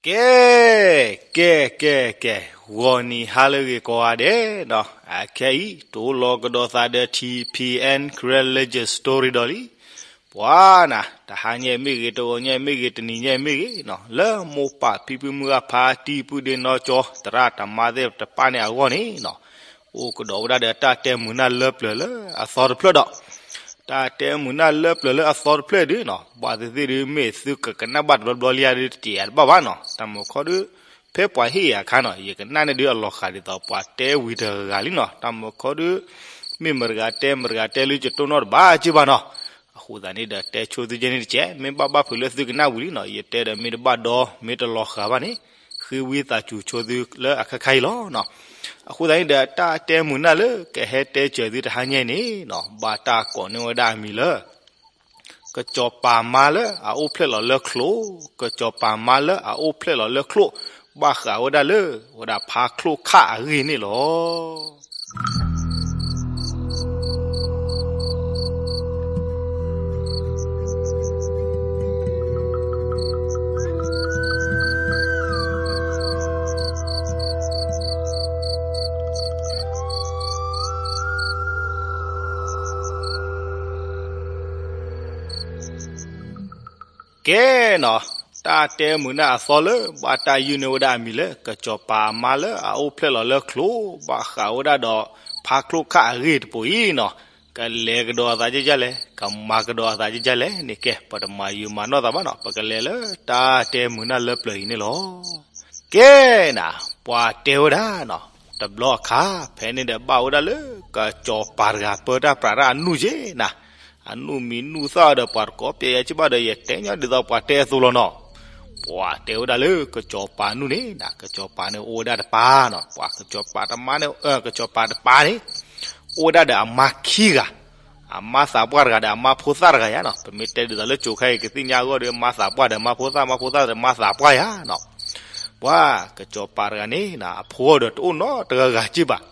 ကဲ, ကဲ, ကဲ, ကဲ, ဂီၤနံၤဟါလၢအဂ့ၤကိးဂၤဒဲးနီၤ, အခဲအံၤ တအိၣ်လီၤကဒီးသးဒီး ထံၣ်ဖံၣ်အဲၣ် Karen Legend Story ဒီးလံ. ပှၤနၤ, တဟါညါမ့ၢ်ဂ့ၤ, တဂီၤညါမ့ၢ်ဂ့ၤ, တနံၤညါမ့ၢ်ဂ့ၤနီၤ, လၢမိၢ်ပၢ်ဖံဖုမုၢ်ဂၤဖါတံၢ်ပုၢ်ဒ့နီၢ်ကၠီ သရၣ်သမါသ့ၣ်တဖၣ်န့ၣ်အဂီၢ်န့ၣ်နီၤ, အိၣ်ကဒီးဝဲဒၣ်ဒီးတၢ်တဲမုာ်နၢ်လၢပျၢၤလၢအသီတဖျၢၣ်ဒီး တၢ်တဲမုာ်နၢ်လၢပျၢၤလၢအသီတဖျၢၣ်ဒုနီၤ, ဘၣ်သ့ၣ်သ့ၣ်ဒု မ့ၢ်သုကကနၣ်ဘၣ်တဘျီဘျီလံဧါဒု တကဲးတဘၣ်ဘၣ်နီၤ, တၢ်မုာ်ခီဒု ဖဲပှၤဟ့ၣ်ယၤအခါနီၤ, ယကနၣ်န့ၢ်ဒုအလီၤဃာ်ဒ်သိးပှၤတဲဝံၤတဂၤဂၤလံနီၤ, တၢ်မုာ်ခီဒု မ့ၢ်မတၤတဂၤတဲမတၤတဂၤတဲလၢယတိၢ်နီၣ်တဘၣ်က့ဘၣ်နီၤ. အဃိသတးန့ၣ်ဒီးတဲဆိသုကဲန့ၣ်တကဲး, မ့ၢ်ဘၣ်ဘၣ်ဖုးလၢသုကနၣ်ဝံၤလံနီၤ, ယတဲဒီးမ့ၢ်တဘၣ်ဒီး မ့ၢ်တလီၤဃာ်ဘၣ်န့ၣ် ဃ့ဝံသးစူၤဆိသုလၢအခါခါအံၤလီၤနီၤ. အဃိသတးန့ၣ်ဒီး တၢ်တဲမုာ်နၢ်လၢကဟဲတဲစၢၤသုတဟါညါအံၤန့ၣ်နီၤ, ဘၣ်တၢ်ကိးန့ၢ်ဝဲဒၣ်အမံၤလၢ ကစီၤပၤမါလၢအအိၣ်ဖျဲၣ်လီၤလၢချိၣ်, ကစီၤပၤမါလၢအအိၣ်ဖျဲၣ်လီၤလၢချိၣ်, ဘၣ်ဃးဝဲဒၣ်လၢ ဝဲဒၣ်ဖါချိၣ်ခၣ်အဂ့ၢ်န့ၣ်လီၤ. ကဲနီၤ, တၢ်တဲမုာ်နၢ်အသီလၢ ဘၣ်တၢ်ယုၢ်န့ၢ်ဝဲဒၣ်အမံၤလၢ ကစီၤပၤအမါလၢအအိၣ်ဖျဲၣ်လီၤလၢချိၣ် ဘၣ်ဃးဝဲဒၣ်ဒီး ဖါချိၣ်ခၣ်အဂ့ၢ်တပိၤအံၤနီၤ, ကလဲၤကဒီးအသးကဲကဲလဲၣ်, ကမၤကဒီးအသးကဲကဲလဲၣ်န့ၣ် ကဲ ပတမၤယုာ်မၤနီၢ်သးဘၣ်နီၤ, ပကလဲၤလၢတၢ်တဲမုာ်နၢ်လၢပျၢၤအံၤန့ၣ်လီၤ. ကဲနၤ, ပှၤတဲဝဲဒၣ်နီၤ, တဘျီအခါ ဖဲန့ၣ်ဒီးဘၣ်ဝဲဒၣ်လၢ ကစီၤပၤတဂၤပၢတၢ်ပြးတၢ်အနူၢ်က့နၤ, အနူၢ်မံၤနူၢ်သၣ်ဒီးပှၤတကိးပျဲယၤက့ဘၣ်ဒီး ယတဲညီဒ်သိးပှၤတဲအသိးလီၤနီၤ. ပှၤတဲဝဲဒၣ်လၢကစီၤပၤနူၢ်န့ၣ်နၤ, ကစီၤပၤန့ၣ်အိၣ်ဝဲဒၣ်တပၤနီၤ, ပှၤကစီၤပၤတမါန့ၣ်, ကစီၤပၤတပၤန့ၣ် အိၣ်ဝဲဒၣ်ဒီးအမါခံဂၤ, အမါသးပှၢ်တဂၤဒီးအမါဖိသၣ်တဂၤယါနီၤ, ပမ့ၢ်တဲဒ်သိးလၢကၠိခါအံၤ ကသ့ၣ်ညါအဂီၢ်ဒီး မါသးပှၢ်ဒီးမါဖိသၣ်, မါဖိသၣ်ဒီးမါသးပှၢ်ယါနီၤ. ပှၤကစီၤပၤတဂၤန့ၣ်နၤ အဖိဒီးတအိၣ်နီတဂၤဂၤက့ဘၣ်.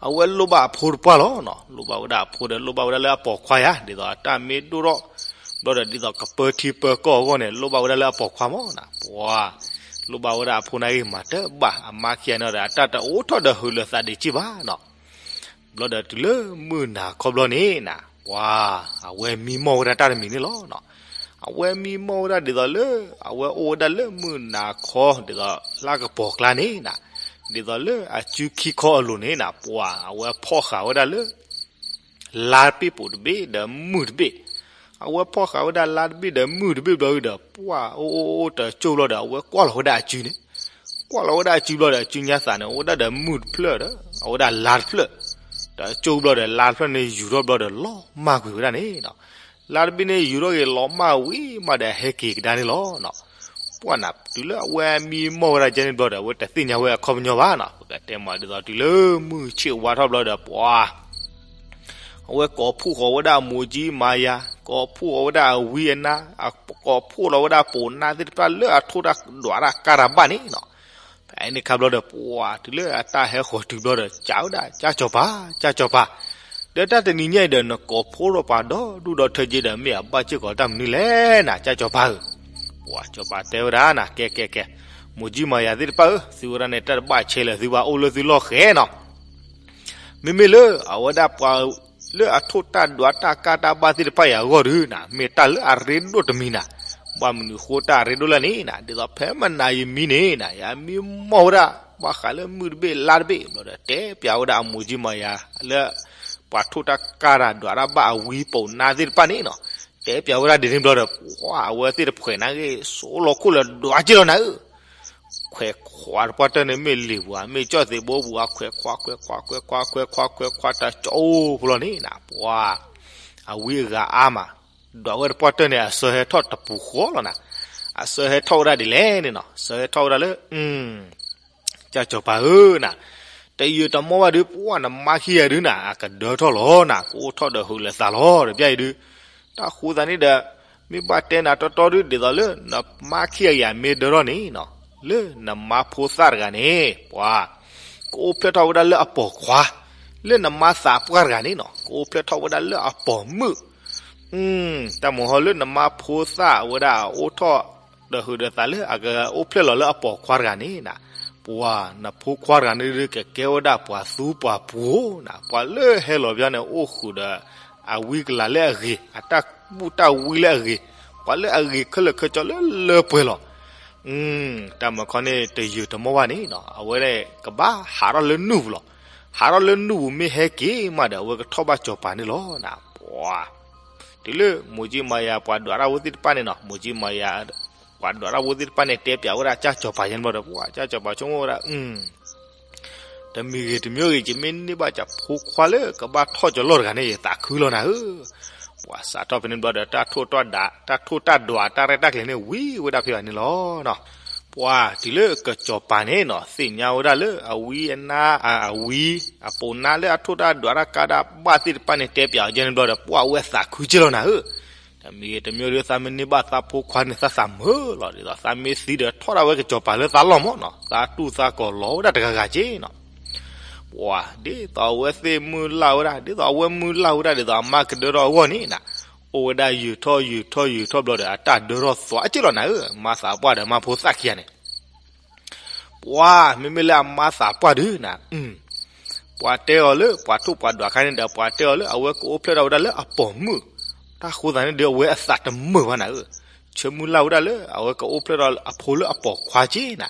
အဝဲလိၣ်ဘၣ်အဖိတပှၢ်လီၤနီၤ, လိၣ်ဘၣ်ဝဲဒၣ်အဖိဒီး လိၣ်ဘၣ်ဝဲဒၣ်လၢအပိာ်ခွါယါ, ဒ်သိးအတၢ်မ့ၢ်ဒိၣ်ထီၣ် ဘျီဒီးဒ်သိးကပၢထံပၢကီၢ်အဂီၢ်န့ၣ် လိၣ်ဘၣ်ဝဲဒၣ်လၢအပိာ်ခွါမးနီၤ. ပှၤလိၣ်ဘၣ်ဝဲဒၣ်အဖိန့ၣ်ဂ့ၤမးတဘၣ်, အမါခံဂၤန့ၣ်ဒီး အတၢ်တအိၣ်ထီၣ်ဒီးဟုးလၢာ်သးဒံးက့ဘၣ်နီၤ. ဘျီဒီးတုၤလၢမုၢ်နၤခီဘျီန့ၣ်နၤ, ပှၤအဝဲမံမီၢ်ဝဲဒၣ်တၢ်တမံၤန့ၣ်လီၤနီၤ. အဝဲမံမီၢ်ဝဲဒၣ်ဒ်သိးလၢ အဝဲအိၣ်ဝဲဒၣ်လၢမုၢ်နၤခီ ဒ်သိးလၢကပီၤကျါန့ၣ်နၤ, ဒ်သိးလၢအစုခံခီအလိၤန့ၣ်နၤ, ပှၤအဝဲဖီၣ်ဃာ်ဝဲဒၣ်လၢ လါတဘ့ၣ်ပိာ်တဘ့ၣ်ဒီးမုၢ်တဘ့ၣ်. အဝဲဖီၣ်ဃာ်ဝဲဒၣ်လါတဘ့ၣ်ဒီးမုၢ်တဘ့ၣ်ဘျီဒီး ပှၤအိၣ်အိၣ်အိၣ်တကၠိၢ်ဘျီဒီး အဝဲကွၢ်လီၤဝဲဒၣ်အစုန့ၣ်, ကွၢ်လီၤဝဲဒၣ်အစုဘျီဒီး အစုညါသးန့ၣ် အိၣ်ဝဲဒၣ်ဒီးမုၢ်တဖျၢၣ်ဒီး အဝဲဒၣ်လါတဖျၢၣ်, တကၠိၢ်ဘျီဒီးလါတဖျၢၣ်န့ၣ် ယူၤထီၣ်ဘျီဒီး လီၤမၢ်ကွံာ်ဝဲဒၣ်န့ၣ်နီၤ. လါတဘ့ၣ်န့ၣ် ယူၤထီၣ်က့ၤလီၤမၢ်ဝံၤမးဒီး ဟဲက့ၤကဒါန့ၣ်လီၤနီၤ. ပှၢ်နၤ တုၤလၢအဝဲမံမီၢ်ဝဲဒၣ်ကဲန့ၣ်ဘျီဒီး အဝဲတသ့ၣ်ညါဝဲအခီပညီဘၣ်နီၤ. ပကတဲမးဒ်သိးတုၤလၢမုၢ်ဆ့ၣ်ဝါထီၣ်ဘျီဒီး ပှၢ် အဝဲကိးဖှိၣ်ဃီၤဝဲဒၣ်အမိၢ်ကၠံမၤယၤ, ကိးဖှိၣ်ဃီၤဝဲဒၣ်အဝံအနါ, ကိးဖှိၣ်လီၤဝဲဒၣ်ပိာ်နါသ့ၣ်တဖၣ်လၢအထိၣ်တၢ်ဒွးတၢ်ကၢ်တၢ်ဘၣ်န့ၣ်နီၤ. ဖဲန့ၣ်ခါဘျီဒီး ပှၢ် တုၤလၢအတၢ်ဟဲဃီၤတုၤဘျီဒီး စံးဝဲဒၣ် ကၠၢ်စီၤပၤ, ကၠၢ်စီၤပၤ, ဒီးတၢ်တနံၤညါအံၤဒီး နကိးဖှိၣ်ထီၣ်ပှၤဒီဒူၣ်ဒီထၢက့ဒီး မ့ၢ်အဘၣ်စ့ၢ်ကီးတၢ်မနုၤလဲၣ်နၤ ကၠၢ်စီၤပၤဧၢ. ပှၢ်စီၤပၤတဲဝဲဒၣ်နၤ ကဲကဲကဲ, မိၢ်ကၠံမၤယၤသ့ၣ်တဖၣ်ဧၢ, သုဝဲဒၣ်န့ၣ် တၢ်တဘၣ်ဆဲးလၢာ်သုဘၣ် အိၣ်လၢသုလီၢ်ဃဲနီၤ. မ့မ့ၢ်လၢအဝဲဒၣ်ပှၤလၢအထိၣ်တၢ်ဒွးတၢ်ကၢ်တၢ်ဘၣ်သ့ၣ်တဖၣ်အံၤအဂီၢ်ဒီးနၤ မ့ၢ်တၢ်လၢအရ့ဒိၣ်တမံၤနၤ. ဘၣ်မနုၤဃိတၢ်အရ့ဒိၣ်လဲၣ်န့ၣ်နၤ ဒ်သိးဖဲမနၤယမံန့ၣ်နၤ ယမံမီၢ်ဝဲဒၣ် ဘၣ်ဃးလၢမုၢ်တဘ့ၣ်လါတဘ့ၣ်ဘျီဒီး တဲပျးဝဲဒၣ်အမိၢ်ကၠံမၤယၤလၢ ပှၤထိၣ်တၢ်ကၢ်တၢ်ဒွးတၢ်ဘၣ်အဝံပိာ်နါသ့ၣ်တဖၣ်န့ၣ်နီၤ. တဲပျးဝဲဒၣ်ဒ်န့ၣ်ဘျီဒီး ပှၢ်အဝဲသ့ၣ်တဖှဲးနၤဂ့ၢ် စိလီၤခိၣ်လၢဒွးက့လီၤနၤဧၢ. ခွဲးခွးတပှၢ်တၢၢ်န့ၣ် မ့ၢ်လံာ်ပူၤဧါ မ့ၢ်ကၠီၣ်သ့းဘိပူၤဧါ ခွဲးခွးခွဲးခွးခွဲးခွးခွဲးခွးခွဲးခွး တၢ်ကၠီၣ်အိၣ်ဖိလီၤန့ၣ်နၤ ပှၢ် အဝံအဂၤအါမး ဒွးဝဲတပှၢ်တၢၢ်န့ၣ် အစၢဟဲထီၣ်တပူၤဃီလီၤနၤ. အစၢဟဲထီၣ်ဝဲဒၣ်ဒ်လဲၣ်န့ၣ်နီၤ စၢဟဲထီၣ်ဝဲဒၣ်လၢ ကၠၢ်စီၤပၤဧၢနၤ, တယုာ်တမီၢ်ဘၣ်ဒုး ပှၢ်နမါခံဂၤဒုးနၤ အကဒၢထီၣ်လီၤနၤ ကအိၣ်ထီၣ်ဒီးဟုးလၢာ်သးလီၤ တပျၢ်အံၤဒုး တၢ်ဃိသးန့ၣ်ဒီး မ့ၢ်ဘၣ်တဲနၤတီတီဒုး ဒ်သိးလၢနမါခံဂၤယၤမ့ၢ်ဒၢထီၣ်န့ၣ်နီၤ လၢနမါဖိသၣ်တဂၤန့ၣ် ပှၢ် ကအိၣ်ဖျဲၣ်ထီၣ်ဝဲဒၣ်လၢအပိာ်ခွါ, လၢနမါသးပှၢ်တဂၤန့ၣ်နီၤ ကအိၣ်ဖျဲၣ်ထီၣ်ဝဲဒၣ်လၢအပိာ်မုၣ် တၢ်မုၢ်ဟီလၢနမါဖိသၣ်ဝဲဒၣ်အအိၣ်ထီၣ် ဒီးဟုးဒီးသးလၢအကအိၣ်ဖျဲၣ်လီၤလၢအပိာ်ခွါတဂၤန့ၣ်နၤ, ပှၤနဖိခွါတဂၤန့ၣ်ဒုးကကဲဝဲဒၣ်ပှၤသူပှၤပှိၤနၤ, ပှၤလၢဟဲလီၤဘၣ်န့ၣ် အိၣ်ဃုာ်ဒီးအဝံကလၤလၢအဂ့ၤ, အတၢ်ဘူၣ်တၢ်ဝံလၢအဂ့ၤ, ပှၤလၢအဂ့ၤခဲလၢာ်ခဲဆ့လၢလၢပှဲၤလီၤ. တၢ်မၤခီန့ၣ်တယုာ်တမီၢ်ဘၣ်န့ၣ်နၤ, အဝဲကဘၣ်ဟးထီၣ်လၢနုၢ်ပူၤလီၤ. ဟးထီၣ်လၢနုၢ်ပူၤမ့ၢ်ဟဲက့ၤမးဒီး အဝဲကထီၣ်ဘၣ်စီၤပၤန့ၣ်လီၤနၤ. ပှၤ တုၤလၢမိၢ်ကၠံမၤယၤပှၤဒွးတၢ်ဝဲသ့ၣ်တဖၣ်န့ၣ်နၤ, မိၢ်ကၠံမၤယၤ ပှၤဒွးတၢ်ဝဲသ့ၣ်တဖၣ်န့ၣ် တဲပၠးဝဲဒၣ်ကၠၢ်စီၤပၤယဲန့ၣ်ဘျီဒီး ပှၤကၠၢ်စီၤပၤဆိကမိၣ်ဝဲဒၣ်, တမံၤဂ့ၤတမံၤဂ့ၤ ယမ့ၢ်န့ၢ်ဘၣ်ကၠၢ်ဖိခွါလၢကဘၣ်ထီၣ်ကၠီၤလီၢ်တဂၤန့ၣ် ယသးခုလီၤနၤဧၢ. ပှၤစးထီၣ်ဖဲန့ၣ်ဘျီဒီး တၢ်ထိၣ်တၢ်ဒွး တၢ်ရဲၣ်တၢ်ကျဲၤန့ၣ် ဝံၤဝဲဒၣ်ဖဲဘၣ်န့ၣ်လီၤ. ပှၤတုၤလၢကၠီၤပၤန့ၣ်နၤ သ့ၣ်ညါဝဲဒၣ်လၢအဝံအနါ အဝံ အပိာ်နါလၢအထိၣ်တၢ်ဒွးတၢ်ကါတၢ်ဘၣ်သ့ၣ်တဖၣ်န့ၣ် တဲပၠးအီၤယဲန့ၣ်ဘျီဒီး ပှၤဝဲသးခုက့လီၤနၤဧၢ. တမံၤဂ့ၤတမံၤဂ့ၤ သးမ့ၢ်န့ၢ်ဘၣ်သးဖိခွါန့ၣ် သးသးမုာ်လီၤ. ဒ်သိးသးမ့ၢ်သံဒီး ထီၣ်ဒၣ်ဝဲကၠီၤပၤလၢသးလီၢ်မးနၤ, သးတူၢ်သးကီၤလီၤဝဲဒၣ်တဂၤဂၤက့နၤ. ပှၤဒ်သိးအဝဲသ့ၣ်မုၢ်လၢ်ဝဲဒၣ် ဒ်သိးအဝဲမုၢ်လၢ်ဝဲဒၣ်ဒ်သိးအမါကဒၢထီၣ်အဂီၢ်န့ၣ်နၤ, အိၣ်ဝဲဒၣ်ယုာ်ထီၣ်ယုာ်ထီၣ်ယုာ်ထီၣ်ဘျီဒီး အတၢ်ဒၢထီၣ်သွးက့လီၤနၤဧၢ. မါသးပှၢ်ဒီးမါဖိသၣ်ခံဂၤန့ၣ် ပှၤမ့မ့ၢ်လၢအမါသးပှၢ်ဒုးနၤ, ပှၤတဲအီၤလၢပှၤထိၣ်ပှၤဒွးခါန့ၣ်ဒီး ပှၤတဲအီၤလၢအဝဲကအိၣ်ဖျဲၣ်ထီၣ်ဝဲဒၣ်လၢအပိာ်မုၣ်, တၢ်ဃိသးန့ၣ်ဒီး အဝဲအသးတမုာ်ဘၣ်နၤဧၢ. ဆၢမုၢ်လၢ်ဝဲဒၣ်လၢအဝဲကအိၣ်ဖျဲၣ်ထီၣ်အဖိလၢအပိာ်ခွါက့နၤ.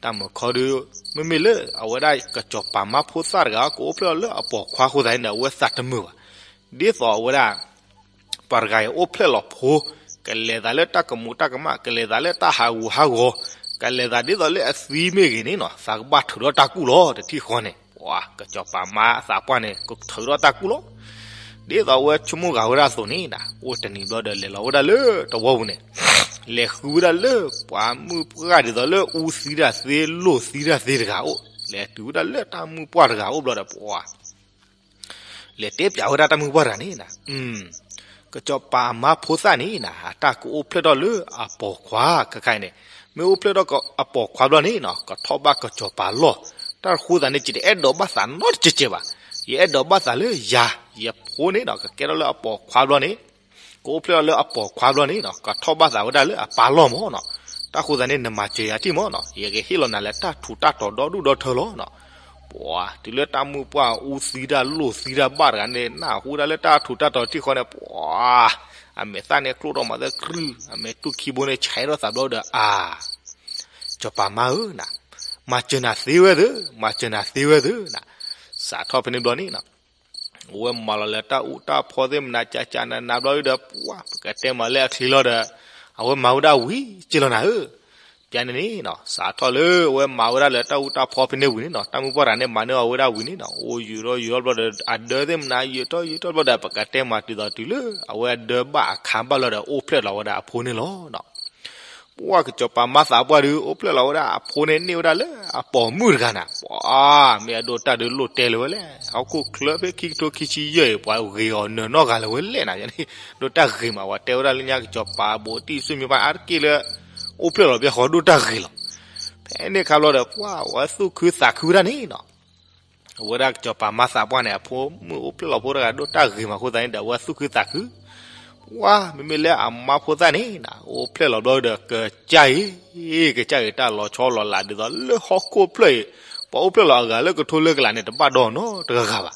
တၢ်မၤခီဒုး မ့မ့ၢ်လၢအဝဲဒၣ်ကၠီၤပၤမါဖိသၣ်တဂၤ ကအိၣ်ဖျဲၣ်ထီၣ်လၢအပိာ်ခွါဃိသးန့ၣ်ဒီး အဝဲသးတမုာ်ဘၣ်. ဒ်သိးအဝဲဒၣ် ပှၤတဂၤအံၤအိၣ်ဖျဲၣ်လီၤဖိ, ကလဲၤသးလၢတၢ်ကမူးတၢ်ကမၣ်, ကလဲၤသးလၢတၢ်ဟးဂူာ်ဟးဂီၤ, ကလဲၤသးဒ်သိးလၢအသံမ့ၢ်ဂ့ၤန့ၣ်နၤ, သးကဘၣ်ထုးထီၣ်တၢ်ကူၣ်လီၤ. တထံၣ်ဃီန့ၣ် ပှၤကၠီၤပၤမါသးပှၢ်န့ၣ် ကထုးထီၣ်တၢ်ကူၣ်လီၤ. ဒ်သိးအဝဲဆိကမိၣ်ဂာ်ဝဲဒၣ်အသိးန့ၣ်နၤ, အိၣ်တနံၤဘျီဒီး လဲၤလီၤဝဲဒၣ်လၢတဝီပူၤန့ၣ်, လဲၤဃုဝဲဒၣ်လၢပှၤမုၢ်ပှၢ်ဒ်သိးလၢအူသံတၢ်သ့ လိၣ်သံတၢ်သ့တဂၤအိၣ်, လဲၤတုၤဝဲဒၣ်လၢတၢ်မုၢ်ပှၢ်တဂၤအိၣ်ဘျီဒီး ပှၤ လဲၤတဲပၠးဝဲဒၣ်တၢ်မုၢ်ပှၢ်တဂၤန့ၣ်နၤ, ကၠီၤပၤမါဖိသၣ်န့ၣ်နၤ, အတၢ်ကအိၣ်ဖျဲၣ်ထီၣ်လၢအပိာ်ခွါခဲခါအံၤန့ၣ်, မ့ၢ်အိၣ်ဖျဲၣ်ထီၣ်အပိာ်ခွါဘျီန့ၣ်နၤ, ကထီၣ်ဘၣ်ကၠီၤပၤလီၢ်, တၢ်ဃိသးန့ၣ် ယတအဲၣ်ဒိးဘၣ်သးနီတစဲးစဲးဘၣ်. ယအဲၣ်ဒိးဘၣ်သးလၢယၤ, ယဖိန့ၣ်နၤ, ကကဲထီၣ်လၢအပိာ်ခွါဘျီန့ၣ်, ကအိၣ်ဖျဲၣ်ထီၣ်လၢအပိာ်ခွါဘျီန့ၣ်နၤ, ကထီၣ်ဘၣ်သးဝဲဒၣ်လၢအပၢ်လီၢ်မးနၤ. တၢ်ဃိသးန့ၣ် နမၤစၢၤယၤထံၣ်မးနၤ, ယကဟ့ၣ်လီၤနၤလၢတၢ်ထူးတၢ်တီၤဒီဒူၣ်ဒီထၢလီၤနၤ. ပှၤ တုၤလၢတၢ်မုၢ်ပှၢ်အူသံတၢ်လိၣ်သံတၢ်ဘၣ်တဂၤန့ၣ် နၢ်ဟူဒၣ်လၢတၢ်ထူးတၢ်တီၤထံၣ်ဃီန့ၣ် ပှၤ အမဲာ်သၣ်န့ၣ်ကျိၣ်ထီၣ်မၤသၢကြုၢ်, အမဲာ်တူၢ်ခံဘိန့ၣ် ဆဲးထီၣ်သးဘျီဒီး အါ ကၠီၤပၤမါဧၢနၤ, မၤစၢၤနၤသ့ဝဲသ့, မၤစၢၤနၤသ့ဝဲသ့နၤ. စးထီၣ်ဖဲန့ၣ်ဘျီန့ၣ်နၤ, အဝဲမၤလီၤလၢတၢ်အူတၢ်ဖီသ့ၣ်မနၤ ကကနနဘျီဒီး ပှၤ ပကတဲမၤလၢအချံလီၤဒီး အဝဲမၤဝဲဒၣ်ဝံၤက့လီၤနၤဧၢ. ပျဲန့ၣ်န့ၣ်နၤ, စးထီၣ်လၢအဝဲမၤဝဲဒၣ်လၢတၢ်အူတၢ်ဖီဖဲန့ၣ်ဝံၤန့ၣ်နၤ, တၢ်မုၢ်ပှၢ်တဂၤန့ၣ် မၤန့ၢ်အီၤဝဲဒၣ်ဝံၤန့ၣ်နၤ, အိၣ်ယုာ်ထီၣ်ယုာ်ထီၣ်ဘျီဒီး အဒၢသ့ၣ်မနၤ ယုာ်ထီၣ်ယုာ်ထီၣ်ဘျီဒီး ပကတဲမၤတုၤသိးတုၤလၢ အဝဲအဒၢဘၣ်အခါဘၣ်လီၤဒီး အိၣ်ဖျဲၣ်လီၤဝဲဒၣ်အဖိန့ၣ်လီၤနၤ. ပှၤ ကစီၤပၤမါသးပှၢ်ဒုး အိၣ်ဖျဲၣ်လီၤဝဲဒၣ်အဖိန့ၣ် န့ၢ်ဝဲဒၣ်လၢအပိာ်မုၣ်တဂၤနၤ, ပှၤ မ့ၢ်အဒိၣ်တၢ်ဒုးလိၣ်တဲလၢၤဝဲလဲၣ်, ဟီၣ်ခိၣ်ချၢဖဲခံကထိခံဆံယဲၢ်အံၤ ပှၤဂ့ၤအီၤနၢၤနီတဂၤလၢၤဝဲလဲၣ်နၤ, ယန့ၣ် ဒိၣ်တၢ်ဂ့ၤမး ပှၤတဲဝဲဒၣ်လၢညါ ကစီၤပၤဘိးတံၢ် စူၢ်မံပၢ် အါတက့ၢ်လၢ အိၣ်ဖျဲၣ်လီၤဘၣ်ဃီဒိၣ်တၢ်ဂ့ၤလီၤ. ဖဲန့ၣ်အခါဘျီဒီး ပှၤ အဝဲသူၣ်ခုသးခုဝဲဒၣ်န့ၣ်နၤ, အဝဲဒၣ်ကစီၤပၤမါသးပှၢ်န့ၣ် အဖိမုၣ်အိၣ်ဖျဲၣ်လီၤဖိတဂၤ ဒိၣ်တၢ်ဂ့ၤမးအဃိသတးန့ၣ်ဒီး အဝဲသူၣ်ခုသးခု, ပှၤ မ့မ့ၢ်လၢအမါဖိသၣ်န့ၣ်နၤ အိၣ်ဖျဲၣ်လီၤဘျီဒီး ကစၢ်အံၤ ကစၢ်အံၤ တၢ်လီၤဆီလီၤလးဒ်သိးလၢဟီၣ်ခိၣ်ဖျၢၣ်အံၤ, ပှၤအိၣ်ဖျဲၣ်လီၤအဂၤလၢကထိလၢကလးန့ၣ် တဘၣ်ဒီးနီတဂၤဂၤဘၣ်.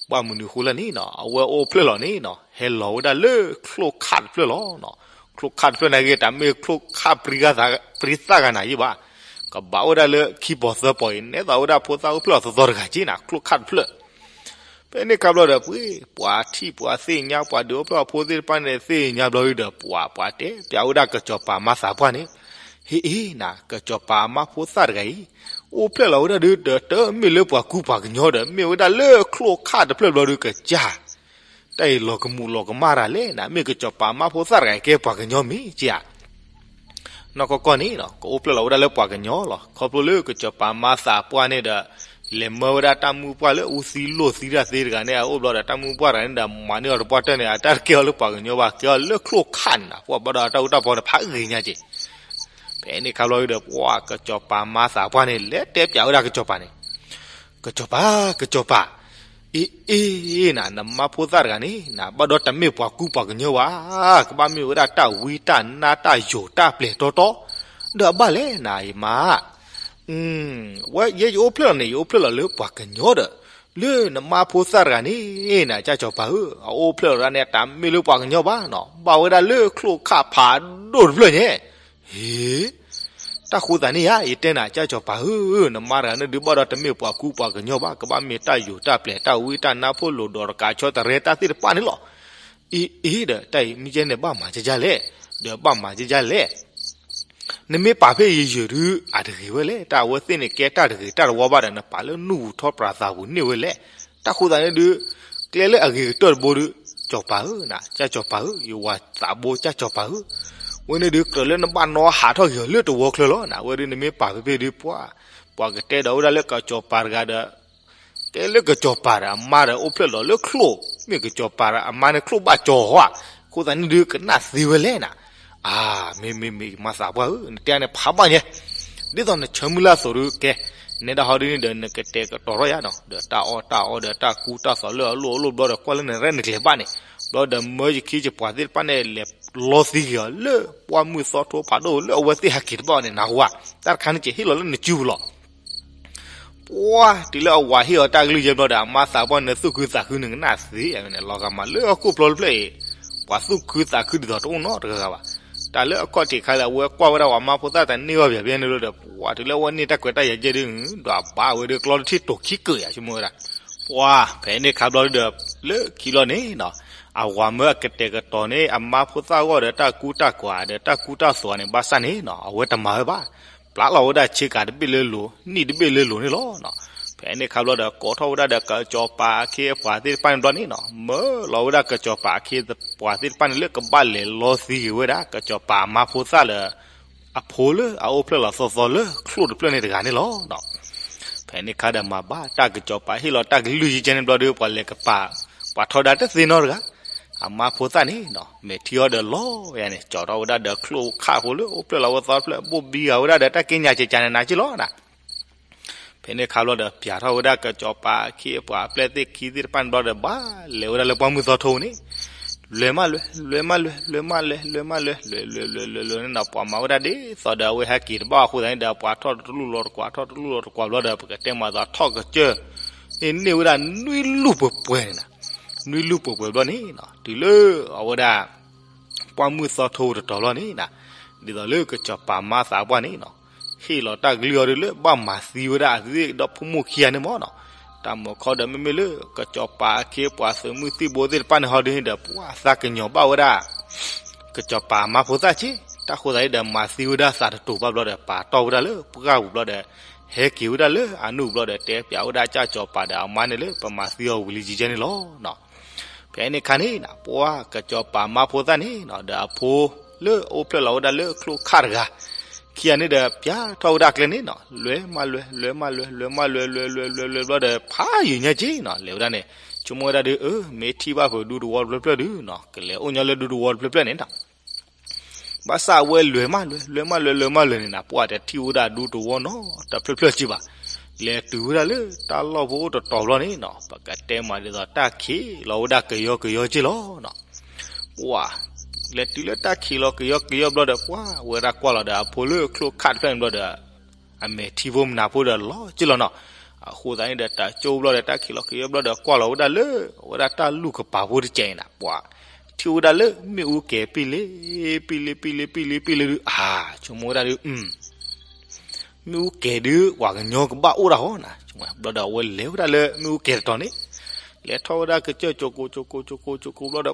ပှၤမနုၤဃိလဲၣ်န့ၣ်နၤ အဝဲအိၣ်ဖျဲၣ်လီၤန့ၣ်နၤ ဟဲလီၤဝဲဒၣ်လၢချိၣ်ခၣ်တဖျၢၣ်လီၤ. ချိၣ်ခၣ်တဖျၢၣ်န့ၣ်ဂ့ၤ တၢ်မ့ၢ်ချိၣ်ခၣ်ပြံသၣ်ဂၤနၤယံၢ်ဘၣ်, ကဘၣ်အိၣ်ဝဲဒၣ်လၢခံပီၤသၢပီၤအံၤ နဲသိးဝဲဒၣ်ဖိသၣ်အိၣ်ဖျဲၣ်လီၤသီသီတဂၤက့နၤ ချိၣ်ခၣ်တဖျၢၣ်. ဖဲန့ၣ်အခါဘျီဒီး ပှၤ ပှၤထံၣ်ပှၤသ့ၣ်ညါ ပှၤဒုးအိၣ်ဖျဲၣ်အဖိသ့ၣ်တဖၣ်န့ၣ် သ့ၣ်ညါဘျီဒီး ပှၤ ပှၤတဲပျးဝဲဒၣ်ကစီၤပၤမါသးပှၢ်န့ၣ်, ဟ့ၣ်အ့ၣ်နၤ ကစီၤပၤမါဖိသၣ်တဂၤအံၤ အိၣ်ဖျဲၣ်လီၤဝဲဒၣ်ဒုး တမ့ၢ်လၢပှၤကူပှၤကညီဒီး မ့ၢ်ဝဲဒၣ်လၢချိၣ်ခၣ်တဖျၢၣ်ဘျီဒီး ကစၢ် တၢ်အံၤလီၤကမူးလီၤကမၣ်တၢ်လဲၣ်နၤ, မ့ၢ်ကစီၤပၤမါဖိသၣ်တဂၤအံၤ ကဲပှၤကညီမ့ၢ်က့ဧါ. နီၢ်ကီၢ်ကီၢ်န့ၣ်နၤ ကအိၣ်ဖျဲၣ်လီၤဝဲဒၣ်လၢပှၤကညီလီၤ. ခီဖျိလၢကစီၤပၤမါသးပှၢ်န့ၣ်ဒီး လဲၤမၢဝဲဒၣ်တၢ်မုၢ်ပှၢ်လၢအူသံလိၣ်သံတၢ်သ့တဂၤန့ၣ် အအိၣ်ဘျီဒီး တၢ်မုၢ်ပှၢ်တဂၤန့ၣ်ဒီး မၤန့ၢ်အီၤတပှၢ်တၢၢ်န့ၣ် အတၢ်တကဲအီၤလၢပှၤကညီဘၣ် ကဲအီၤလၢချိၣ်ခၣ်န့ၣ်နၤ, ပှၤဘၣ်ဒီးအတၢ်အူတၢ်ဖီန့ၣ် ဖးဂ့ၤညါက့. ဖဲန့ၣ်အခါဘျီဒီး ပှၤ ကစီၤပၤမါသးပှၢ်န့ၣ် လဲၤတဲပျးဝဲဒၣ်ကစီၤပၤန့ၣ် ကစီၤပၤ ကစီၤပၤ, အ့ၣ်အ့ၣ်နၤ နမါဖိသၣ်တဂၤန့ၣ်နၤ ဘၣ်ဒီးတမ့ၢ်ပှၤကူပှၤကညီဘၣ်, ကဘၣ်မ့ၢ်ဝဲဒၣ်တၢ်ဝံတၢ်နါတၢ်ယိာ်တၢ်ပျဲၤတီတီ ဒီးအဘၣ်လဲၣ်နၤ ယမါ, ဝဲယဲယအိၣ်ဖျဲၣ်လီၤန့ၣ် ယအိၣ်ဖျဲၣ်လီၤလၢပှၤကညီဒီး လၢနမါဖိသၣ်တဂၤန့ၣ်နၤ ကၢ်စီၤပၤဧၢ, အအိၣ်ဖျဲၣ်လီၤဒၣ်န့ၣ် တမ့ၢ်လၢပှၤကညီဘၣ်နီၤ, ဘၣ်ဝဲဒၣ်လၢချိၣ်ခၣ်ဖးဒိၣ်တဖျၢၣ်ညါ, ဟ့ တၢ်ဃိသးန့ၣ်ဧါ, ယတဲနၤ ကၢ်စီၤပၤဧၢ, နမါတဂၤန့ၣ်ဒုးဘၣ်ဒီးတမ့ၢ်ပှၤကူပှၤကညီဘၣ်, ကဘၣ်မ့ၢ်တၢ်ယိာ်တၢ်ပျဲၤ တၢ်ဝံတၢ်နါ ဖိလိာ်ဒီးတကးဆီတရဲတၢ်သ့ၣ်တဖၣ်န့ၣ်လီၤ. အ့ အ့ ဒီးတၢ်အံၤမ့ၢ်ကဲန့ၣ် ဘၣ်မၤကဲကဲလဲၣ်, ဒီးဘၣ်မၤကဲကဲလဲၣ် နမ့ၢ်ပာ်ဖဲယယုၢ်ဒုး အတဂ့ၤဝဲလဲၣ်, တၢ်အဝဲသ့ၣ်န့ၣ်ကဲတၢ်တဂ့ၤတၢ်တဝါဘၣ်ဒီး နပာ်လၢနူၢ်ပူၤထီၣ်ပြးသးပူၤန့ၢ်ဝဲလဲၣ်. တၢ်ဃိသးန့ၣ်ဒုး ကျဲလၢအဂ့ၤကတၢၢ်တဘိဒုး စီၤပၤဧၢ, ကၢ်စီၤပၤဧၢ, ယဝၤသးဘိကၢ်စီၤပၤဧၢ, ဝဲန့ၣ်ဒုး ကြၢးလၢနဘၣ်နီဟးထီၣ်က့ၤအီၤလၢတဝီချၢလီၤနၤ, ဝဲဒုးနမ့ၢ်ပာ်ဖဲဖဲဒုး ပှၤ ပှၤကတဲဒီးဝဲဒၣ်လၢကစီၤပၤတဂၤဒီး တဲလၢကစီၤပၤဒီးအမါဒီးအိၣ်ဖျဲၣ်လီၤလၢချိၣ်, မ့ၢ်ကစီၤပၤဒီးအမါန့ၣ်ချိၣ်ဘၣ်ကၠီၤဟီဧါ, အဃိသတးန့ၣ်ဒုးကနၣ်သ့ဝဲလဲၣ်နၤ. အါ, မ့ၢ်မ့ၢ်မ့ၢ် မါသးပှၢ်ဧၢ, နတဲန့ၣ်ဖးဘၣ်ညါ, ဒ်သိးနဆၢမုၢ်လၢ်အသိးဒုးကဲ, နဲဒၣ်ဟီဒ်န့ၣ်ဒီးနကတဲာ်ကတီၤထီၣ်ယါနီၤ, ဒီးတၢ်အီၣ်တၢ်အီဒီးတၢ်ကူတၢ်သိးလၢအလိၣ်အလိၣ်ဘျီဒီး ကွၢ်လၢနရဲၣ်နကျဲၤဘၣ်န့ၣ်, ဘျီဒီးမၢယခံယပှၤသ့ၣ်တဖၣ်န့ၣ် လဲၤလီသံက့ၤအီၤလၢပှၢ်မုၢ်သီထိဖးဒိၣ်လၢအဝဲသ့ၣ်ဟဲက့ၤတဘၣ်န့ၣ် နၢ်ဟူဧါ, တၢ်တခါန့ၣ်က့ၤဟ့ၣ်လီၤလၢနစုပူၤလီၤ. ပှၢ် တုၤလၢအဝၤဟ့ၣ်အီၤတၢ်ကလုၢ်ယဲဘျီဒီး အမါသးပှၢ်န့ၣ်သူၣ်ခုသးခုန့ၣ် ကနၣ်သ့အဝဲန့ၣ် လီၤဂာ်မးလၢဟီၣ်ခိၣ်ဖျိတဖျၢၣ်အံၤ, ပှၤသူၣ်ခုသးခုဒ်သိးတအိၣ်နီတဂၤဂၤဘၣ်. တၢ်လၢအခီၣ်ထံးခါလၢ အဝဲကွၢ်ဝဲဒၣ်ပှၤမါဖိသၣ်တန့ၢ်ဘၣ်ဘၣ်ဖဲန့ၣ်လီၤဒီး ပှၢ် တုၤလၢအဝဲန့ၢ်တၢ်ခွဲးတၢ်ယာ်ကဲဒုး ဒွးဘၣ်ဝဲဒုးကျီတထံၣ်တိာ်ခံကၢၢ်ယၤ ဆိကမိၣ်ဝဲဒၣ်. ပှၢ် ဖဲန့ၣ်ခါဘျီဒုးဒီး လၢခံဘျီန့ၣ်နီၤ အဝၤမၢအကတဲာ်ကတီၤန့ၢ် အမါဖိသၣ်အဂီၢ်ဒီးတၢ်ကူတၢ်ကၤဒီးတၢ်ကူတၢ်သိးန့ၣ် ဘၣ်ဆၣ်န့ၣ်နီၤ အဝဲတမၤဝဲဘၣ်. ပျၢ်လီၤဝဲဒၣ်ဆ့ကၤတဘ့ၣ်လၢလိၤ နံၣ်တဘ့ၣ်လၢလိၤန့ၣ်လီၤ. ဖဲန့ၣ်ခါဘျီဒီး ကိးထီၣ်ဝဲဒၣ်ဒီးကစီၤပၤအခ့အပှၤသ့ၣ်တဖၣ်န့ၣ်ဘျီန့ၣ်နီၤ မၢလီၤဝဲဒၣ်ကစီၤပၤအခ့အပှၤသ့ၣ်တဖၣ်န့ၣ်လၢကဘၣ်လဲၤလီသံက့ၤဝဲဒၣ် ကစီၤပၤအမါဖိသၣ်လၢ အဖိလၢအအိၣ်ဖျဲၣ်လီၤသီသီလၢချိၣ်တဖျၢၣ်န့ၣ်တဂၤန့ၣ်လီၤ. ဖဲန့ၣ်ခါဒီးမၤဘၣ်တၢ် ကစီၤပၤဟ့ၣ်လီၤတၢ်ကလုၢ်ယကဲန့ၣ်ဘျီဒီး ပှၤလဲၤကပာ် ပှၤထီဒါတသ့နီတဂၤ အမါဖိသၣ်န့ၣ်နီၤ မဲာ်ထံအီၤဒီးလီၤယၤန့ၣ် ကၠီၤထီၣ်ဝဲဒၣ်ဒီးချိၣ်ခၣ်ဖိလၢအိၣ်ဖျဲၣ်လီၤဝဲသီတဖျၢၣ် ဘိၣ်ဘံဂၤဝဲဒၣ်ဒီးတၢ်က့ညါကကန့ၣ်နၤက့လီၤနၤ. ဖဲန့ၣ်ခါဘျီဒီး ပျၢ်ထီၣ်ဝဲဒၣ်ကစီၤပၤအခ့အပှၤအပျဲၢ်သ့ၣ်ခံသ့ၣ်တဖၣ်န့ၣ်ဘျီဒီး ဘၣ်လဲၤဝဲဒၣ်လၢပှၢ်မုၢ်သီထိန့ၣ် လဲၤမးလဲၤ လဲၤမးလဲၤ လဲၤမးလဲၤ လဲၤမးလဲၤ လဲၤလဲၤလဲၤလဲၤလဲၤန့ၣ်နီၤ ပှၤမၤဝဲဒၣ်ဒ်သိးဒီးအဝဲဟဲက့ၤတဘၣ်အဃိသတးန့ၣ်ဒီး ပှၤထီၣ်တလူၢ်လီၤတကွၢ် ထီၣ်တလူၢ်လီၤတကွၢ်ဘျီဒီး ပကတဲမးဒီးထီၣ်ကစၢၢ် န့ၣ်န့ၢ်ဝဲဒၣ်နွံလူၢ်ပှဲၤပှဲၤန့ၣ်နၤ နွံလူၢ်ပှဲၤပှဲၤဘျီန့ၣ်နီၤ တုၤလၢအဝဲဒၣ် ပှၢ်မုၢ်သီထိတတီၤဘျီန့ၣ်နၤ ဒ်သိးလၢကစီၤပၤမါသးပှၢ်န့ၣ်နီၤ ဟ့ၣ်လီၤတၢ်ကလုၢ်အီၤဒုးလၢဘၣ်မၤသံဝဲဒၣ်အဝဲသ့ၣ်ဒီဖိမိၢ်ခံဂၤန့ၣ်မ့ၢ်နီၤ တၢ်မုာ်ခီဒီးမ့မ့ၢ်လၢ ကစီၤပၤအခ့အပှၤသုးမုၢ်သံၣ်ဘိသ့ၣ်တဖၣ်န့ၣ်ဟီဒုးန့ၣ်ဒီး ပှၤသးကညီၤဘၣ်ဝဲဒၣ် ကစီၤပၤမါဖိသၣ်က့ တၢ်ဃိသတးန့ၣ်ဒီးမၤသံဝဲဒၣ်သးတတိၤဘၣ်ဘျီဒီး ပာ်တီၢ်ဝဲဒၣ်လၢပှၢ်ပူၤဘျီဒီး ဟဲက့ၤဝဲဒၣ်လၢအနုာ်ဘျီဒီး တဲပျးဝဲဒၣ်ကၢ်ကစီၤပၤဒီးအမါန့ၣ်လၢပမၤသံအီၤဝံၤလံကကဲန့ၣ်လီၤ. ဖဲန့ၣ်ခါန့ၣ်နၤ ပှၤကစီၤပၤမါဖိသၣ်န့ၣ်နီၤ ဒီးအဖိလၢအိၣ်ဖျဲၣ်လီၤဝဲဒၣ်လၢချိၣ်ခၣ်တဂၤ ခံဂၤန့ၣ်ဒီး ပျၢ်ထီၣ်ဝဲဒၣ်ကျဲန့ၣ်နီၤ လဲၤမးလဲၤ လဲၤမးလဲၤ လဲၤမးလဲၤ လဲၤလဲၤ လဲၤလဲၤဘျီဒီး ဖးယံာ်ညါက့နီၤ လဲၤဝဲဒၣ်န့ၣ် ဆိကမိၣ်ဝဲဒၣ်ဒုး အၢ မ့ၢ်ထံၣ်ဘၣ်ဖုးဒူသဝီတဖျၢၣ်ဖျၢၣ်ဒုးနီၤ ကလဲၤအိၣ်ညီလၢဒူသဝီတဖျၢၣ်ဖျၢၣ်န့ၣ်နီၤ ဘၣ်ဆၣ်အဝဲလဲၤမးလဲၤ လဲၤမးလဲၤ လဲၤမးလဲၤန့ၣ်နၤ ပှၤတထံၣ်ဝဲဒၣ်ဒူသဝီနီတဖျၢၣ်ဖျၢၣ်က့ဘၣ်. လဲၤတုၤဝဲဒၣ်လၢတၢ်လီၢ်ဖိအိၣ်တတီၤဘျီန့ၣ်နီၤ ပကတဲမးဒ်သိးတၢ်ခံးလီၤဝဲဒၣ်ကယီကယီက့လီၤနီၤ ပှၤ လဲၤတုၤလၢတၢ်ခံးလီၤကယီကယီဘျီဒီး ပှၤဝဲဒၣ်ကွၢ်လီၤဒီးအဖိလၢချိၣ်ခၣ်တဖျၢၣ်န့ၣ်ဘျီဒီး အမဲာ်ထံဖိမနၤဖိဒီးလီၤက့လီၤနီၤ. အဃိသတးန့ၣ်ဒီးတၢ်ကၠိဘျီဒီးတၢ်ခံးလီၤကယီဘျီဒီးကွၢ်လီၤဝဲဒၣ်လၢ အဝဲဒၣ်တၢ်လူၢ်ကပၤဖိတကဲးန့ၣ်နၤ ပှၤ ထံၣ်ဝဲဒၣ်လၢမ့ၣ်အူကဲၤပံၣ်လ့ ပံၣ်လ့ ပံၣ်လ့ ပံၣ်လ့ ပံၣ်လ့ဒုး အါ ဆိကမိၣ်ဝဲဒၣ်ဒုး မ့ၣ်အူကဲၤဒုး ပှၤကညီကဘၣ်အိၣ်ဒၣ်ဟီနၤ ဘျီဒီးအဝဲလဲၤဝဲဒၣ်လၢမ့ၣ်အူကဲၤတတီၤန့ၣ် လဲၤထီၣ်ဝဲဒၣ်ကစၢၢ်ကၠိကိကိကိကိကိကိ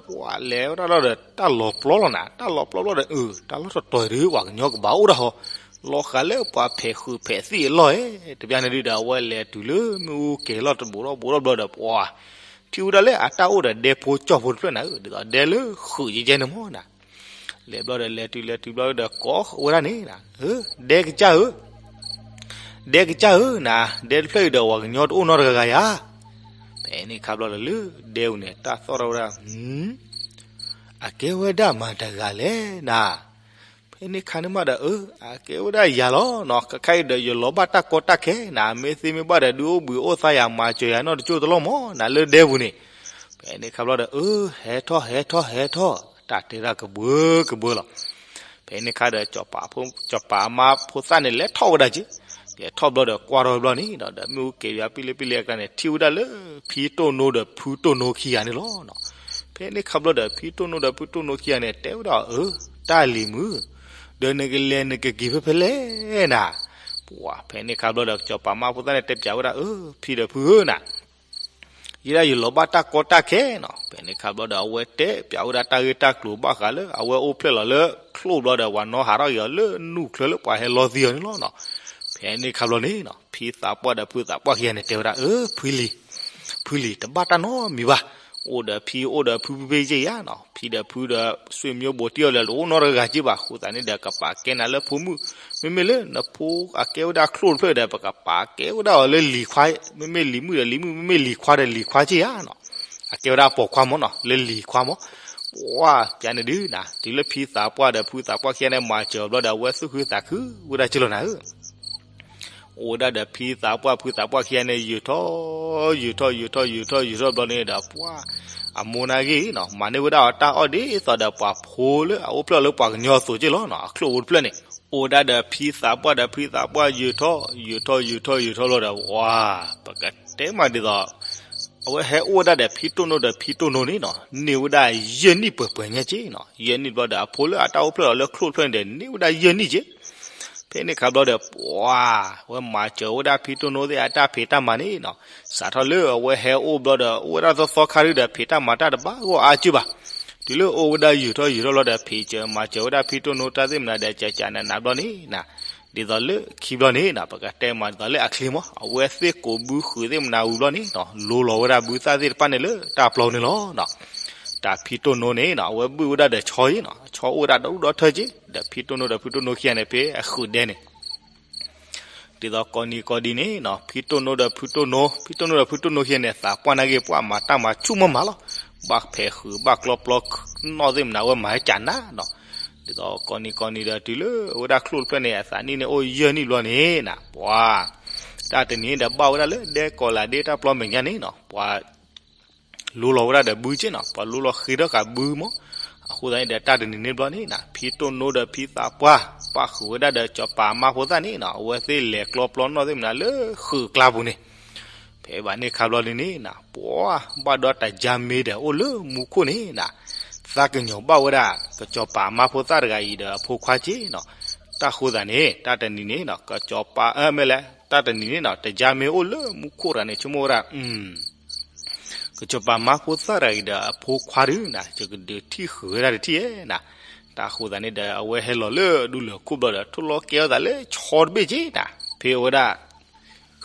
ဘျီဒီး ပှၤလဲၤဝဲဒၣ်လီၤဒီးတၢ်လီၤပျီလီၤနၤ တၢ်လီၤပျီဘျီဒီး အၢ တၢ်လီၢ်တတီၤဒုး ပှၤကညီကဘၣ်အိၣ်ဒၣ်ဟီ လီၤဃာ်လၢပှၤဖဲးဃုာ်ဖဲးသံၣ်အလီၢ်ဧဲ တဘျီန့ၣ်ဒုးဒီး အဝဲလဲၤတုၤလၢမ့ၣ်အူကဲၤလီၢ်တဘိးထီၣ်ဘိးထီၣ်ဘျီဒီး ပှၤ ထံၣ်ဝဲဒၣ်လၢအတၢ်အိၣ်ဒီးဒဲဖိကၠီၣ်ဖိတဖျၢၣ်နၤ ဒ်သိးဒဲလၢဃုာ်ကကဲန့ၣ်မ့ၢ်နၤ လဲၤဘျီဒီးလဲၤတုၤလဲၤတုၤဘျီဒီးကိးဝဲဒၣ်န့ၣ်နၤ ဒဲကစၢ်ဧၢ ဒဲကစၢ်ဧၢနၤ ဒဲတဖျၢၣ်အံၤဒီးပှၤကညီတအိၣ်နီတဂၤဂၤယၤ ဖဲန့ၣ်ခါဘျီဒီးလၢဒဲပူၤန့ၣ် တၢ်သီၣ်ထီၣ်ဝဲဒၣ် အကဲဝဲဒၣ်မၤတဂၤလဲၣ်နၤ ဖဲန့ၣ်ခါန့ၣ်မးဒီး အၢ အကဲဝဲဒၣ်ယၤလီၤနီၤ ခဲခါအံၤဒီးယလီၤဘၣ်တၢ်ကီတၢ်ခဲနၤ မ့ၢ်သ့မ့ၢ်ဘၣ်ဒီးဒုးအိၣ်ဘှံးအိၣ်သါယၤမၤစၢၤယၤနီတကၠိၢ်တလီၢ်မ့ၢ်နၤ လၢဒဲပူၤန့ၣ် ဖဲန့ၣ်ခါဘျီဒီး အၢ ဟဲထီၣ်ဟဲထီၣ်ဟဲထီၣ် တၢ်တဲဒၣ်ကဘှၢကဘှၢလီၤ ဖဲန့ၣ်ခါဒီး စီၤပၤအမါဖိသၣ်န့ၣ် လဲၤထီၣ်ဝဲဒၣ်က့ၤ, လဲၤထီၣ်ဘျီဒီးကွၢ်ထီၣ်ဘျီန့ၣ်ဒီး မ့ၣ်အူကဲၤယွၤပံလ့ပံလ့အကျါန့ၣ် ထံၣ်ဝဲဒၣ်လၢ ဖံတိၢ်နိဒီးဖုတိၢ်နိခံဂၤန့ၣ်လီၤ. ဖဲန့ၣ်ခါဘျီဒီး ဖံတိၢ်နိဒီးဖုတိၢ်နိခံဂၤန့ၣ် တဲဝဲဒၣ်အီၤ, အၢ တၢ်လံၤမုၣ်, ဒီးနကလဲၤနကက့ၤဖဲဖဲလဲၣ်နၤ. ပှၤဖဲန့ၣ်ခါဘျီဒီး စီၤပၤအမါဖိသၣ်န့ၣ် တဲပၠးဝဲဒၣ်အီၤ, ဖံဒီးဖုဧၢနၤ, ယဲဒၣ်ယလီၤဘၣ်တၢ်ကီတၢ်ခဲနီၤ. ဖဲန့ၣ်ခါဘျီဒီး အဝဲတဲပၠးဝဲဒၣ်တၢ်ဂ့ၢ်တၢ်ကျိၤဘၣ်ဃးလၢ အဝဲအိၣ်ဖျဲၣ်လီၤလၢချိၣ်ဘျီဒီး ပှၤနီၣ်ဟးထီၣ်က့ၤအီၤလၢနူၢ်ချၢလၢပှၤဟဲလီသံအီၤန့ၣ်လီၤနီၤ. ဖဲန့ၣ်ခါဘျီန့ၣ်နီၤ ဖံသးပှၢ်ဒီးဖုသးပှၢ်ခံဂၤန့ၣ် တဲဝဲဒၣ်အီၤ, ဖုလံၤ, ဖုလံၤ တဘၣ်တၢ်နီတမံၤဘၣ်. အိၣ်ဒီးဖံအိၣ်ဒီးဖုဖဲယဲၢ်ယၤနီၤ. ဖံဒီးဖုဒီး ဆွေမျိုးဘိးတံၢ်အီၤဒီး တအိၣ်နီတဂၤက့ဘၣ်. အဃိသတးန့ၣ်ဒီး ကပာ်ကဲနၤလၢဖိမုၣ်, မ့မ့ၢ်လၢနဖိအကဲဝဲဒၣ်ချိၣ်တဖျၢၣ်ဒီး ပကပာ်ကဲဝဲဒၣ်အီၤလၢလံၤခွါ, မ့မ့ၢ်လံၤမုၣ်ဒီးလံၤမုၣ်, မ့မ့ၢ်လံၤခွါဒီးလံၤခွါက့ဧါနီၤ. အကဲဝဲဒၣ်ပိာ်ခွါမးနီၤ, လၢလံၤခွါမး. ပှၤပျါန့ၣ်ဒုးနၤ တုၤလၢဖံသးပှၢ်ဒီးဖုသးပှၢ်ခံဂၤန့ၣ် မၤစၢၤအီၤဘျီဒီး အဝဲသူၣ်ခုသးခုဝဲဒၣ်က့လီၤနၤဧၢ. အိၣ်ဝဲဒၣ်ဒီးဖံသးပှၢ်ဖုသးပှၢ်ခံဂၤန့ၣ် ယုာ်ထီၣ်, ယုာ်ထီၣ် ယုာ်ထီၣ် ယုာ်ထီၣ် ယုာ်ထီၣ်ဘျီန့ၣ်ဒီး ပှၤအမိၢ်န့ၣ်ဂ့ၤနီၤ မၤန့ၢ်ဝဲဒၣ်အီၤတၢ်အီၣ်ဒ်သိးဒီး ပှၤဖိလၢအအိၣ်ဖျဲၣ်လၢပှၤကညီအသိးက့လီၤနီၤ. အချိၣ်ဖိတဖျၢၣ်န့ၣ် အိၣ်ဝဲဒၣ်ဒီးဖံသးပှၢ်ဒီးဖုသးပှၢ် ယုာ်ထီၣ်, ယုာ်ထီၣ် ယုာ်ထီၣ် ယုာ်ထီၣ်ဘျီဒီး ပှၤ ပကတဲမးဒ်သိး အဝဲဟဲအိၣ်ဝဲဒၣ်ဒီးဖံတိၢ်နိဒီးဖံတိၢ်နိန့ၣ်နီၤ န့ၢ်ဝဲဒၣ်ယဲၢ်နံၣ်ပှဲၤပှဲၤညါက့နီၤ. ယဲၢ်နံၣ်ဘျီဒီး အဖိလၢအတၢ်အိၣ်ဖျဲၣ်လီၤလၢချိၣ်တဖျၢၣ်န့ၣ်ဒီး န့ၢ်ဝဲဒၣ်ယဲၢ်နံၣ်က့. ဖဲန့ၣ်ခါဘျီဒီး ပှၤ အဝဲမၤစၢၤဝဲဒၣ်ဖံတိၢ်နိသ့ၣ်အတၢ်ဖံးတၢ်မၤန့ၣ်နီၤ. စးထီၣ်လၢအဝဲဟဲအိၣ်ဘျီဒီး အိၣ်ဝဲဒၣ်သီသီခါဒုဒီး ဖံးတၢ်မၤတၢ်တဘၣ်ဂီၢ်အါက့ဘၣ်. တုၤလၢအိၣ်ဝဲဒၣ်ယုာ်ထီၣ်ယုာ်ထီၣ်ဘျီဒီး ဖံးစၢၤမၤစၢၤဝဲဒၣ်ဖံတိၢ်နိတၢ်သ့ၣ်မနုၤဒီး ကကနးနးဘျီန့ၣ်နီၤ. ဒ်သိးလၢခံဘျီန့ၣ်နီၤ ပကတဲမးဒ်သိးလၢအချ့မး အဝဲသ့ၣ်ကိးဘုဃုာ်သ့ၣ်မနုၤဝံၤဘျီန့ၣ်နီၤ လိလီၤဝဲဒၣ်ဘုသၣ်သ့ၣ်တဖၣ်န့ၣ်လၢတၢ်ပျီန့ၣ်လီၤနီၤ. တၢ်ဖံတိၢ်နိန့ၣ်နီၤ အဝဲဘုၣ်ဝဲဒၣ်ဒီးဆီအံၤနီၤ ဆီအိၣ်ဝဲဒၣ်ဒီဒူၣ်ဒီထၢက့ ဒီးဖံတိၢ်နိဒီးဖုတိၢ်နိခံဂၤန့ၣ် ဖဲအဃုာ်ဒဲန့ၣ် ဒ်သိးကိးနံၤကိးဒံးန့ၣ်နီၤ ဖံတိၢ်နိဒီးဖုတိၢ်နိ ဖံတိၢ်နိဒီးဖုတိၢ်နိခံဂၤန့ၣ် သးပှၢ်န့ၣ်ဂ့ၤ ပှၤမၤတၢ်မၤဆူၣ်မးမးလီၤ. ဘၣ်ဖဲးဃုာ်ဘၣ်ကျီပျီ နီၣ်သ့ၣ်မနုၤဝဲမၤဟဲကနးနီၤ. ဒ်သိးကိးနံၤကိးနံၤဒီး တုၤလၢအဝဲဒၣ်ချိၣ်တဖျၢၣ်န့ၣ် အသးနံၣ်န့ၣ်အိၣ်ယဲၢ်နံၣ်ဘျီန့ၣ်နီၤ ပှၤ တၢ်တနံၤန့ၣ်ဒီး ဘၣ်ဝဲဒၣ်လၢဒဲကီးလးဒ့တၢ်ပျီမဲာ်ညါန့ၣ်နီၤ ပှၤ လိလီၤဝဲဒၣ်ဒီးဘုက့နီၤ ပှၤလိလီၤဃ့ထီၣ်ဃာ်ဘုမး. အဃိသတးန့ၣ်ဒီး တၢ်တနံၤန့ၣ်ဘျီန့ၣ်နီၤ ဖံတိၢ်နိဒီးဖံသးပှၢ် ပၣ်ဃုာ်ဝဲဒၣ်ဒီးစီၤပၤအမါဖိသၣ်န့ၣ်နီၤ အဝဲသ့ၣ်လဲၤကျီပျီနီၣ်သ့ၣ်မနုၤလၢဃုာ်အကျါပူၤန့ၣ် ဖဲဘၣ်န့ၣ်ခါဘျီန့ၣ်နီၤ ပှၤဘၣ်ဒီးတၢ်ယါမ့ၢ်ဒီးအိၣ်လၢမူခိၣ်န့ၣ်နီၤ သးကညီၤဘၣ်ဝဲဒၣ် ကစီၤပၤအမါဖိသၣ်တဂၤအံၤဒီးအဖိခွါက့နီၤ. တၢ်ဃိသတးန့ၣ် တၢ်တနံၤန့ၣ်နီၤ ကစီၤပၤ အၢ မ့ၢ်လဲၣ် တၢ်တနံၤန့ၣ်နီၤ တၢ်ယါမ့ၢ်အိၣ်လၢမူခိၣ်တဂၤန့ၣ် ဆိကမိၣ်ဝဲဒၣ် ကစီၤပၤမါဖိသၣ်တဂၤအံၤဒီးအဖိခွါဒုနီၤ ယကဒုးထံၣ်ဃုာ်ဝဲဒၣ်တထံၣ်ဧါနီၤ. တၢ်ဃိသတးန့ၣ်ဒီး အဝဲဟဲလီၤလၢဒူလၢၢ်ခိၣ်ဘျီဒီး ထိၣ်လီၤကဲထီၣ်သးလၢဆီတဘ့ၣ်က့နီၤ ဖဲအဝဲဒၣ်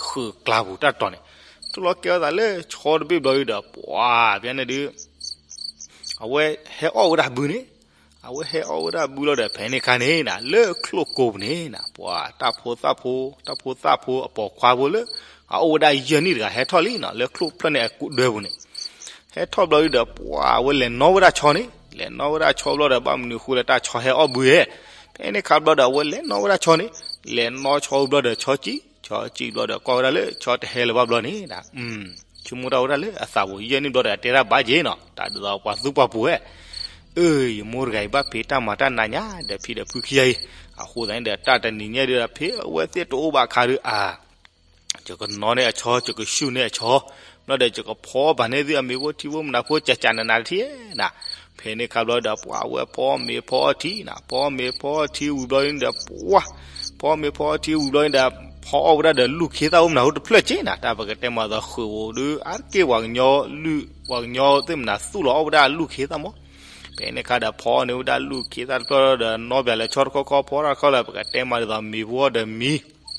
ဃုာ်ကျါပူၤတၢ်တီၤန့ၣ် ထိၣ်လီၤကဲထီၣ်သးလၢဆီတဘ့ၣ်ဘျီဒုဒီး ပှၤပျါန့ၣ်ဒု အဝဲဟဲအီၣ်ဝဲဒၣ်ဘုန့ၣ် အဝဲဟဲအီၣ်ဝဲဒၣ်ဘုလီၤဒီး ဖဲန့ၣ်ခါန့ၣ်နီၤ လၢချိၣ်ကိာ်ပူၤန့ၣ်နီၤ ပှၤတၢ်ဖိသၣ်ဖိ တၢ်ဖိသၣ်ဖိအပိာ်ခွါဖိလၢ အအိၣ်ဝဲဒၣ်ယဲၢ်နံၣ်တဂၤ ဟဲထီၣ်လံနီၤ လၢချိၣ်ဖျၢၣ်န့ၣ်အဒၢပူၤန့ၣ် ဟဲထီၣ်ဘျီဒုဒီး ပှၤအဝဲလဲၤနီၣ်ဝဲဒၣ်ဆီန့ၣ် လဲၤနီၣ်ဝဲဒၣ်ဆီဘျီဒီး ဘၣ်မနုၤဃိလၢတၢ်ဆီဟဲအီၣ်ဘုဧါ. ဖဲန့ၣ်ခါဘျီဒီး အဝဲလဲၤနီၣ်ဝဲဒၣ်ဆီန့ၣ် လဲၤနီၣ်ဆီဘျီဒီး ဆီကံၣ် ဆီကံၣ်ဘျီဒီး ကွၢ်ဝဲဒၣ်လၢဆီတဟဲလၢၤဘၣ်ဘျီန့ၣ်နီၤ ဆိကမိၣ်တၢ်ဝဲဒၣ်လၢအသးပူၤ ယဲၢ်နံၣ်ဘျီဒီး အတဲတၢ်ဘၣ်က့ၤနီၤ တၢ်ဒ်သိးပှၤသူပှၤပူၤဧါ အၢ ယမိၢ်တဂၤအံၤဘၣ်ဖံးတၢ်မၤတၢ်နးညါဒီးဖံဒီးဖုခံဂၤအံၤ အဃိသတးန့ၣ်ဒီး တၢ်တနံၤညါဒုဒီး ဖဲအဝဲသ့ၣ်တအိၣ်ဘၣ်အခါဒု အါ ယကနီၣ်န့ၢ်အဆီ ယကဆူၣ်န့ၢ်အဆီ ဘျီဒီးယကဖီဘၣ်န့ၢ်သုအမ့ၤဖိထံဖိမနုၤဖိ ကကနးနးတထံၣ်နီၤ. ဖဲန့ၣ်ခါဘျီဒီး ပှၤအဝဲဖီမ့ၤဖီအီထံနီၤ ဖီမ့ၤဖီအီထံဝံၤဘျီန့ၣ်ဒီး ပှၤ ဖီမ့ၤဖီအီထံဝံၤဘျီန့ၣ်ဒီး ဖီအီၣ်ဝဲဒၣ်ဒီးလူၢ်ခ့သၣ်အိၣ်မနုၤဖိတဖျၢၣ်က့နီၤ တၢ်ပကတဲမၤသီဃုာ်အိၣ်ဒု အါတက့ၢ်ပှၤကညီလုၢ် ပှၤကညီသ့ၣ်မနုၤသူၣ်လီၤအီၣ်ဝဲဒၣ်လူၢ်ခ့သၣ်မး. ဖဲန့ၣ်ခါဒီး ဖီအီၣ်န့ၢ်ဝဲဒၣ်လူၢ်ခ့သၣ်တဖျၢၣ်ဒီး နီၣ်ဘၣ်လၢဆီတခီခီ ဖီတၢ်တခီလၢ ပကတဲမၤဒ်သိးမ့ၤဖိအီၣ်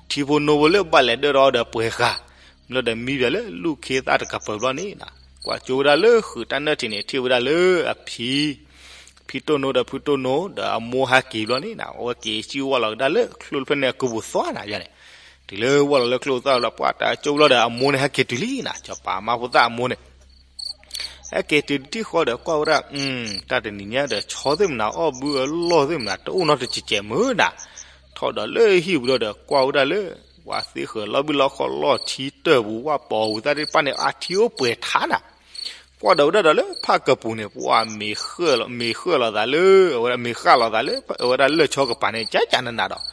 ဒီးမံ ထံဖိနိဖိလၢဘၣ်လဲၤဒၢထီၣ်အီၤဒီးပှဲၤဃာ် ဘျီဒီးမံဘၣ်လၢလူၢ်ခ့သၣ်တကပၤဘျီန့ၣ်နီၤ ကွၢ်ကၠိဝဲဒၣ်လၢဃုာ်တၢ်နၢၣ်ထံးန့ၣ် ထံၣ်ဝဲဒၣ်လၢအဖံ ဖံတိၢ်နိဒီးဖုတိၢ်နိ ဒီးအမိၢ်ဟဲက့ၤဘျီန့ၣ်နီၤ အဝဲက့ၤစံၣ်ဝဲလီၤကဒါလၢချိၣ်တဖျၢၣ်န့ၣ်အကုပူၤသွါနၤယါန့ၣ် တုၤလၢဝဲလီၤလၢချိၣ်သၣ်လီၤ ပှၤတၢ်ကၠိဘျီဒီးအမိၢ်န့ၣ်ဟဲက့ၤတုၤလံနီၤ စီၤပၤမါဖိသၣ်အမိၢ်န့ၣ် ဟဲက့ၤတုၤတထံၣ်ဃီဒီးကွၢ်ဝဲဒၣ် တၢ်တနံၤညါဒီးဆီသ့ၣ်မနုၤအီၣ်ဘုအလီၢ်သ့ၣ်မနုၤတအိၣ်နီတစဲးစဲးမုၢ်နၤ ထီၣ်ဒီးလၢဟံၣ်ပူၤဒီးကွၢ်ဝဲဒၣ်လၢ ပှၤသ့ဃၢၤလီၤဘုလီၢ်ခီၣ်လီၢ်ထံတၢၢ်ပူၤ ဝၣ်ပီၤဝံၤသၣ်သ့ၣ်တဖၣ်န့ၣ် အထံအိၣ်ပှဲၤထါနၤ ကွၢ်ဒီးဝဲဒၣ်ဒီးလၢဖၣ်ကပူၤန့ၣ် ပှၤမ့ၤဃၢၣ်လီၤသးလၢ အဝဲမ့ၤဃၣ်လီၤသးလၢ အဝဲဒၣ်လၢၢ်ဆီကပၤန့ၣ် ကၠးကၠးနးနးဒီး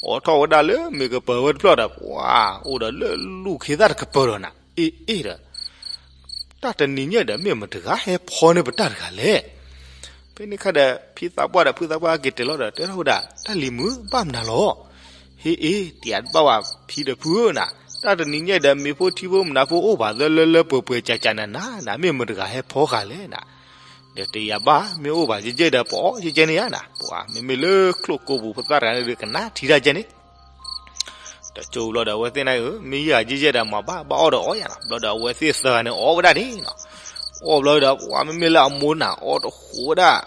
အိးထီၣ်ဝဲဒၣ်လၢမ့ၤကပၤဝဲတဖျၢၣ်ဒီး ပှၤအိၣ်ဒီးလၢလူၢ်ခ့သၣ်တကပၤဒီးနၤ အ့ၣ်အ့ၣ်ဒီး တၢ်တနံၤညါဒီး မ့ၢ်မတဂၤဟဲဖီန့ၢ်ပတၢ်တဂၤလဲၣ်. ဖဲန့ၣ်ခါဒီး ဖံသးပှၢ်ဒီးဖုသးပှၢ်က့ၤတဲလီၤဒီး တဲထီၣ်ဝဲဒၣ် တၢ်လံၤမုာ် ဘၣ်မနုၤလီၤ. ဟ့ၣ်အ့ၣ် တယးတဘၣ်ဝဲဖံဒီးဖုဧၢနၤ, တၢ်တနံၤညါဒီး မ့ၤဖိထံဖိမနုၤဖိအိၣ်ဘၣ်သၢလၢလၢပှဲၤပှဲၤ ကၠးကၠးနးနးနၤ, မ့ၢ်မတဂၤဟဲဖီဃာ်လဲၣ်နၤ. ဒီးတယးဘၣ် မ့ၢ်အိၣ်ဘၣ်ယဲၢ်ယဲၢ်ဒီး ပအီၣ်ယဲၢ်ယဲၢ်န့ၣ်ဧါနၤ, ပှၤမ့မ့ၢ်လၢချိၣ်ကိးပူၤဖိသၣ်တဂၤန့ၣ်ဒီး ကနၣ်ထံတၢ်ယဲၢ်န့ၣ် တကၠိဘျီဒီး အဝဲသ့ၣ်န့ၣ်ဧၢ မ့ၢ်ယဲၢ်ဂၤယဲၢ်ယဲၢ်ဒီး မၤဘၣ်ဘၣ်အီၣ်ဒီးအီၣ်ယၤလီၤ. ဘျီဒီး အဝဲသ့ၣ်သၢဂၤန့ၣ် အီၣ်ဝဲဒၣ်န့ၣ်လီၤ. အီၣ်ဘျီဒီး ပှၤမ့မ့ၢ်လၢအမိၢ်နၤ အီၣ်တဃိးဝဲဒၣ်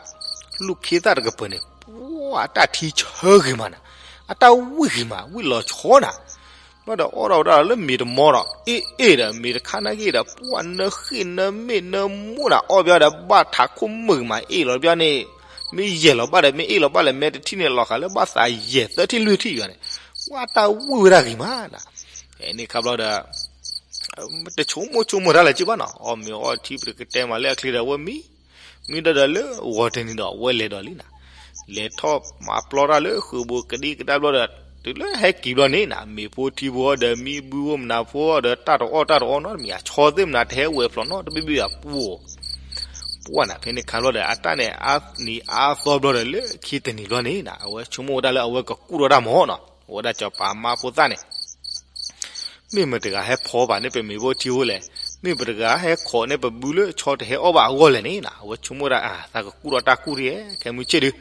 လူၢ်ခ့သၣ်တကပၤန့ၣ် ပှၤအတၢ်ထံဆၢဂ့ၤမးနၤ, အတၢ်ဝံၣ်ဂ့ၤမး ဝံၣ်လီၤဆီနၤ. ဘျီဒီး အီၣ်ထီၣ်ဝဲဒၣ်လၢမ့ၤတမီဒီး အ့ၣ်အ့ၣ်ဒီး မ့ၤတခါနာ်က့ဒီး ပှၤနၢဃ့ၣ်နၢမ့ၣ်နၢမိၢ်နၤ အီၣ်ဘၣ်ဒီး ဘၣ်ထးခိၣ်မုာ်ဂ့ၤမး အ့ၣ်လီၤဘၣ်န့ၣ် မ့ၢ်ယဲၢ်လီၤဘၣ်ဒီး မ့ၢ်အ့ၣ်လီၤဘၣ်လဲၣ် မ့ၢ်တထံၣ်န့ၣ်လီၤဃာ်လၢဘၣ်သးယဲၢ်သၢထံၣ်လွံၢ်ထံၣ်ယၤန့ၣ် ပှၤတၢ်ဝံၣ်ဝဲဒၣ်ဂ့ၤမးနၤ. ဖဲန့ၣ်ခါဘျီဒီး တဆိကမိၣ်ဆိကမိၣ်တၢ်လၢၤက့ဘၣ်နီၤ, အီၣ်မ့ၤအီထံ ပတကတဲမးလၢအချ့ဒီး အဝဲမံ မံဒီးဒီးလၢဂီၤတနံၤဒီး အဝဲလဲၤဒီးလံနၤ. လဲၤထီၣ်မၤပျီတၢ်လၢဃုာ်ဘိကဒံကဒါဘျီဒီး တုၤလၢဟဲက့ၤဘျီန့ၣ်နၤ မ့ၤဖိထံဖိဒီး မံဘုဖိမနုၤဖိဒီး တၢ်တအီၣ်တၢ်တအီနီတမံၤ အဆီသ့ၣ်မနုၤတဟဲဝဲၤဖျိးနီတဘ့ၣ်ဘ့ၣ်အပူၤ ပှၢ်နၤ. ဖဲန့ၣ်ခါဘျီဒီး အတၢ်န့ၣ်အါနံၤအါသီဘျီဒီး လၢခံတနံၤဘျီန့ၣ်နၤ အဝဲဆိကမိၣ်ဝဲဒၣ်လၢအဝဲကကူၣ်ထီၣ်တၢ်မၢ်နီၤ, အဝဲဒၣ်စီၤပၤမါဖိသၣ်န့ၣ် မ့ၢ်မတဂၤဟဲဖီဘၣ်န့ၢ်ပမ့ၤဖိထံဖိလဲၣ်, မ့ၢ်ပတဂၤဟဲခိးန့ၢ်ပဘုလၢဆီတဟဲအီၣ်ဘၣ်အဂီၢ်လဲၣ်န့ၣ်နၤ အဝဲဆိကမိၣ်ဝဲဒၣ် အသးကကူၣ်ထီၣ်တၢ်ကူၣ်တယဲၢ် ခဲမုၢ်ဆ့ၣ်ဒုး.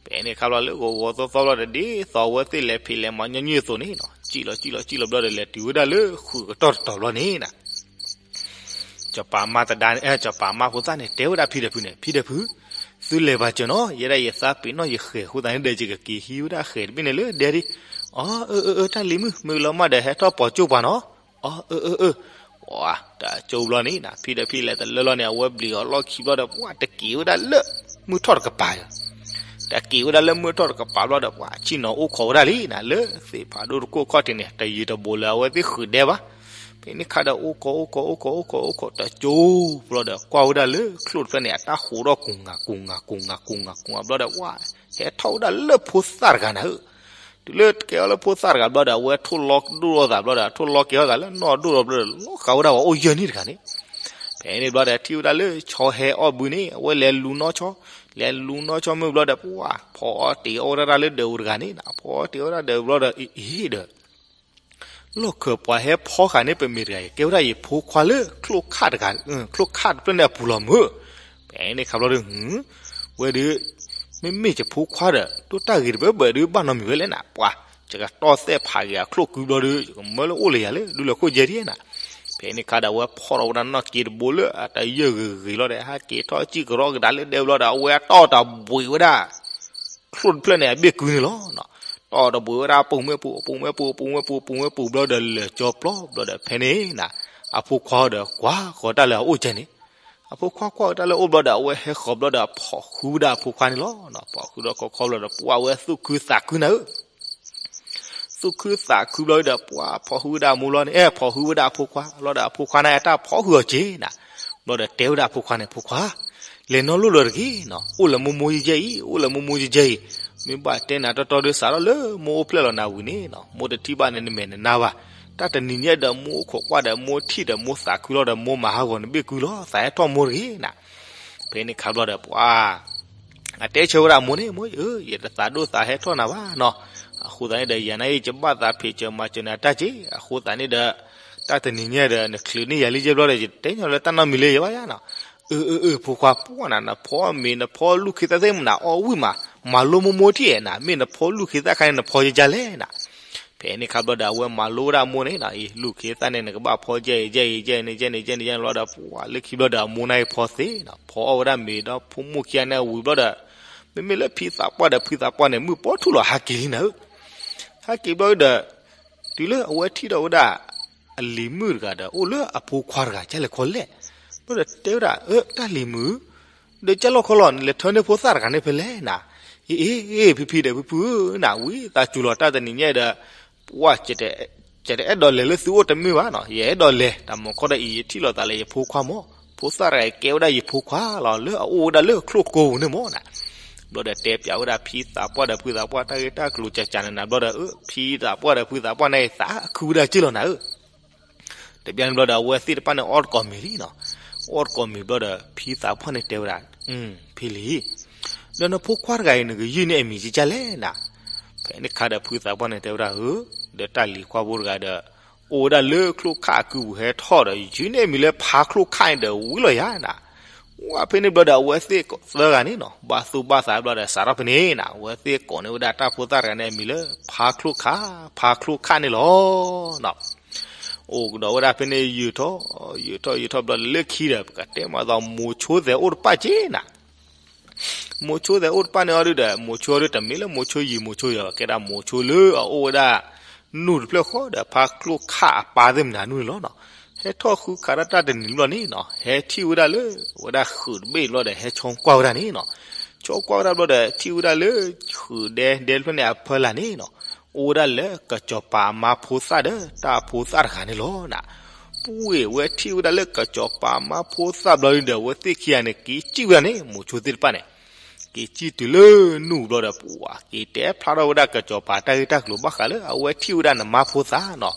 ဖဲန့ၣ်ခါဘျီလၢဂီၤဂီၤသီသီဘျီဒီး ဒ်သိးအဝဲသ့ၣ်လဲၤဖံးလဲၤမၤညီနုၢ်အသိးန့ၣ်နၤ စံၣ်လီၤစံၣ်လီၤစံၣ်လီၤဘျီဒီး လဲၤတုၤဝဲဒၣ်လၢဃုာ်ကတီၢ်တတီၤဘျီန့ၣ်နၤ စီၤပၤမါတဒါန့ၣ် အဲ စီၤပၤမါဖိသၣ်န့ၣ် တဲဝဲဒၣ်ဖံဒီးဖုန့ၣ် ဖံဒီးဖု, သုလဲၤဘၣ်စၢၤနီၤ, ယဲဒၣ်ယသးပ့ၤနီၣ်ယဃဲၤအဃိသတးန့ၣ်ဒီး ယကက့ၤဟံးဝဲဒၣ်ဃဲၤတဘ့ၣ်န့ၣ်လၢဒဲဒၣ်. အီ အၢ အၢ အၢ တၢ်လံၤမုၣ် မုၢ်လီၤမၢ်ဒီးဟဲထီၣ်ပိာ်ကၠိပှၤနီၤ. အီ အၢ အၢ အၢ ပှၤတကၠိဘျီန့ၣ်နၤ ဖံဒီးဖုလဲၤတလၢလီၤန့ၣ် အဝဲဘျံးအီၤလီၢ်ခံဘျီဒီး ပှၤတက့ၤဝဲဒၣ်လၢမုၢ်ထီၣ်တကပၤဒီး တက့ၤဝဲဒၣ်လၢမုၢ်ထီၣ်တကပၤဘျီဒီး ပှၤဆ့ၣ်နီၤအိၣ်ခိးဝဲဒၣ်လံနၤ လၢသ့ၣ်ဖးဒိၣ်တခိၣ်ခီၣ်ထံးန့ၣ် တယံၤတဘူးလၢအဝဲသ့ၣ်ဃုာ်ဒဲဘၣ်. ဖဲန့ၣ်ခါဒီး အိၣ်ခိး အိၣ်ခိး အိၣ်ခိး အိၣ်ခိး အိၣ်ခိး တကၠိဘျီဒီး ကွၢ်ဝဲဒၣ်လၢချိၣ်တဖျၢၣ်န့ၣ် အတၢ်ဟူးထီၣ်ကူၤငၤ ကူၤငၤ ကူၤငၤ ကူၤငၤ ကူၤငၤဘျီဒီး ပှၤဟဲထီၣ်ဝဲဒၣ်လၢဖိသၣ်တဂၤနၤဧၢ တုၤလၢကဲအီၤလၢဖိသၣ်တဂၤဘျီဒီး အဝဲထိၣ်လီၤဒိၣ်ထီၣ်သးဘျီဒီး ထိၣ်လီၤကဲထီၣ်သးလၢနီၢ်ဒိၣ်ထီၣ်ဘျီဒီး လီၤဃာ်ဝဲဒၣ်ပှၤအိၣ်ယဲၢ်နံၣ်တဂၤန့ၣ်. ဖဲန့ၣ်ဘျီဒီး ထံၣ်ဝဲဒၣ်လၢဆီဟဲအီၣ်ဘုန့ၣ် အဝဲလဲၤလူၤနီၢ်ဆီ, လဲၤလူၤနီၢ်ဆီမုၢ်ဘျီဒီး ပှၤဖီအီၣ်တ့ၤအီၣ်ဝဲဒၣ်တၢ်လၢဒၢးပူၤတဂၤန့ၣ်နၤ, ဖီအီၣ်တ့ၤအီၣ်ဝဲဒၣ်ဒၢးပူၤဘျီဒီး အ့ၣ်အ့ၣ်ဒီး လီၢ်ခၢၣ်ပှၤဟဲဖီဃာ်န့ၢ်ပမ့ၤတဂၤအံၤ ကဲဝဲဒၣ်ယဖိခွါလၢချိၣ်ခၣ်တဂၤ, ချိၣ်ခၣ်တဖျၢၣ်န့ၣ်အပူၤလီၤမုၢ်. ဖဲန့ၣ်ခါဘျီဒီး ဝဲဒီး မ့မ့ၢ်ယဖိခွါဒီး ဒိၣ်တၢ်ဂ့ၤတဘၢဘၢဒီး ဘၣ်နီတမံၤဝဲလဲၣ်နၤ, ပှၤ ယကတီၢ်သဲၣ်ဖးက့ၤအချိၣ်ကုဘျီဒီး ယကမၢလၢအိၣ်လၢယၤလၢ ဒူလၢၢ်ခိၣ်ယဲၢ်ဒ်နၤ. ဖဲန့ၣ်ခါဒီး အဝဲဖီၣ်ထီၣ်ဝဲဒၣ်နီၣ်က့တဘိလၢအတယၢၢ်ဂ့ၤဂ့ၤလီၤဒီး ဟဲက့ၤထီၣ်စံၣ်ကရီကဒါလၢဒဲဘျီဒီး အဝဲအတီၢ်တဘှံးဝဲဒၣ် ချိၣ်တဖျၢၣ်န့ၣ် အဘ့ၣ်ကုန့ၣ်လီၤ. တီၢ်တဘှံးဝဲဒၣ် ပူၤမ့ၣ်ပူၤ ပူၤမ့ၣ်ပူၤ ပူၤမ့ၣ်ပူၤ ပူၤမ့ၣ်ပူၤဘျီဒီး လဲၤကၠီပျီဘျီဒီး ဖဲန့ၣ်နၤ အဖိခွါဒီး ကွၢ်ဃီၤတၢ်လၢအအိၣ်ကဲန့ၣ်, အဖိခွါကွၢ်ဃီၤတၢ်လၢအအိၣ်ဘျီဒီး အဝဲဟဲဃီၤဘျီဒီး ဖီၣ်ဃုဝဲဒၣ်အဖိခွါန့ၣ်လီၤ. ဖီၣ်ဃုဒီးခီခီဘျီဒီး ပှၤဝဲသူၣ်ခုသးခုနၤဧၢ သူၣ်ခုသးခုဘျီဒီး ပှၤဖီၣ်ဃုဝဲဒၣ်အမိၢ်လီၤန့ၣ်, အဲ ဖီၣ်ဃုဝဲဒၣ်အဖိခွါလီၤဒီး အဖိခွါန့ၣ် အတၢ်ဖီၣ်ဃုာ်အီၤက့ၤနၤ. ဘျီဒီးတဲဝဲဒၣ်အဖိခွါန့ၣ်, ဖိခွါ, လဲၤနီၢ်လိၣ်လၢၤတဂ့ၤနီၤ, အိၣ်လၢမိၢ်မိၢ်ယဲၢ်ယဲၢ်အံၤ, အိၣ်လၢမိၢ်မိၢ်ယဲၢ်ယဲၢ်အံၤ, မ့ၢ်ဘၣ်တဲနၤတီတီဒီး စးထီၣ်လၢမိၢ်အိၣ်ဖျဲၣ်လီၤနၤဝံၤန့ၣ်နီၤ, မိၢ်တထံၣ်ဘၣ်န့ၣ် နမဲာ်နနါဘၣ်. တၢ်တနံၤညါဒီး မိၢ်အိၣ်ခိးကွၢ်ဒီး မိၢ်ထံၣ်ဒီး မိၢ်သးခုလီၤဒီး မိၢ်မၤဟးဂီၤနဘ့ၣ်ကုလီၤ, သးဟဲထီၣ်မိၢ်တဂ့ၤနၤ. ဖဲန့ၣ်ခါဘျီဒီး ပှၤ အတဲဆၢဝဲဒၣ်အမိၢ်န့ၣ်, မိၢ်ဧၢ, ယတသးဒိၣ်သးဟဲထီၣ်နၤဘၣ်နီၤ. အဃိသတးန့ၣ်ဒီး ယၤနာ်အံၤ ယဘၣ်သးဖံးစၢၤမၤစၢၤနၤတၢ်က့ၤ. အဃိသတးန့ၣ်ဒီး တၢ်တနံၤညါဒီး နချုးန့ၢ်ယၤလံယဲၢ်ဘျီဒီး ယတတဲညီလၢတၢ်နီတမံၤလၢၤယၤဘၣ်ယါနီၤ. အၢ အၢ အၢ ဖိခွါ, ပှၢ်နၤ နဖီမ့ၤ နဖီလူၢ်ခ့သၣ်သ့ၣ်မနၤအီၣ်ဝံၣ်မး, မၤလိမိၢ်မိၢ်ထံၣ်နၤ, မ့ၢ်နဖီလူၢ်ခ့သၣ်ခါန့ၣ် နဖီယကလဲၣ်နၤ. ဖဲန့ၣ်ခါဘျီဒီး အဝဲမၤလိဝဲဒၣ်အမိၢ်န့ၣ်နီၤ, အံၤ လူၢ်ခ့သၣ်န့ၣ် နကဘၣ်ဖီယဲၢ်အံၤ ယဲၢ်အံၤ ယဲၢ်န့ၣ် ယဲၢ်န့ၣ် ယဲၢ်န့ၣ် ယဲၢ်န့ၣ်ဘျီဒီး ပှၤလၢခံဘျီဒီး အမိၢ်န့ၣ်ဖီသ့နီၤ, ဖီအီၣ်ဝဲဒၣ်မ့ၤဒီးဖိမုၣ်ခံဂၤန့ၣ်အဝံၤဘျီဒီး မ့မ့ၢ်လၢဖံသးပှၢ်ဒီးဖုသးပှၢ်န့ၣ် မုၢ်ပီၣ်ထူၣ်လီၤဟးက့ၤလံနၤဧၢ. ဟဲက့ၤဘျီဒီး တုၤလၢအဝဲထံၣ်ဒီးဝဲဒၣ် အလံၤမုၣ်တဂၤဒီး အိၣ်လၢအဖိခွါတဂၤ ကလဲၤခီလဲၣ်, ဘျီဒီးတဲဝဲဒၣ် အၢ တၢ်လံၤမုၣ်, ဒီးကၢ်လီၢ်ခီလီၤ နလဲၤထၢန့ၢ်ဖိသၣ်တဂၤန့ၣ်ဖဲလဲၣ်နၤ. အ့ အ့ အ့ ဖံဖံဒီးဖုဖုဧၢ, နဝံသးစူၤလီၤ တၢ်တနံၤညါဒီး ပှၢ် ယတအဲၣ်ဒိးလဲၤလၢသုအိၣ်တမ့ၢ်ဘၣ်နီၤ, ယအဲၣ်ဒိးလဲၤ တၢ်မၤခီဒီးအံၤ ယထံၣ်လိာ်သးလၢယဖိခွါမး ဖိသၣ်တဂၤအံၤကဲဝဲဒၣ်ယဖိခွါလီၤ လၢအအိၣ်ဝဲဒၣ်လၢချိၣ်ကိပူၤန့ၣ်မၢ်နၤ. ဘျီဒီးတဲပၠးဝဲဒၣ်ဖံသးပှၢ်ဒီးဖုသးပှၢ်တၢ်ဂ့ၢ်တၢ်ကျိၤကကနနၤဘျီဒီး အၢ ဖံသးပှၢ်ဒီးဖုသးပှၢ်န့ၣ်သးခုဝဲဒၣ်က့ၢ်လီၤနၤဧၢ. တဘျီန့ၣ်ဘျီဒီး အဝဲသ့ၣ်တဖၣ်န့ၣ်အီၣ်တကိးမ့ၤလံနီၤ. အီၣ်တကိးမ့ၤဘျီဒီး ဖံသးပှၢ်န့ၣ်တဲဝဲဒၣ်, ဖံလံၤ, ဒီးနဖိခွါတဂၤအံၤ နကယုၢ်န့ၢ်အမံၤကကလဲၣ်နၤ. ဖဲန့ၣ်အခါဒီး ဖုသးပှၢ်န့ၣ်တဲဝဲဒၣ်, အၢ, ဒီးတၢ်လံၤခွါဖိတဂၤဒီး အိၣ်ဝဲဒၣ်လၢချိၣ်ခၣ်အကုပူၤဟဲထီၣ်ဒီး ယုၢ်န့ၢ်အမံၤလၢဖါချိၣ်ခၣ်န့ၣ်ဒီးဝံၤလီၤယၤနၤ. ဝဲဖဲန့ၣ်ဘျီဒီး အဝဲသ့ၣ်သၢဂၤန့ၣ်နီၤ ဘၣ်သူၣ်ဘၣ်သးဘျီဒီး စးထီၣ်ဖဲန့ၣ်နၤ အဝဲသ့ၣ်ကိးန့ၢ်ဝဲဒၣ်တၢ်ဖိသၣ်တဂၤန့ၣ်အမံၤလၢ ဖါချိၣ်ခၣ်, ဖါချိၣ်ခၣ်န့ၣ်လီၤ. အိၣ်ကဒီးဝဲဒၣ်ဖဲန့ၣ် ယုၢ်ထီၣ်, ယုၢ်ထီၣ်ယုၢ်ထီၣ်ဘျီဒီး လၢခံဒီး ပကတဲမးသိး မိၤဆိသဲးအိၣ်တပၣ်က့ၢ်နၤ. မိၤဆိသဲးအိၣ်တပၣ်န့ၣ်အီၤဒုဒီး မိၤဆိအီၤဒုတမ့ၢ်လၢမိၤဆိယံၤမိၤဆိယီၤ ကဲဒၣ်မိၤဆိလၢအအိၣ်ဝဲဒၣ် နူၢ်တဖျၢၣ်ဃီဒီး ဖါချိၣ်ခၣ်အပၢ်သ့ၣ်မနုၤနူၢ်န့ၣ်လီၤနီၤ. ဟဲထီၣ်ဃုခးတၢ်တနံၤဘျီန့ၣ်နီၤ ဟဲထံၣ်ဝဲဒၣ်လၢ ဝဲဒၣ်ဃုာ်တဘ့ၣ်ဘျီဒီး ဟဲဆိကွၢ်ဝဲဒၣ်န့ၣ်နီၤ. ဆိကွၢ်ဝဲဒၣ်ဘျီဒီး ထံၣ်ဝဲဒၣ်လၢ ဃုာ်ဒဲဒဲတဖျၢၣ်န့ၣ်အဖီလာ်န့ၣ်နီၤ အိၣ်ဝဲဒၣ်လၢကစီၤပၤအမါဖိသၣ်ဒီး တၢ်ဖိသၣ်တဂၤန့ၣ်လီၤနၤ. ပှ့ၤဝဲထံၣ်ဝဲဒၣ်လၢကစီၤပၤအမါဖိသၣ်ဘျီဒုဒီး အဝဲသ့ၣ်ခံဂၤန့ၣ် က့ၤစံၣ်ဝဲဒၣ်န့ၣ် မိၤဆိသ့ၣ်တဖၣ်န့ၣ် က့ၤစံၣ်တုၤလၢနူၢ်ဘျီဒီး ပှၤက့ၤတဲဖျါထီၣ်ဝဲဒၣ်ကစီၤပၤတၢ်ဂ့ၢ်တၢ်ကျိၤဘၣ်ဃးလၢ အဝဲထံၣ်ဝဲဒၣ်နမါဖိသၣ်နီၤ.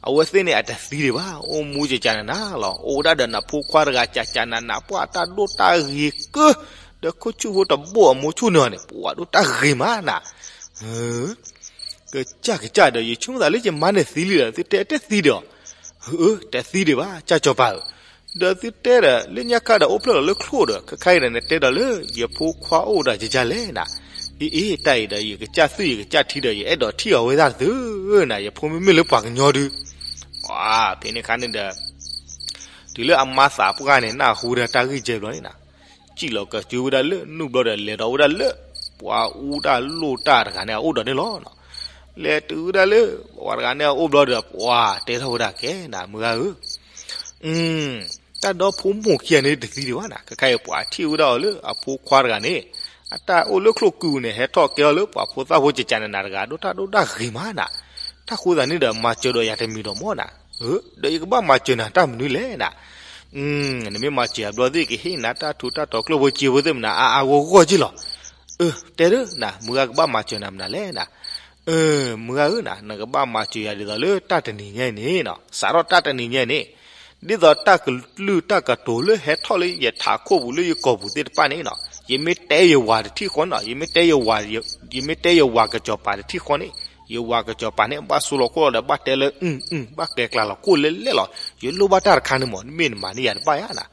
အဝဲသ့ၣ်န့ၣ်အတသံဒံးဘၣ် အိၣ်မူကကနနၤလီၤ. အိၣ်ဝဲဒၣ်ဒီးနဖိခွါတဂၤကကနနၤ ပှၤတၢ်ဒိၣ်တၢ်ဂ့ၤကၢ ဒီးခိၣ်ဆူၣ်ဖိတဘိၣ်အမိၤဆိန့ၣ်န့ၣ် ပှၤဒိၣ်တၢ်ဂ့ၤမးနၤ. ကစၢ်ကစၢ်ဒီး ယဆိကမိၣ်သးလၢယမါန့ၣ်သံလံဒီး သုတဲတသံဒီး အၢ တသံဒံးဘၣ် ကၢ်စီၤပၤဧၢ, ဒီးသုတဲဒီး လၢညါခါဒီးအိၣ်ဖျဲၣ်လီၤလၢချိၣ်ဒီး ခဲခါအံၤဒီး နတဲဒီးလၢ ယဖိခွါအိၣ်ဒီးကကလဲၣ်နၤ, အ့အ့ တၢ်အံၤဒီး ယကစၢ်သွံၣ်ယကစၢ်ထံဒီး ယအဲၣ်ဒိးထံၣ်အီၤဝဲဒၣ်သုနၤ, ယဖိမ့မ့ၢ်လၢပှၤကညီဒု, ပှၤဖဲန့ၣ်ခါန့ၣ်ဒီး တုၤလၢအမါသးပှၢ်န့ၣ် နၢ်ဟူဝဲဒၣ်တၢ်ဂ့ၢ်ကဲဘျီန့ၣ်နၤ, စံၣ်လီၤကစုဝဲဒၣ်လၢနူၢ်ဘျီဒီး လဲၤဒီးဝဲဒၣ်လၢ ပှၤအူတၢ်လိၣ်တၢ်တဂၤန့ၣ် အအိၣ်ဒီးန့ၣ်လီၤ. လဲၤတုၤဝဲဒၣ်လၢ ပှၤတဂၤန့ၣ်အအိၣ်ဘျီဒီး ပှၤတဲထီၣ်ဝဲဒၣ်ကဲနၤ မုၢ်ဂၤဧၢ, တၢ်ဒီဖိမိၢ်ခံဂၤန့ၣ်တသံဒံးဘၣ်နၤ, ခဲခါအံၤပှၤထံၣ်ဝဲဒၣ်အီၤလၢအဖိခွါတဂၤန့ၣ် အတၢ်အိၣ်လၢချိၣ်ကုန့ၣ် ဟဲထီၣ်ကဲအီၤလၢပှၤဖိသၣ်ဖိကကနနၤတဂၤ ဒိၣ်တၢ်ဒိၣ်တၢ်ဂ့ၤမးနၤ, တၢ်ဃိသးန့ၣ်ဒီး မၤစၢၤဒီးယၤတမံၤဒီးမၢ်နၤ, ဒီးယကဘၣ်မၤစၢၤနၤတၢ်မနုၤလဲၣ်နၤ, နမ့ၢ်မၤစၢၤယၤဘျီသ့ၣ် ကဟ့ၣ်နၤတၢ်ထူးတၢ်တီၤကျိၣ်ဖိစ့ဖိသ့ၣ်မနၤ အါအါဂီၢ်ဂီၢ်က့ၢ်လီၤ. အၢ တဲဒၣ်နၤ မုၢ်ဂၤကဘၣ်မၤစၢၤနၤမနုၤလဲၣ်နၤ, မုၢ်ဂၤဧၢနၤ နကဘၣ်မၤစၢၤယၤဒ်သိးလၢတၢ်တနံၤညါအံၤန့ၣ်နီၤ, စးထီၣ်တၢ်တနံၤညါအံၤန့ၣ်, ဒ်သိးတၢ်ကလုၢ်တၢ်ကတိၤလၢဟဲထီၣ်လၢယထးခိၣ်ပူၤလၢယကိာ်ပူၤသ့ၣ်တဖၣ်န့ၣ်နီၤ, ယမ့ၢ်တဲယဝၤတထံၣ်ဃီနီၤ, ယမ့ၢ်တဲယဝၤ, ယမ့ၢ်တဲယဝၤကစီၤပၤတထံၣ်ဃီန့ၣ်, ယဝၤကစီၤပၤန့ၣ် ဘၣ်ဆိလီၤခိၣ်လီၤဒီး ဘၣ်တဲလၢအုၣ်အုၣ် ဘၣ်ကဲကျါလီၤခိၣ်လဲၣ်လဲၣ်လီၤ, ယလိၣ်ဘၣ်တၢ်တခါန့ၣ်မး မ့ၢ်နမၤန့ၢ်ယၤတဘၣ်ဧါနၤ,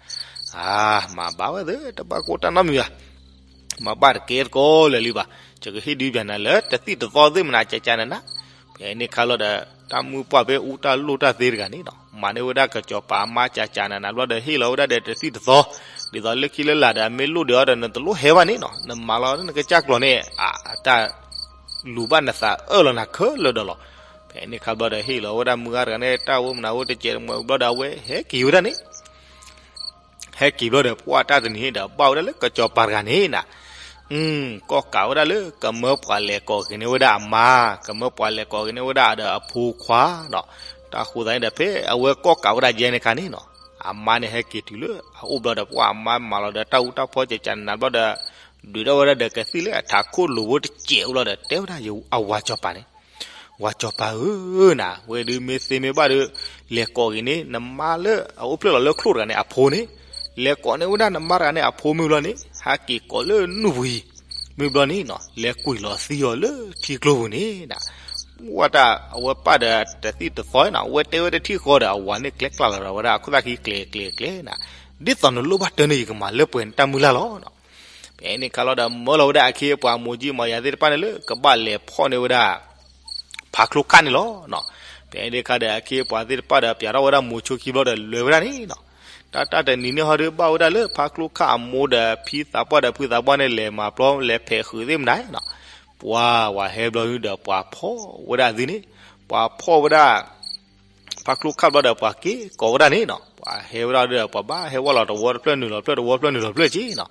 အၢ မၤဘၣ်ဝဲသ့ၣ် တဘၣ်ကိၢ်တၢ်နီတမံၤဘၣ် မၤဘၣ်တကဲတကိးလၢာ်လံဘၣ်, ယကဟ့ၣ်ဒုးပျးနၤလၢတသံၣ်တသီသ့ၣ်မနၤကကနနၤ, ဖဲန့ၣ်ခါလီၤဒီး တၢ်မုၢ်ပှၢ်ဖဲအူတၢ်လိၣ်တၢ်သ့တဂၤန့ၣ်နီၤ, မၤန့ၢ်ဝဲဒၣ်ကစီၤပၤအမါကကနနၤဘျီဒီး ဟ့ၣ်လီၤဝဲဒၣ်ဒီးတသံၣ်တသီ, ဒ်သိးလၢခံလၢလာ်ဒီး မ့ၢ်လိၣ်ဒံးအီၤဒီး နတလိၣ်ဟဲဘၣ်န့ၣ်နီၤ, နမၤလီၤနကစၢ်ကျိာ်န့ၣ် အတၢ်လူၤဘၣ်နသးအၢၣ်လီၤနၤခဲလၢာ်ဒီးလီၤ, ဖဲန့ၣ်ခါဘျီဒီး ဟ့ၣ်လီၤဝဲဒၣ်မုၢ်ဂၤတဂၤန့ၣ် တၢ်အိၣ်မနုၤအိၣ်တကဲးတမှဲးဘျီဒီး အဝဲဟဲက့ၤဝဲဒၣ်န့ၣ် ဟဲက့ၤဘျီဒီး ပှၢ်တၢ်တနံၤန့ၣ်ဒီး ဘၣ်ဝဲဒၣ်လၢကစီၤပၤတဂၤန့ၣ်နၤ, ကိးကးဝဲဒၣ်လၢ ကမၢပှၤလဲၤကိးက့ၤန့ၢ်ဝဲဒၣ်အမါ, ကမၢပှၤလဲၤကိးက့ၤန့ၢ်ဝဲဒၣ်အဒီးအဖိခွါနီၤ, တၢ်ဃိသတးန့ၣ်ဒီး ဖဲအဝဲကိးကးဝဲဒၣ်ယဲန့ၣ်ခါန့ၣ်နီၤ, အမါန့ၣ်ဟဲက့ၤတုၤလၢအအိၣ်ဘျီဒီး ပှၢ်အမါမၤလီၤဒီးတၢ်အူတၢ်ဖီကကနနၤဘျီဒီး ဒုးဒၣ်ဝဲဒၣ်ဒီးကသံၣ်လၢအထးခိၣ်လိၤဖိတစဲးအိၣ်ဘျီဒီး တဲဝဲဒၣ်အဝၤစီၤပၤန့ၣ် ဝၤစီၤပၤဧၢနၤ, ဝဲဒုးမ့ၢ်သ့မ့ၢ်ဘၣ်ဒီး လဲၤကိးက့ၤန့ၢ် နမါလၢအအိၣ်ဖျဲၣ်လီၤလၢချိၣ်တဂၤန့ၣ်အဖိန့ၣ်, လဲၤကိးန့ၢ်ဝဲဒၣ်နမါတဂၤန့ၣ်အဖိမ့ၢ်ဘျီန့ၣ် ဟဲက့ၤကိးလၢနူၢ်ပူၤအံၤ, မ့ၢ်ဘျီန့ၣ်နီၤ လဲၤကွံာ်လီၤသံအီၤလၢထံကျိပူၤန့ၣ်နၤ, ဝဲတၢ်အဝဲပၢ်ဒီးတသံၣ်တသီနီၤ အဝဲတဲဝဲတထံၣ်ဃီဒီး အဝၤန့ၣ်ကျဲကျါလီၤဒီးဝဲဒၣ်အခိၣ်သၣ်ခံကျဲၤကျဲၤကျဲၤနၤ, ဒ်သိးနလိၣ်ဘၣ်တၢ်န့ၣ် ယကမၤလၢပှဲၤနတၢ်မုၢ်လၢ်လီၤနီၤ ဖဲန့ၣ်ခါလီၤဒီး မၢလီၤဝဲဒၣ်အခ့အပှၤမိၢ်ကံမိၢ်ယၤသ့ၣ်တဖၣ်န့ၣ်လၢ ကဘၣ်လဲၤဖီၣ်န့ၢ်ဝဲဒၣ် ဖးချိၣ်ခၣ်န့ၣ်လီၤ. ဖဲန့ၣ်ခါဒီး အခ့အပှၤသ့ၣ်တဖၣ်ဒီး ပၠးထီၣ်ဝဲဒၣ်မိၤဆိခံဘျီဒီး လဲၤဝဲဒၣ်န့ၣ်နီၤ. တၢ်တၢ်တနံၤန့ၣ်ဟီဒီး ဘၣ်ဝဲဒၣ်လၢဖးချိၣ်ခၣ်အမိၢ်ဒီး ဖံသးပှၢ်ဒီးဖုသးပှၢ်န့ၣ် လဲၤမၤပျီ လဲၤဖဲးဃုာ်သ့ၣ်မနၤနီၤ. ပှၤဝဲဟဲဘျီဒုဒီး ပှၤဖီၣ်ဝဲဒၣ်သုန့ၣ်, ပှၤဖီၣ်ဝဲဒၣ် ဖးချိၣ်ခၣ်ဘျီဒီး ပှၤက့ၤကိးဝဲဒၣ်န့ၣ်နီၤ. ပှၤဟဲဝဲဒၣ်ဒီး ပှၤဘၣ်ဟဲဝဲလီၤတဝီတဖျၢၣ်နုာ်လီၤဖျၢၣ် တဝီဖျၢၣ်နုာ်လီၤဖျၢၣ်က့နီၤ.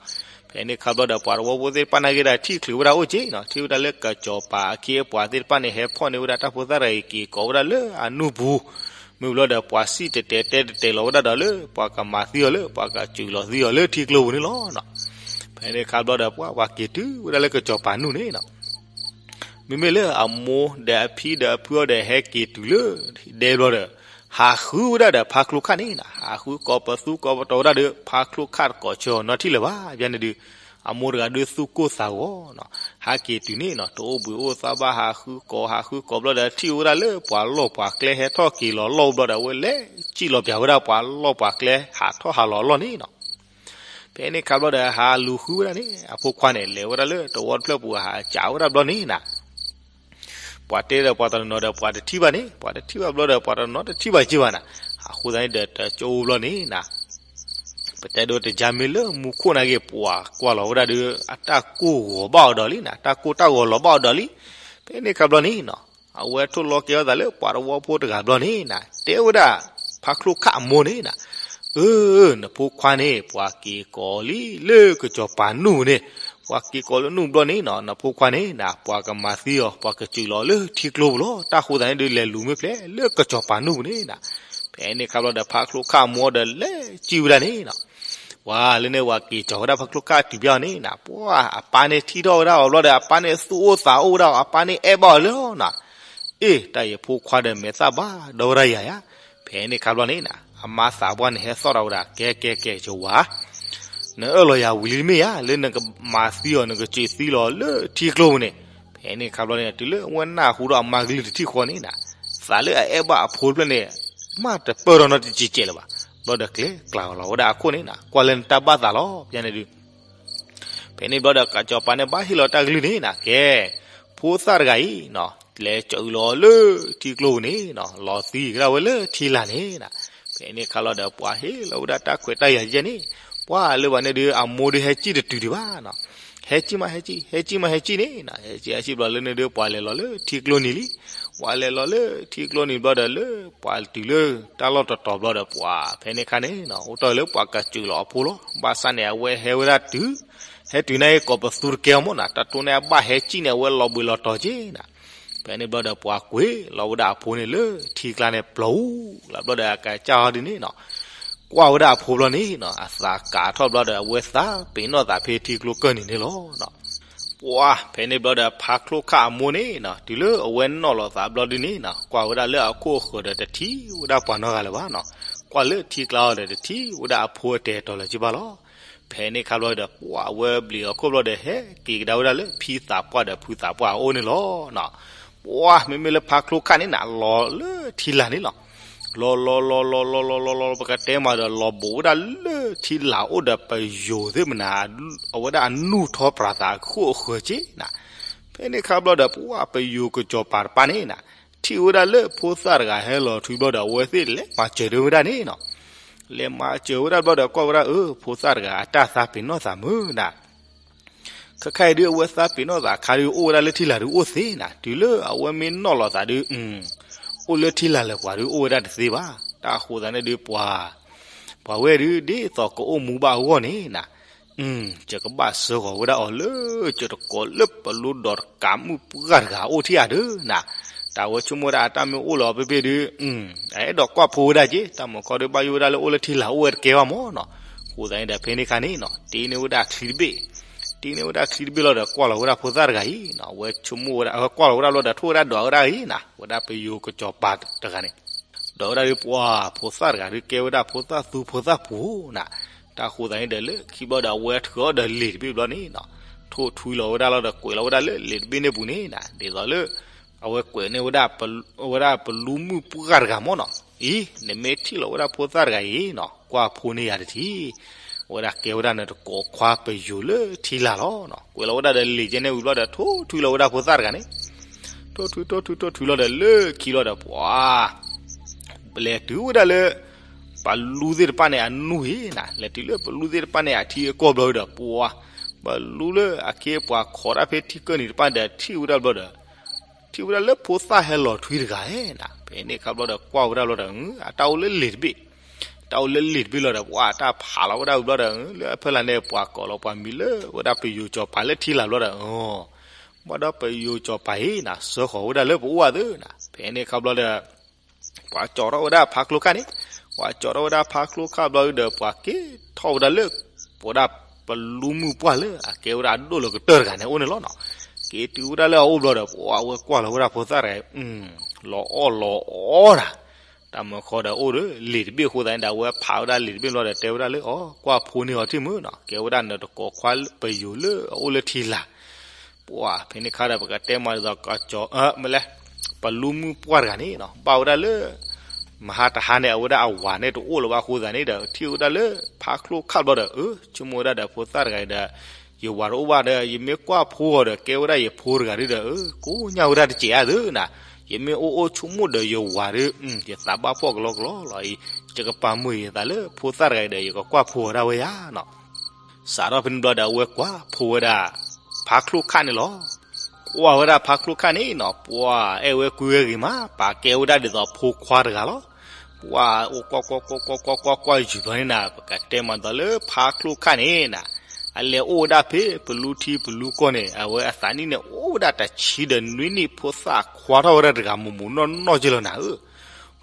ဖဲန့ၣ်ခါဘျီဒီး ပှၤတဝီဖိသ့ၣ်တဖၣ်နာ်က့ဒီး ထံၣ်ချုးဝဲဒၣ်အိၣ်က့နီၤ. ထံၣ်ဝဲဒၣ်လၢကစီၤပၤအခ့အပှၤသ့ၣ်တဖၣ်န့ၣ် ဟဲဖီၣ်န့ၢ်ဝဲဒၣ်တၢ်ဖိသၣ်တဂၤအံၤ က့ၤကိးဝဲဒၣ်လၢအနူၢ်ပူၤ မ့ၢ်ဘျီဒီးပှၤစံၣ်တဲၤတဲတဲတဲလီၤဝဲဒၣ်ဒီးလၢ ပှၤကမၤသံအီၤလၢ ပှၤကစၢၢ်လီၤသံအီၤလၢထံကျိပူၤန့ၣ်လီၤ. ဖဲန့ၣ်အခါဘျီဒီးပှၤ ပှၤက့ၤတုၤဝဲဒၣ်လၢကစီၤပၤနူၢ်န့ၣ်နီၤ. မ့မ့ၢ်လၢအမိၢ်ဒီးအဖံဒီးအဖုအီၤဒီးဟဲက့ၤတုၤလၢဒဲဘျီဒီး ဟးဃုဝဲဒၣ်ဒီးဖါချိၣ်ခၣ်န့ၣ်နီၤ, ဟးဃုကိးပသူကိးပတီၤဝဲဒၣ်ဒီး ဖါချိၣ်ခၣ်တကိးဆၢအီၤနီတထံၣ်လၢၤဘၣ်. ဘၣ်န့ၣ်ဒုး အမိၢ်တဂၤဒုးသူၣ်ကိၢ်သးဂီၤနီၤ, ဟးက့ၤတုၤန့ၣ်နီၤ တအိၣ်ဘှံးအိၣ်သါဘၣ် ဟးဃုကိး ဟးဃုကိးဘျီဒီး ထံၣ်ဝဲဒၣ်လၢပှၤလီၢ်ပှၤကျဲဟဲထီၣ်က့ၤလီၤလီၢ်ဘျီဒီး အဝဲလဲၤစံၣ်လီၤပၠးဝဲဒၣ်ပှၤလီၢ်ပှၤကျဲဟးထီၣ်ဟးလီၤအလီၢ်န့ၣ်နီၤ. ဖဲန့ၣ်အခါဘျီဒီး ဟးလူၤဃုဝဲဒၣ်န့ၣ် အဖိခွါန့ၣ် လဲၤဝဲဒၣ်လၢတဝီတဖျၢၣ်ပူၤ ဟးစံၣ်ဝဲဒၣ်ဘျီန့ၣ်နီၤ ပှၤတဲဒီးပှၤတနီၤဒီးပှၤတထံၣ်ဘၣ်န့ၣ်, ပှၤတထံၣ်ဘၣ်ဘျီဒီးပှၤတနီၤတထံၣ်ဘၣ်က့ဘၣ်နီၤ. အဃိသတးန့ၣ်ဒီးတကၠိဘျီန့ၣ်နီၤ, ပတဲဒိတယါမ့ၢ်လၢမူခိၣ်နာ်က့ ပှၤကွၢ်လီၤဝဲဒၣ်ဒီး အတၢ်ကိၢ်ဂီၤဘၣ်အီၤဒီးလံနီၤ, တၢ်ကိၢ်တၢ်ဂီၤလီၤဘၣ်အီၤဒီးလံ. ဖဲန့ၣ်အခါဘျီန့ၣ်နီၤ အဝဲထိၣ်လီၤက့ၤအသးလၢပှၤတဝီဖိတဂၤဘျီန့ၣ်နီၤ တဲဝဲဒၣ် ဖါချိၣ်ခၣ်အမိၢ်န့ၣ်နီၤ, အၢ နဖိခွါန့ၣ် ပှၤက့ၤကိးလံလၢကစီၤပၤနူၢ်န့ၣ်, ပှၤက့ၤကိးလၢနူၢ်ဘျီန့ၣ်နီၤ နဖိခွါန့ၣ်နီၤ ပှၤကမၤသံအီၤ ပှၤကစၢၢ်လီၤလၢထံကျိပူၤလီၤ. တၢ်ဃိသတးန့ၣ်ဒုး လဲၤလူၤမ့ၢ်ဖျဲးလၢကစီၤပၤနူၢ်ပူၤန့ၣ်နီၤ. ဖဲန့ၣ်အခါဘျီဒီး ဖါချိၣ်ခၣ်အမိၢ်ဒီးလဲၤစံၣ်ဝဲဒၣ်န့ၣ်နီၤ ပှၤလၢန့ၣ် ပှၤက့ၤကၠီၤဝဲဒၣ်ဖါချိၣ်ခၣ်တုၤဖဲအီၤန့ၣ်နီၤ, ပှၤအပၢ်န့ၣ်ထံၣ်ထီၣ်ဝဲဒၣ်အီၤဘျီဒီး အပၢ်န့ၣ်သူၣ်အိၣ်သးအိၣ်ဝဲဒၣ်အီၤ, အပၢ်န့ၣ်အဲၣ်ဘၣ်အီၤလၢနီၤ. အ့ တၢ်အံၤဖိခွါဒီးမဲာ်သၣ်ဘၣ်ဒီဝဲဒၣ်ယၤယါ. ဖဲန့ၣ်အခါဘျီန့ၣ်နီၤ အမါသးပှၢ်န့ၣ်ဟဲသီၣ်ထီၣ်ဝဲဒၣ် ကဲကဲကဲ ယဝၤ နအၢၣ်လီၤယၤဝံၤလံတမ့ၢ်ဧါ, လၢနကမၤသံအီၤ နကစၢၢ်သံလီၤလၢထံကျိပူၤန့ၣ်. ဖဲန့ၣ်အခါဘျီန့ၣ် တုၤလၢအဝဲနၢ်ဟူဒီးအမါကလုၢ်တထံၣ်ဃီန့ၣ်နီၤ, သးလၢအအဲၣ်ဘၣ်အဖိတဖျၢၣ်န့ၣ် မ့ၢ်တပၢၢ်ထီၣ်နီတစဲးစဲးလၢၤဘၣ်. ဘျီဒီးကျဲကျါလီၤဝဲဒၣ်အခိၣ်န့ၣ်နီၤ, ကွၢ်လၢနတၢ်ဘၣ်သးလီၤ ယါန့ၣ်ဒုး ဖဲန့ၣ်ဘျီဒီး ကစီၤပၤန့ၣ်ဘၣ်ဟ့ၣ်လီၤတၢ်ကလုၢ်န့ၣ်နီၤ, ကဲ ဖိသၣ်တဂၤအံၤနီၤ လဲၤစၢၢ်လီၤလၢထံကျိပူၤန့ၣ်နီၤ, လီၤသံကဒါဝဲလၢထံလာ်န့ၣ်နီၤ. ဖဲန့ၣ်အခါလီၤဒီး ပှၤဟ့ၣ်လီၤဝဲဒၣ်တၢ်ခွဲးတၢ်ယာ်ယဲန့ၣ်, ပှၤလၢဘၣ်န့ၣ်ဒုး အမိၢ်ဒုးဟဲစံၣ်တတုၤဒံးဘၣ်နီၤ. ဟဲစံၣ်မးဟဲစံၣ် ဟဲစံၣ်မးဟဲစံၣ်န့ၣ်နီၤ, ဟဲစံၣ်ဟဲစံၣ်ဘျီလၢန့ၣ်ဒုး ပှၤလဲၤလီၤလၢထံကျိနံၤလံ. ပှၤလဲၤလီၤလၢထံကျိနံၤဘျီဒီး လၢပှၤတုၤလၢတၢ်လီၢ်တတီၤဘျီဒီး ပှၤဖဲန့ၣ်အခါန့ၣ်နီၤ အိၣ်တ့ၢ်လၢပှၤကစၢၢ်လီၤအဖိလီၤ. ဘၣ်ဆၣ်န့ၣ် အဝဲဟဲဝဲဒၣ်တုၤ ဟဲတုၤန့ၣ် ကိးပသူတကဲအီၤမ့ၢ်နီၤ, တၢ်တိၢ်န့ၢ်အဘၣ်ဟဲစံၣ်န့ၣ် အဝဲလီၤဘှံးလီၤတီၤက့နီၤ. ဖဲန့ၣ်ဘျီဒီး ပှၤကွံာ်လီၤဝဲဒၣ်အဖိန့ၣ်လၢထံကျါန့ၣ် ပျီၤအူလၢဘျီဒီး အကစၢ်ဟီဒ်န့ၣ်နီၤ, ကွၢ်ဝဲဒၣ်အဖိဘျီန့ၣ်နီၤ အသးကးထီၣ်ဘျီဒီး အဝဲသးပ့ၤနီၣ်သးဖဲထံကျိကၢၢ်နံၤန့ၣ်လီၤ. ပှၤဖဲန့ၣ်ဘျီဒီး ဖါချိၣ်ခၣ်အမိၢ်န့ၣ်နီၤ တုၤလၢအဝဲနီၣ်လီၤသးဘျီဒ်န့ၣ်နီၤ ကွၢ်ဝဲဒၣ်လၢအခိၣ်အဃၢၤဒီး တထံၣ်ဝဲဒၣ်ပှၤနီတဂၤလၢၤဘၣ်နီၤ. ကွၢ်လၢထံကျါအီၤဒီး တထံၣ်ဝဲဒၣ်အဖိအတဲာ်တီၤလၢၤက့ဘၣ်လီၤ. ဖဲန့ၣ်အခါဘျီဒီး ပှၤအဝဲဘျံးအခိၣ်ဘျီဒီး ဟဲက့ၤကဒါဝဲဒၣ်လၢဖံသးပှၢ်ဒီးဖုသးပှၢ်အအိၣ်န့ၣ်လီၤနီၤ. ပှၤမ့မ့ၢ်လၢဖါချိၣ်ခၣ်န့ၣ်နီၤ လီၤလၢထံလာ်န့ၣ်လီၤ. လီၤလီၤလီၤလီၤလီၤလီၤလီၤလီၤလီၤ ပကတဲမးဒီး လီၤဘူးဝဲဒၣ်လၢထံလာ်အိၣ်ဒီးပယိၤသ့ၣ်မနၤ အဝဲဒၣ်အနူၢ်ထီပြးသးအခိၣ်အဃၢၤက့နီၤ. ဖဲန့ၣ်အခါဘျီဒီး ပှၤပယိၤကစီၤပၤတပၢ်န့ၣ်နီၤ ထံၣ်ဝဲဒၣ်လၢဖိသၣ်တဂၤဟဲလီၤထွံဘျီဒီး အဝဲသ့ၣ်လဲၤမၤစၢၤဒၣ်ဝဲဒၣ်န့ၣ်နီၤ. လဲၤမၤစၢၤဝဲဒၣ်ဘျီဒီး ကွၢ်ဝဲဒၣ် အၢ ဖိသၣ်တဂၤအတၢ်သးပ့ၤနီၣ်သးမုာ်နီၤ. ခဲခါအံၤဒုး အဝဲသးပ့ၤနီၣ်သးခါဒုး အိၣ်ဝဲဒၣ်လၢထံလာ်ဒုးအိၣ်သ့နီၤ, တုၤလၢအဝဲမ့ၢ်နီၣ်လီၤသးဒုး အိၣ်လၢထံလာ်လၢပှၤဒုးအိၣ်ဝဲဒၣ်တသ့ဘၣ်. တၢ်ဃိသတးန့ၣ်ဒုး ပှၤ ပှၤဝဲဒုး ဒ်သိးကအိၣ်မူဘၣ်အဂီၢ်န့ၣ်နီၤ, ယကဘၣ်စၢဃီၤဝဲဒၣ်အီၤလၢ ယတကိးလၢပလူဒီးတကးမုၣ်ပှၢ်တဂၤအိၣ်ထံၣ်ဧါဒုးနီၤ. တၢ်ဝဲဆိကမိၣ်ဝဲဒၣ်အတၢ်မ့ၢ်အိၣ်လီၤဖဲဖဲဒုး အအဲၣ်ဒိးကွၢ်ဖိဝဲဒၣ်က့ တၢ်မုၢ်ခီဒုး ဘၣ်ယိၣ်ဝဲဒၣ်လၢအိၣ်လၢထံလာ်အိၣ်ဝဲတကဲဘၣ်မ့ၢ်နီၤ. ဃိသတးန့ၣ်ဒီး ဖဲန့ၣ်အခါန့ၣ်နီၤ တ့န့ၢ်ဝဲဒၣ်ချံတဘ့ၣ်, တ့န့ၢ်ဝဲဒၣ်ချံတဘ့ၣ်လီၤဒီး ကွၢ်လီၤဝဲဒၣ်ဖိသၣ်တဂၤအံၤနီၤ, အဝဲဆိကမိၣ်ဝဲဒၣ် အဝဲကွၢ်လီၤဝဲဒၣ်လီၤဒီး ထိၣ်ဝဲဒၣ်ဒွးဝဲဒၣ်အံၤနီၤ, ဝဲဒၣ်ပယိၤကစီၤပၤတဂၤန့ၣ် ဒီးဝဲဒၣ်ဒုး ပှၤဖိသၣ်တဂၤဒုး ကဲဝဲဒၣ်ဖိသၣ်သူဖိသၣ်ပူၤနီၤ. တၢ်ဃိသတးန့ၣ်ဒီး လၢခံဘျီဒီး အဝဲထုးအီၤဒီးလံာ်တဘ့ၣ်ဘျီန့ၣ်နီၤ, ထိၣ်ထွံလီၤဝဲဒၣ်လီၤဒီး ကွဲးလီၤဝဲဒၣ်လၢလံာ်တဘ့ၣ်န့ၣ်ပူၤန့ၣ်နီၤ, ဒ်သိးလၢ အဝဲကွဲးန့ၢ်ဝဲဒၣ် ဝဲဒၣ်ပလူမုၣ်ပှၢ်တဂၤမ့ၢ်နီၤ, အံၤ နမ့ၢ်ထံၣ်လီၤဝဲဒၣ်ဖိသၣ်တဂၤအံၤနီၤ ကွၢ်ဖိန့ၢ်ယၤတထံၣ်, အဝဲဒၣ်ကဲဝဲဒၣ်နတကိးခွါပယိၤလၢထံလာ်လီၤနီၤ. ကွဲးလီၤဝဲဒၣ်ဒီးလံာ်ကဲန့ၣ်ဝံၤဘျီဒီး ထိၣ်ထွံလီၤဝဲဒၣ်ဖိသၣ်တဂၤန့ၣ် ထိၣ်ထွံ ထိၣ်ထွံ ထိၣ်ထွံလီၤဒီး လၢခံလီၤဒီး ပှၤ လဲၤတုၤဝဲဒၣ်လၢ ပလူသ့ၣ်တဖၣ်န့ၣ်အနူၢ်အံၤနီၤ, လဲၤတုၤလၢပလူသ့ၣ်တဖၣ်န့ၣ်အထံအကီၢ်ဘျီဒီး ပှၤ ပလူလၢအခ့အပှၤခိးတၢ်ဖဲထံကၢၢ်နံၤတဖၣ်ဒီး ထံၣ်ဝဲဒၣ်ဘျီဒီး ထံၣ်ဝဲဒၣ်လၢဖိသၣ်ဟဲလီၤထွံတဂၤနီၤ. ဖဲန့ၣ်အခါဘျီဒီး ကွၢ်ဝဲဒၣ်ဘျီဒီး အတၢ်အိၣ်လၢလံာ်တဘ့ၣ်, တၢ်အိၣ်လၢလံာ်တဘ့ၣ်လီၤဒီး ပှၤတၢ်ဖးလီၤဝဲဒၣ်ဝံၤဘျီဒီး လၢအဖီလာ်န့ၣ် ပှၤကိးလီၤပှၤမံၤလၢ ဝဲဒၣ်ပယိၤစီၤပၤလၢထံလာ်ဘျီဒီး အ ဘၣ်ဒီးပယိၤစီၤပၤအံၤနီၤ စၢဃီၤဝဲဒၣ်လၢပအိၣ်အသးနီၤ. ဖဲန့ၣ်အခါဘျီဒီး ပှၤကၠီၤထီၣ်ဝဲဒၣ်ဖါချိၣ်ခၣ်န့ၣ်, ပှၤကၠီၤထီၣ်ဝဲဒၣ်ဖါချိၣ်ခၣ်ဘျီဒီး ပှၤက့ၤထီၣ်ဝဲဒၣ်လၢ ပဝဲဒၣ်ပလူမုၢ်ပှၢ်လၢအကဲဝဲဒၣ်အဒိၣ်လၢကတၢၢ်တဂၤန့ၣ်အိၣ်န့ၣ်လီၤနီၤ. က့ၤတုၤဝဲဒၣ်လၢအအိၣ်ဘျီဒီး ပှၤဝဲကွၢ်လီၤဝဲဒၣ်ဖိသၣ်တဂၤအံၤ လီၤအီၣ်လီၤအီနၤ, တၢ်မၢခီဒီးအိၣ်ဒီးလံာ်တဘ့ၣ်အဃိသတးန့ၣ်ဒီး အဝဲဖးဝဲဒၣ်လံာ်တဘ့ၣ်ဘျီဒီးတဲဝဲဒၣ်လၢအီၤ ကွၢ်ဖိန့ၢ်အီၤထံၣ်မုၢ်နီၤ, ကဲဝဲဒၣ်နတကိးခွါပယိၤလၢအအိၣ်လၢထံလာ် ပှၤဖဲန့ၣ်ခါဒီး ပကတဲမးဒ်သိးကၠီၤ မ့ၢ်လဲၣ်, ပလူမုၢ်ပှၢ်တဂၤန့ၣ်နီၤ ဘၣ်ဝဲဒၣ်လၢ မဟါတဟါန့ၣ် အဝဲဒၣ်အဝၤန့ၣ်တအိၣ်လၢၤဘၣ်အဃိသတးန့ၣ်ဒီး ထံၣ်ဝဲဒၣ်လၢဖါချိၣ်ခၣ်ဘျီဒီး အၢ ဆိကမိၣ်ဝဲဒၣ်ဒီးဖိသၣ်တဂၤအံၤဒီး ယဝၤတအိၣ်ဘၣ်ဒီး ယမ့ၢ်ကွၢ်ဖိအီၤဒီး ကဲဝဲဒၣ်ယဖိတဂၤဒုဒီး အၢ ကိးညၣ်ဝဲဒၣ်တစဲးဧါသုနၤ, ယမ့ၢ်အိၣ်အိၣ်ဆိကမိၣ်ဒီးယဝၤဒီး ယသးဘၣ်ဖှီၣ်ကလီကလီလီၤအံၤ, ယကပာ်မုာ်ယသးလၢဖိသၣ်တဂၤအံၤဒီး ယကကွၢ်ဖိအီၤဒၣ်ဝဲယၤနီၤ. စးထီၣ်ဖဲန့ၣ်ဘျီဒီး အဝဲကွၢ်ဖိဝဲဒၣ် ဖါချိၣ်ခၣ်န့ၣ်လီၤ. ကွၢ်ဝဲဒၣ်ဖါချိၣ်ခၣ်န့ၣ်နီၤ ပှၤအဲၣ်ဝဲကွံဝဲဂ့ၤမး ပာ်ကဲဝဲဒၣ်ဒ်သိးဖိခွါတဂၤလီၤ. ပှၤအိၣ်ကွၢ်ကွၢ်ကွၢ်ကွၢ်ကွၢ်ကွၢ်ကွၢ်ကွၢ်ယူၤဘျီန့ၣ်နၤ ပကတဲမးဒ်သိးလၢဖါချိၣ်ခၣ်န့ၣ်နၤ အလဲၤအိၣ်ဝဲဒၣ်ဖဲပလူထံပလူကီၢ်န့ၣ် အဝဲအသးနံၣ်န့ၣ် အိၣ်ဝဲဒၣ်တဆံဒီးနွံနံၣ် ဖိသၣ်ခွါထီၣ်ဝဲဒၣ်တဂၤမိၢ်မိၢ်နီၢ်နီၢ်က့လီၤနၤဧၢ.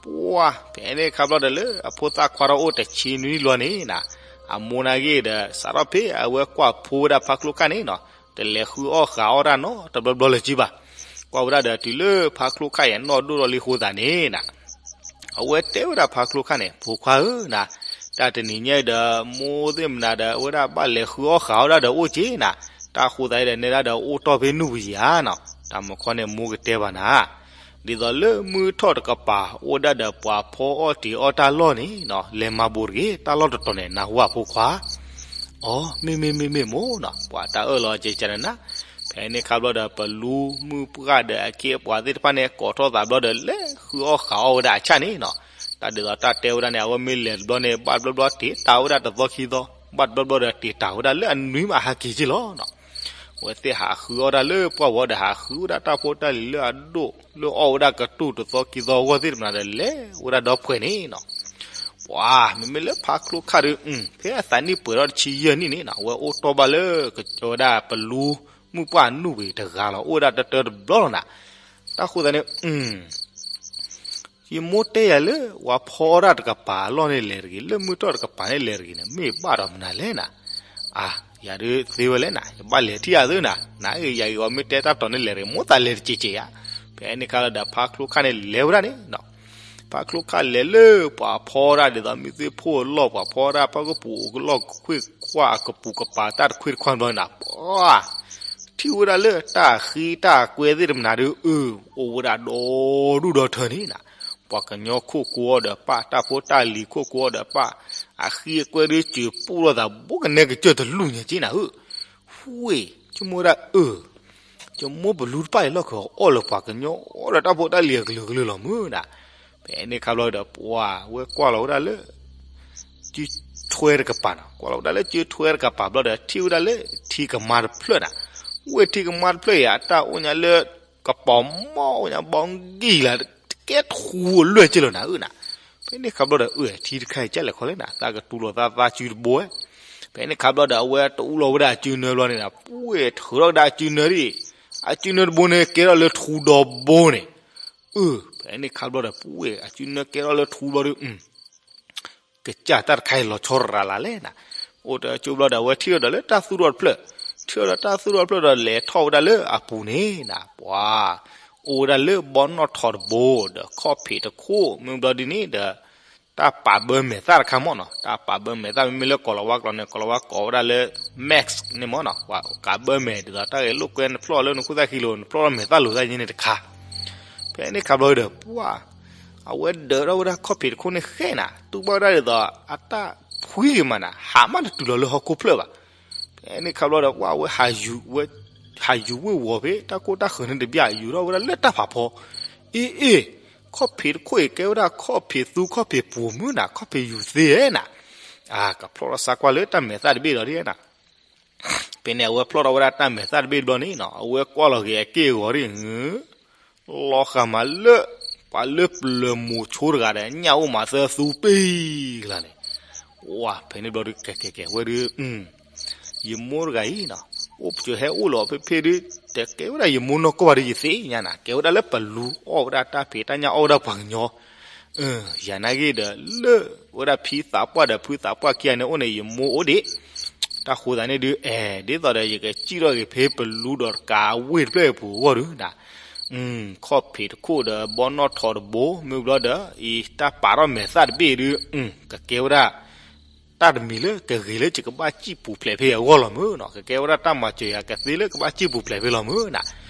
ပှၤဖဲန့ၣ်ခါဘျီဒီးလၢအဖိသၣ်ခွါထီၣ်အိၣ်တဆံနွံနံၣ်လီၤန့ၣ်နၤ အမိၢ်နာ်က့ဒီး စးထီၣ်ဖဲအဝဲကွၢ်ဖိဝဲဒၣ်ဖါချိၣ်ခၣ်န့ၣ်နီၤ တလဲၤဃုအီၣ်ဃုအီၣ်တၢ်နီတဘျီဘျီလၢၤက့ဘၣ်. ကွၢ်ဝဲဒၣ်ဒီးတုၤလၢဖါချိၣ်ခၣ်အံၤအနီၢ်ဒိၣ်ထီၣ်လံအဃိသတးန့ၣ်နၤ အဝဲတဲဝဲဒၣ်ဖါချိၣ်ခၣ်န့ၣ် ဖိခွါဧၢနၤ, တၢ်တနံၤညါအံၤဒီး မိၢ်သ့ၣ်မနုၤဒီး အဝဲဒၣ်ဘၣ်လဲၤဃုအီၣ်ဃုအီၣ်ဒၣ်ဒီးအိၣ်က့နၤ, တၢ်ဃိသတးအံၤဒီး နဲဒၣ်ဒီးအိၣ်တီၢ်ဖဲနုၢ်ပယံၤဧါနီၤ, တၢ်မၢခီန့ၣ် မိၢ်ကတဲဘၣ်နၤ ဒ်သိးလၢမုၢ်ထီၣ်တကပၤ အိၣ်ဒၣ်ဒီးပှၤဖီအီၣ်တ့ၤအီၣ်တၢ်လီၢ်န့ၣ်နီၤ လဲၤမၤဘူးတဂ့ၤ တၢ်လီၢ်တတီၤန့ၣ် နၢ်ဟူဧါဖိခွါ. အိ မ့ၢ်မ့ၢ်မ့ၢ်မ့ၢ်မိၢ်နီၤ, ပှၤတၢ်အၢၣ်လီၤကဲကဲနၤနၤ, ဖဲန့ၣ်ခါဘျီဒီး ပလူမုၢ်ပှၢ်ဒီးအခ့အပှၤသ့ၣ်တဖၣ်န့ၣ် ကိးထီၣ်သးဘျီဒီး လဲၤဃုအီၣ်ဃုအီၣ်ဝဲဒၣ်အဆၣ်န့ၣ်နီၤ, တၢ်ဒ်သိးတၢ်တဲဝဲဒၣ်န့ၣ် အဝဲမ့ၢ်လဲၤတဘျီန့ၣ် ဘၣ်တဘျီဘျီတ့ၤတၢ်ဝဲဒၣ်တသီခံသီ, ဘၣ်တဘျီဘျီဒီးတ့ၤတၢ်ဝဲဒၣ်လၢအနွံမးဟဲက့ၤက့လီၤနီၤ. အဝဲသ့ၣ်ဟးဃုအီၣ်တၢ်လၢပှၢ်ဝီဒီး ဟးဃုဝဲဒၣ်တၢ်ဖိတၢ်လံၤလၢအဒိၣ် လၢအီၣ်ဝဲဒၣ်ကတူၢ်တသီခံသီအဂီၢ်သ့ၣ်တဖၣ်ဒီး လဲၤဝဲဒၣ်ဒီဖှဲးန့ၣ်နီၤ. ပှၤမ့မ့ၢ်လၢဖါချိၣ်ခၣ်ဒီး ဖဲအသးနံၣ်ပှဲၤထီၣ်တဆံယဲၢ်နံၣ်န့ၣ်နီၤ အဝဲအိၣ်တီၢ်ဘၣ်လၢကဝဲဒၣ်ပလူမုၢ်ပှၢ်နုၢ်ပှ့ၤတဂၤလီၤ အိၣ်ဝဲဒၣ်တၢတၢတဘျီလီၤနၤ. တၢ်ဃိသတးန့ၣ် ယမိၢ်တဲယၤလၢ ပှၤဖီအီၣ်တၢ်တကပၤအလီၢ်န့ၣ်လဲၤတဂ့ၤ လၢမုၢ်ထီၣ်တကပၤန့ၣ်လဲၤတဂ့ၤန့ၣ် မ့ၢ်ဘၣ်ဒီးမနုၤလဲၣ်နၤ. အါ ယၤဒုးသ့ဝဲလဲၣ်နၤ ယဘၣ်လဲၤထံၣ်အသုနၤ နၤအံၤယၤအံၤအီၤမ့ၢ်တဲတၢ်တီၤန့ၣ်လဲၤတဂ့ၤ မိၢ်သးလဲၤတစဲးစဲးဧါ. ဖဲန့ၣ်ခါလီၤဒီးဖါချိၣ်ခၣ်န့ၣ်လဲၤဝဲဒၣ်န့ၣ်နီၤ ဖါချိၣ်ခၣ်လဲၤလၢပှၤဖီအီၣ်တၢ်ဒ်သိးမ့ၢ်သ့ၣ်ဖိအလီၢ် ပှၤဖီအီၣ်တၢ်ဖီကပူၤအလီၢ်ခွ့ခွါအကပူၤကပၤတၢ်တခွ့တခွါဘျီနၤ ပှၤ ထံၣ်ဝဲဒၣ်လၢတၢ်ဃ့တၢ်ကွဲသ့ၣ်တဖၣ်နၤဒီး အၢ အိၣ်ဝဲဒၣ်ဒီဒူၣ်ဒီထၢန့ၣ်နၤ, ပှၤကညီခိၣ်ကိအီၤဒီးပၢ် တၢ်ဖိတၢ်လံၤခိၣ်ကိအီၤဒီးပၢ်, အဃ့အကွဲဒီးစၢၤပူၣ်လိာ်သး ဘူးကနဲကစၢၢ်တလူၢ်ညါက့နၤဧၢ, ဝ့ၢ် ဆိကမိၣ်ဝဲဒၣ်အၢ ယမိၢ်ပလူတဖၣ်အံၤလီၢ်ခံအီၣ်လၢပှၤကညီအီၣ်ဒီးတၢ်ဖိတၢ်လံၤအကလုာ်ကလုာ်လီၤမုၢ်နၤ, ဖဲန့ၣ်ခါဘျီဒီးပှၤဝဲကွၢ်လီၤဝဲဒၣ်လၢ စုထွဲတကပၤနီၤ ကွၢ်လီၤဝဲဒၣ်လၢစုထွဲတကပၤဘျီဒီး ထံၣ်ဝဲဒၣ်လၢထံကမါတဖျၢၣ်နၤ, ဝ့ၢ်ထံကမါတဖျၢၣ်အံၤ အတၢ်အိၣ်ညါလၢ ကပီၤမီၢ်အိၣ်ညါဘီကံၢ်လၢ တကဲထူအလွဲၢ်က့လီၤနၤအၢနၤ, ဖဲန့ၣ်ခါဘျီဒီး အၢ ထံတခါအံၤကလဲၣ်ခီလဲၣ်နၤ သးကတူၢ်လိာ်သးသးစုတဘိဝဲ, ဖဲန့ၣ်ခါဘျီဒီး အဝဲတအူလီၤဝဲဒၣ်အစုနၢဘျီန့ၣ်နၤ ပှဲၤထုးထီၣ်ကဒါအစုနၢဒ် အစုနၢတဘိန့ၣ် ကဲထီၣ်လၢထူဒီဘိန့ၣ်, အၢ ဖဲန့ၣ်ခါဘျီဒီး ပှဲၤအစုနၢကဲထီၣ်လၢထူဘျီဒီး ကစၢ်တၢ်တခါအံၤလီၤဆီရၤလၢ်လဲၣ်နၤ, အိၣ်တကၠိဘျီဒီး အဝဲထံၣ်အီၤဒီးလၢတၢ်သူၣ်ထီၣ်တဖျၢၣ်, ထံၣ်အီၤဒီးတၢ်သူၣ်ထီၣ်တဖျၢၣ်ဒီး လဲၤထီၣ်ဝဲဒၣ်လၢအပူၤန့ၣ်နၤ ပှၤ အိၣ်ဝဲဒၣ်လၢဘီနီၣ်ထိးတဘိ ဒီးခီၣ်ဖံးတခိၣ် မ့ၢ်ဘျီဒ်န့ၣ်ဒီး တၢ်ပာ်ဘၢမဲာ်သၣ်တခါမ့ၢ်နီၤ, တၢ်ပာ်ဘၢမဲာ်သၣ် မ့မ့ၢ်လၢကိၤလၤဝါကျိာ်န့ၣ် ကိၤလၤဝါကိးဝဲဒၣ်လၢ mask န့ၣ်မ့ၢ်နီၤ, ပှၤကးဘၢမဲာ်ဒ်သိးတၢ်ဂဲၤလိာ်ကွဲနဖျီၣ်လၢနခိၣ်သၣ်ခံလိၤ နဖျီၣ်ထီၣ်မဲာ်သၣ်လိၤသၣ်န့ၣ်တခါ, ဖဲန့ၣ်ခါဘျီဒီး ပှၤ အဝဲဒၢးထီၣ်ဝဲဒၣ်ခီၣ်ဖံးတခိၣ်န့ၣ်ဃဲနၤ, တူၢ်ဘၣ်ဝဲဒၣ်ဒ်သိး အတၢ်ဖှံဂ့ၤမးနၤ, ဟးမးတတုၤလီၤလၢဟီၣ်ခိၣ်ဖျၢၣ်ဘၣ်. ဖဲန့ၣ်ခါဘျီဒီး ပှၤဝဲ ဟးယူၤဝ့ၢ်ဝီၤဖဲ တၢ်ကိၢ်တၢ်ဃၢၤန့ၣ်တဘျီ ယူၤထီၣ်ဝဲဒၣ်လၢတၢ်ဖးဖီ, အ့ အ့ ခီၣ်ဖံးတခိၣ်အံၤ ကဲဝဲဒၣ်ခီၣ်ဖံးသူခီၣ်ဖံးပူၤမုၢ်နၤ, ခီၣ်ဖံးယူၤသ့ဧါနၤ, အါ ကဖျီၣ်ထီၣ်စါကွၢ်လၢတၢ်မဲာ်သၣ်တဘ့ၣ်ဒီးဒ်နၤ ဖဲန့ၣ် အဝဲဖျီၣ်ထီၣ်ဝဲဒၣ်တၢ်မဲာ်သၣ်တဘ့ၣ်ဘျီန့ၣ်နီၤ, အဝဲကွၢ်လီၤက့ၤအက့ၢ်အဂီၤဒ် လီၤဃာ်မးလၢ ပှၤလၢပျၢၤမိၤဆိတဂၤဒီး ညၣ်အိၣ်မးသၢသူပ့ၢ်ကလါန့ၣ်, ဝါ ဖဲန့ၣ်ဘျီဒီး ကဲကဲကဲဝဲဒုး ယမိၢ်တဂၤအံၤနီၤ, အိၣ်ပစၢၤဟဲအိၣ်လီၤဖဲဖဲဒုး တကဲဝဲဒၣ်ယမိၢ်နီၢ်ကီၢ်ဘၣ်ဒီးယသ့ၣ်ညါနၤ, ကဲဝဲဒၣ်လၢပလူအီၣ်ဝဲဒၣ်တၢ်ဖံးတၢ်ညၣ်အီၣ်ဝဲဒၣ်ပှၤကညီ, ယၤနာ်က့ဒီးလၢ ဝဲဒၣ်ဖံသးပှၢ်ဒီးဖုသးပှၢ်ခံဂၤန့ၣ်အိၣ်န့ၣ် ယမိၢ်အိၣ်ဒံး, တၢ်ဃိသးန့ၣ်ဒုး အဲၣ် ဒ်သိးဒီး ယကစံၣ်ထီၣ်ဂ့ၤဖဲပလူဒီးတကးဝ့ၢ်တဖျၢၣ်အပူၤအဂီၢ်ဒုးနၤ, ခီၣ်ဖံးတခိၣ်ဒီးဘီနီၣ်ထိးတဘိ မ့ၢ်ဘျီဒီး အံၤတၢ်ပာ်ထီၣ်မဲာ်သၣ်တဘ့ၣ်ဒုး ကကဲဝဲဒၣ် တၢ်တမံၤလၢကဂ့ၤလၢယကဘၣ်စံၣ်ပူၤဖျဲးဖဲအဂီၢ်လီၤမုၢ်နီၤ, ကကဲဝဲဒၣ်တၢ်မၤစၢၤယၤကသ့လၢကဘၣ်စံၣ်ပူၤဖျဲးဖဲလီၤမုၢ်နၤ.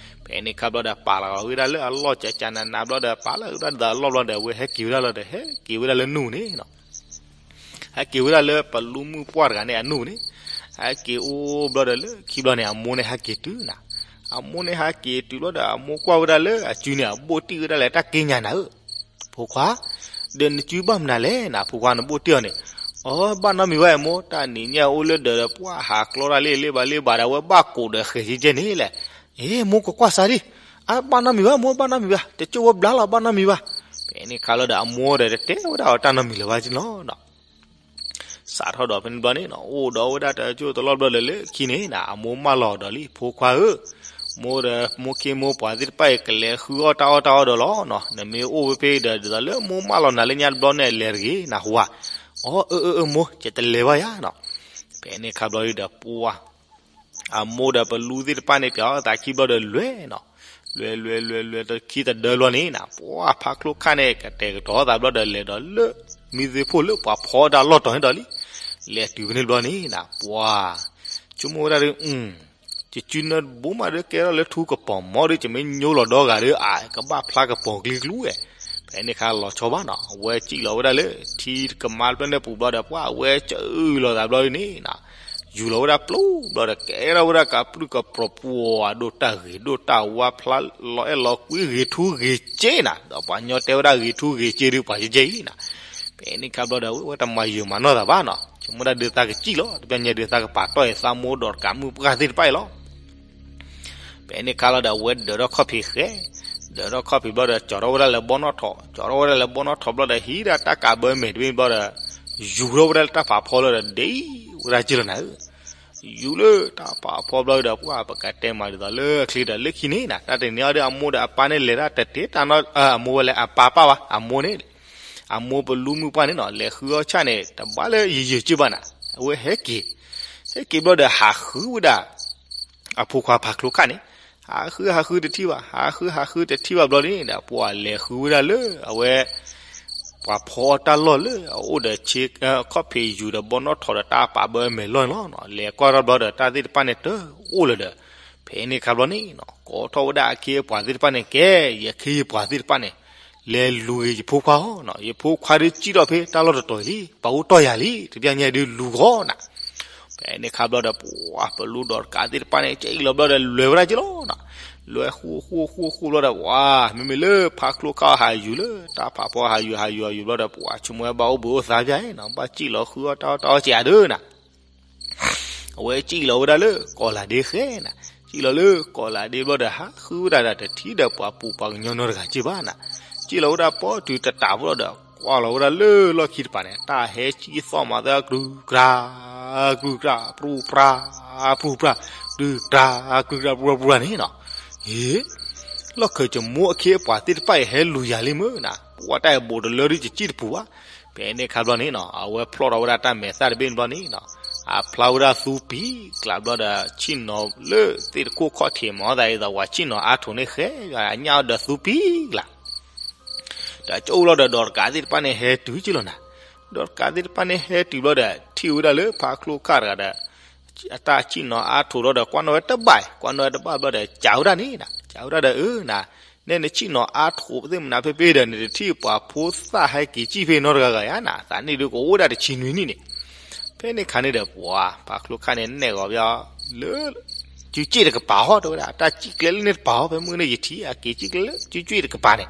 ဖဲန့ၣ်ခါဘျီဒီး ပာ်လီၤဝဲဒၣ်လၢအလီၢ်ကကနးနးဘျီဒီး ပာ်လီၤဝဲဒၣ်ဒီးအလီၢ်ဘျီဒီး အဝဲဟဲက့ၤဝဲဒၣ်လီၤဒီး ဟဲက့ၤဝဲဒၣ်လၢနူၢ်န့ၣ်နီၤ ဟဲက့ၤဝဲဒၣ်လၢပလူမုၣ်ပှၢ်တဂၤန့ၣ်အနူၢ်န့ၣ်, ဟဲက့ၤအိၣ်ဘျီဒီးလၢခံဘျီန့ၣ် အမိၢ်န့ၣ်ဟဲက့ၤတုၤနၤ, အမိၢ်န့ၣ်ဟဲက့ၤတုၤဘျီဒီး အမိၢ်ကွၢ်ဝဲဒၣ်လၢအစုန့ၣ် အဘိၣ်တံၢ်ဝဲဒၣ်လၢတၢ်က့ညါနၤဧၢ, ဖိခွါ, ဒီးနစုဘၣ်မနုၤလဲၣ်နၤ ဖိခွါနဘိၣ်တံၢ်အီၤန့ၣ်, အီ ဘၣ်နီတမံၤဘၣ်အမိၢ် တၢ်နံၤညါအိၣ်လၢဒၢးဒီးပှၢ်ဟးကျီတၢ်လံလ့ၣ်ဘၣ်လ့ၣ်ဘၣ်ဒီး အဝဲဘၣ်ကိးဒီးဃဲၤကဲကဲန့ၣ်လဲၣ်, အ့ မိၢ်ကကွၢ်စးဒံး, အဘၣ်နီတမံၤဘၣ်မိၢ် ဘၣ်နီတမံၤဘၣ် တကၠိၣ်ဝဲဘျါလီၤ ဘၣ်နီတမံၤဘၣ်. ဖဲန့ၣ်ခါလီၤဒီး အမိၢ်ဒီးတတဲဝဲဒၣ်အီၤတၢ်နီတမံၤလၢၤဘၣ်န့ၣ်လီၤ. စးထီၣ်ဒီးဖဲန့ၣ်ဘျီန့ၣ်နီၤ အိၣ်ဒီးဝဲဒၣ်တကၠိၣ်တလီၢ်ဘျီဒီးလၢခံန့ၣ်နၤ အမိၢ်မၢလီၤဒီးလံ ဖိခွါဧၢ, မိၢ်ဒီးမိၢ်ခ့မိၢ်ပှၢ်သ့ၣ်တဖၣ်အံၤ ကလဲၤဃုအီၣ်တၢ်အီၣ်တၢ်အီဒီးလီၤနီၤ, နမ့ၢ်အိၣ်ဝဲဖဲဒီး ဒ်သိးလၢမိၢ်မၢလီၤနၤလၢညါတဘျီန့ၣ် လဲၤတဂ့ၤ နၢ်ဟူဧါ. အီ အၢ အၢ အၢ မိၢ် ယတလဲၤဘၣ်ယၤနီၤ. ဖဲန့ၣ်ခါဘျီဒီးပှၢ် အမိၢ်ဒီးပလူသ့ၣ်တဖၣ်န့ၣ် ပျးအီၣ်သးခံဘျီဒီးလွဲၢ်နီၤ, လွဲၢ်လွဲၢ်လွဲၢ်လွဲၢ်တခံတဒၢဘျီန့ၣ်နၤ ပှၢ်ဖါချိၣ်ခၣ်န့ၣ် ကတဲာ်ကတီၤသးဘျီဒီး လဲၤဒီးလၢ မံသ့ဖိၣ်လၢပှၤဖီတၢ်လီၢ်တီၤန့ၣ်ဒီးလံ. လဲၤတုၤဖဲန့ၣ်ဘျီန့ၣ်နၤ ပှၢ် ဆိကမိၣ်ဝဲဒၣ်ဒီး ယစုနၢတဘိမးဒီးကဲထီၣ်လၢထူကပီၤမီဒီး ယမ့ၢ်ညိလီၤဒီဂၤဒီး အကဘၣ်ဖျါကပီၤကျံကျူဝဲ. ဖဲန့ၣ်ခါလီၤဆီဘၣ်နီၤ အဝဲစံၣ်လီၤဝဲဒၣ်လၢ ထံကမါတဖျၢၣ်န့ၣ်ပူၤဘျီဒီး ပှၢ်အဝဲစၢလီၤသးဘျီန့ၣ်နၤ ယူၤလီၤဝဲဒၣ်ပျိဘျီဒီး ကဲထီၣ်ဝဲဒၣ်ကပြုၢ်ကပြီၤပှၤဒိၣ်တၢ်ဂ့ၤဒိၣ်တၢ်ဝါဖျါလီၤအဲၣ်လီၤကွံဂ့ၤထူဂ့ၤစ့နၤ ဒီးပှၤညီတဲဝဲဒၣ်ဂ့ၤထူဂ့ၤစ့ဒုးပှၤကဲကဲအံၤနၤ. ဖဲန့ၣ်ခါဘျီဒီး ဝဲတမၤယုာ်မၤနီၢ်သးဘၣ်နီၤ ဆိကမိၣ်ဒၣ်ဒုးသးကစံၣ်လီၤ တဘျီညါဒုးသးကပာ်တီၢ်အံၤသးမိၢ်ဒီးတကးမုၣ်ပှၢ်သ့ၣ်တဖၣ်အံၤလီၤ. ဖဲန့ၣ်ခါလီၤဒီး အဝဲဒၢးထီၣ်ခီၣ်ဖံးဃဲ, ဒၢးထီၣ်ခီၣ်ဖံးဘျီဒီး ကၠီၤထီၣ်ဝဲဒၣ်လၢဘီနီၣ်ထိး, ကၠီၤထီၣ်ဝဲဒၣ်လၢဘီနီၣ်ထိးဘျီဒီး ဟံးဒၣ်တၢ်ကးဘၢမဲာ်တဘ့ၣ်ဘျီဒီး ယူၤထီၣ်ဝဲဒၣ်လၢတၢ်ဖးဖီလီၤဒီး ဒ့ဝဲဒၣ်က့ၢ်လီၤနၤဧၢ. ယူၤလၢတၢ်ဖးဖီဘျီဒီး ပှၢ်ပကတဲမၤဒ်သိးလၢချ့ဒီးလၢခံန့ၣ်နၤ တၢ်တနံၤအံၤဒီး အမိၢ်ဒီးအပၢ်န့ၣ်လဲၤတၢ်တတ့တၢ်နီတမံၤ, အမိၢ်ဝဲလဲၣ် အပၢ်ပၢ်ဘၣ် အမိၢ်န့ၣ် အမိၢ်ပလူမုၣ်ပှၢ်န့ၣ်နီၤ လဲၤဃုအီၣ်ဆၣ်န့ၣ် တဘၣ်လၢယယုာ်က့ၢ်ဘၣ်နၤ, အဝဲဟဲက့ၤ, ဟဲက့ၤဘျီဒီးဟးဃုဝဲဒၣ် အဖိခွါဖးချိၣ်ခၣ်န့ၣ်, ဟးဃုဟးဃုတထံၣ်ဘၣ်, ဟးဃုဟးဃုတထံၣ်ဘၣ်ဘျီန့ၣ်ဒီး ပှၢ်လဲၤဃုဝဲဒၣ်လၢ အဝဲ ပှၤဖီအီၣ်တၢ်လီၢ်လၢအအိၣ်ဒီးဆ့ ခီၣ်ဖံးယူၤဒီးဘီနီၣ်ထိးဒီးတၢ်ပာ်ဘၢမဲာ်လီၢ်န့ၣ်လီၤ. လဲၤကွၢ်ထီၣ်ဘျီဒီးတၢ်သ့ၣ်တဖၣ်န့ၣ်တအိၣ်လၢၤဒီး ဖဲန့ၣ်ခါဘျီန့ၣ်နီၤ ကိးထီၣ်ဝဲဒၣ်အခ့အပှၤသ့ၣ်တဖၣ်န့ၣ် ကဲ ယခ့ယပှၤသ့ၣ်တဖၣ်န့ၣ် လဲၤလူၤဂ့ၤယဖိခွါအီၤနီၤ, ယဖိခွါဒုးစံၣ်ထီၣ်ဖဲတၢ်လီၢ်တတီၤအံၤလံ, ပှၤအိၣ်တီၢ်ယၤလံ, တဘျီညါဒုးလူၤဂီၤနၤ. ဖဲန့ၣ်ခါဘျီဒီး ပှၢ်ပလူဒီးတကးသ့ၣ်တဖၣ်န့ၣ် ကဲအံၤလီၤဘျီဒီးလဲၤဝဲဒၣ်က့ၢ်လီၤနီၤ. လဲၤဃူဃူဃူဃူဘျီဒီး ပှၢ် မ့မ့ၢ်လၢဖးချိၣ်ခၣ်အီၤဟးယူၤလၢ တၢ်ဖးဖီဟးယူၤဟးယူၤဟးယူၤဘျီဒီး ပှၢ်ဆိကမိၣ်ဝဲဘၣ်အိၣ်ဘှံးအိၣ်သါပၠးအံၤနီၤ, ဘၣ်စံၣ်လီၤဃုအီၣ်တၢ်အီၣ်တၢ်အီစ့ၢ်ဧါဒုးနၤ. အဝဲစံၣ်လီၤဝဲဒၣ်လၢကီၢ်လၤဒ့ဃဲနၤ, စံၣ်လီၤလၢကီၢ်လၤဒ့ဘျီဒီး ဟးဃုဝဲဒၣ်ဒီးတထံၣ်ဒီးပှၤပူၤပှၤကညီနီတဂၤစ့ၢ်ဘၣ်နၤ. စံၣ်လီၤဝဲဒၣ်ပီတုၤတတးဘျီဒီး ကွၢ်လီၤဝဲဒၣ်လၢလီၢ်ခံတပၤန့ၣ် တၢ်ဟဲစံၣ်သီၣ်မၤသၢ ကြူကြၤ ကြူကြၤ ပြူပြၤ ပြူပြၤ ကြူကြၤ ကြူကြၤ ပြူပြၤန့ၣ်နီၤ. ဟ့ၣ် လီၢ်ခၢၣ်စမိအခ့အပှၤသ့ၣ်တဖၣ်အံၤဟဲလူၤယၤလံမုၢ်နၤ, ပှၢ်တၢ်အံၤဘူးတလၢဒုး ယစံၣ်တပူၤဘၣ်. ဖဲန့ၣ်ခါဘျီန့ၣ်နီၤ အဝဲဖျီၣ်ထီၣ်ဝဲဒၣ်တၢ်မဲာ်သၣ်တဘ့ၣ်န့ၣ်ဘျီန့ၣ်နီၤ, အဖျါဝဲဒၣ်သူပံၤကျါဘျီဒီး ဆ့ၣ်နီၤလၢသ့ၣ်တခိၣ်ခီၣ်ထံးမၤအီၣ်သးဒ်သိး ပှၤဆ့ၣ်နီၤအါထိးန့ၣ်ဃဲ အညၣ်အီၣ်ဒီးသူပံၤကျါ ဒီးကအိၣ်လီၤဒီးဒီးတကးသ့ၣ်တဖၣ်န့ၣ်ဟဲတုၤက့ၢ်လီၤနၤ. ဒီးတကးသ့ၣ်တဖၣ်န့ၣ်ဟဲတုၤဘျီဒီး ထံၣ်ဝဲဒၣ်လၢဖးချိၣ်ခၣ်တဂၤဒီး အတၢ်ဆ့ၣ်နီၤအါထိးလီၤဒီး ကွၢ်နီၣ်ဝဲတဘၣ်, ကွၢ်နီၣ်ဝဲတဘၣ်ဘျီဒီး ကးဝဲဒၣ်န့ၣ်နၤ, ကးဝဲဒၣ်ဒီး အၢ နၤ နဲနဆ့ၣ်နီၤအါထိးပသ့ၣ်မနုၤဖဲဖဲဒီး နတထံၣ်ပှၤဖိသၣ်ဟဲက့ၤစံၣ်ဖဲနီတဂၤဂၤဧါနၤ, သးန့ၣ်ဒုးကအိၣ်ဝဲဒၣ်တဆံနွံနံၣ်န့ၣ်. ဖဲန့ၣ်ခါန့ၣ်ဒီး ပှၤဖးချိၣ်ခၣ်န့ၣ် နဲၣ်ဂီၤဘၣ်လၢ စုစ့ၣ်တကပၤဟီ တဲဝဲဒၣ် တၢ်စံၣ်ကျဲလၢန့ၣ်တပၤဟီ ဖဲမုၢ်န့ၣ်ယထံၣ် အက့ၤစံၣ်ကျဲလၢစုစ့ၣ်တကပၤန့ၣ်.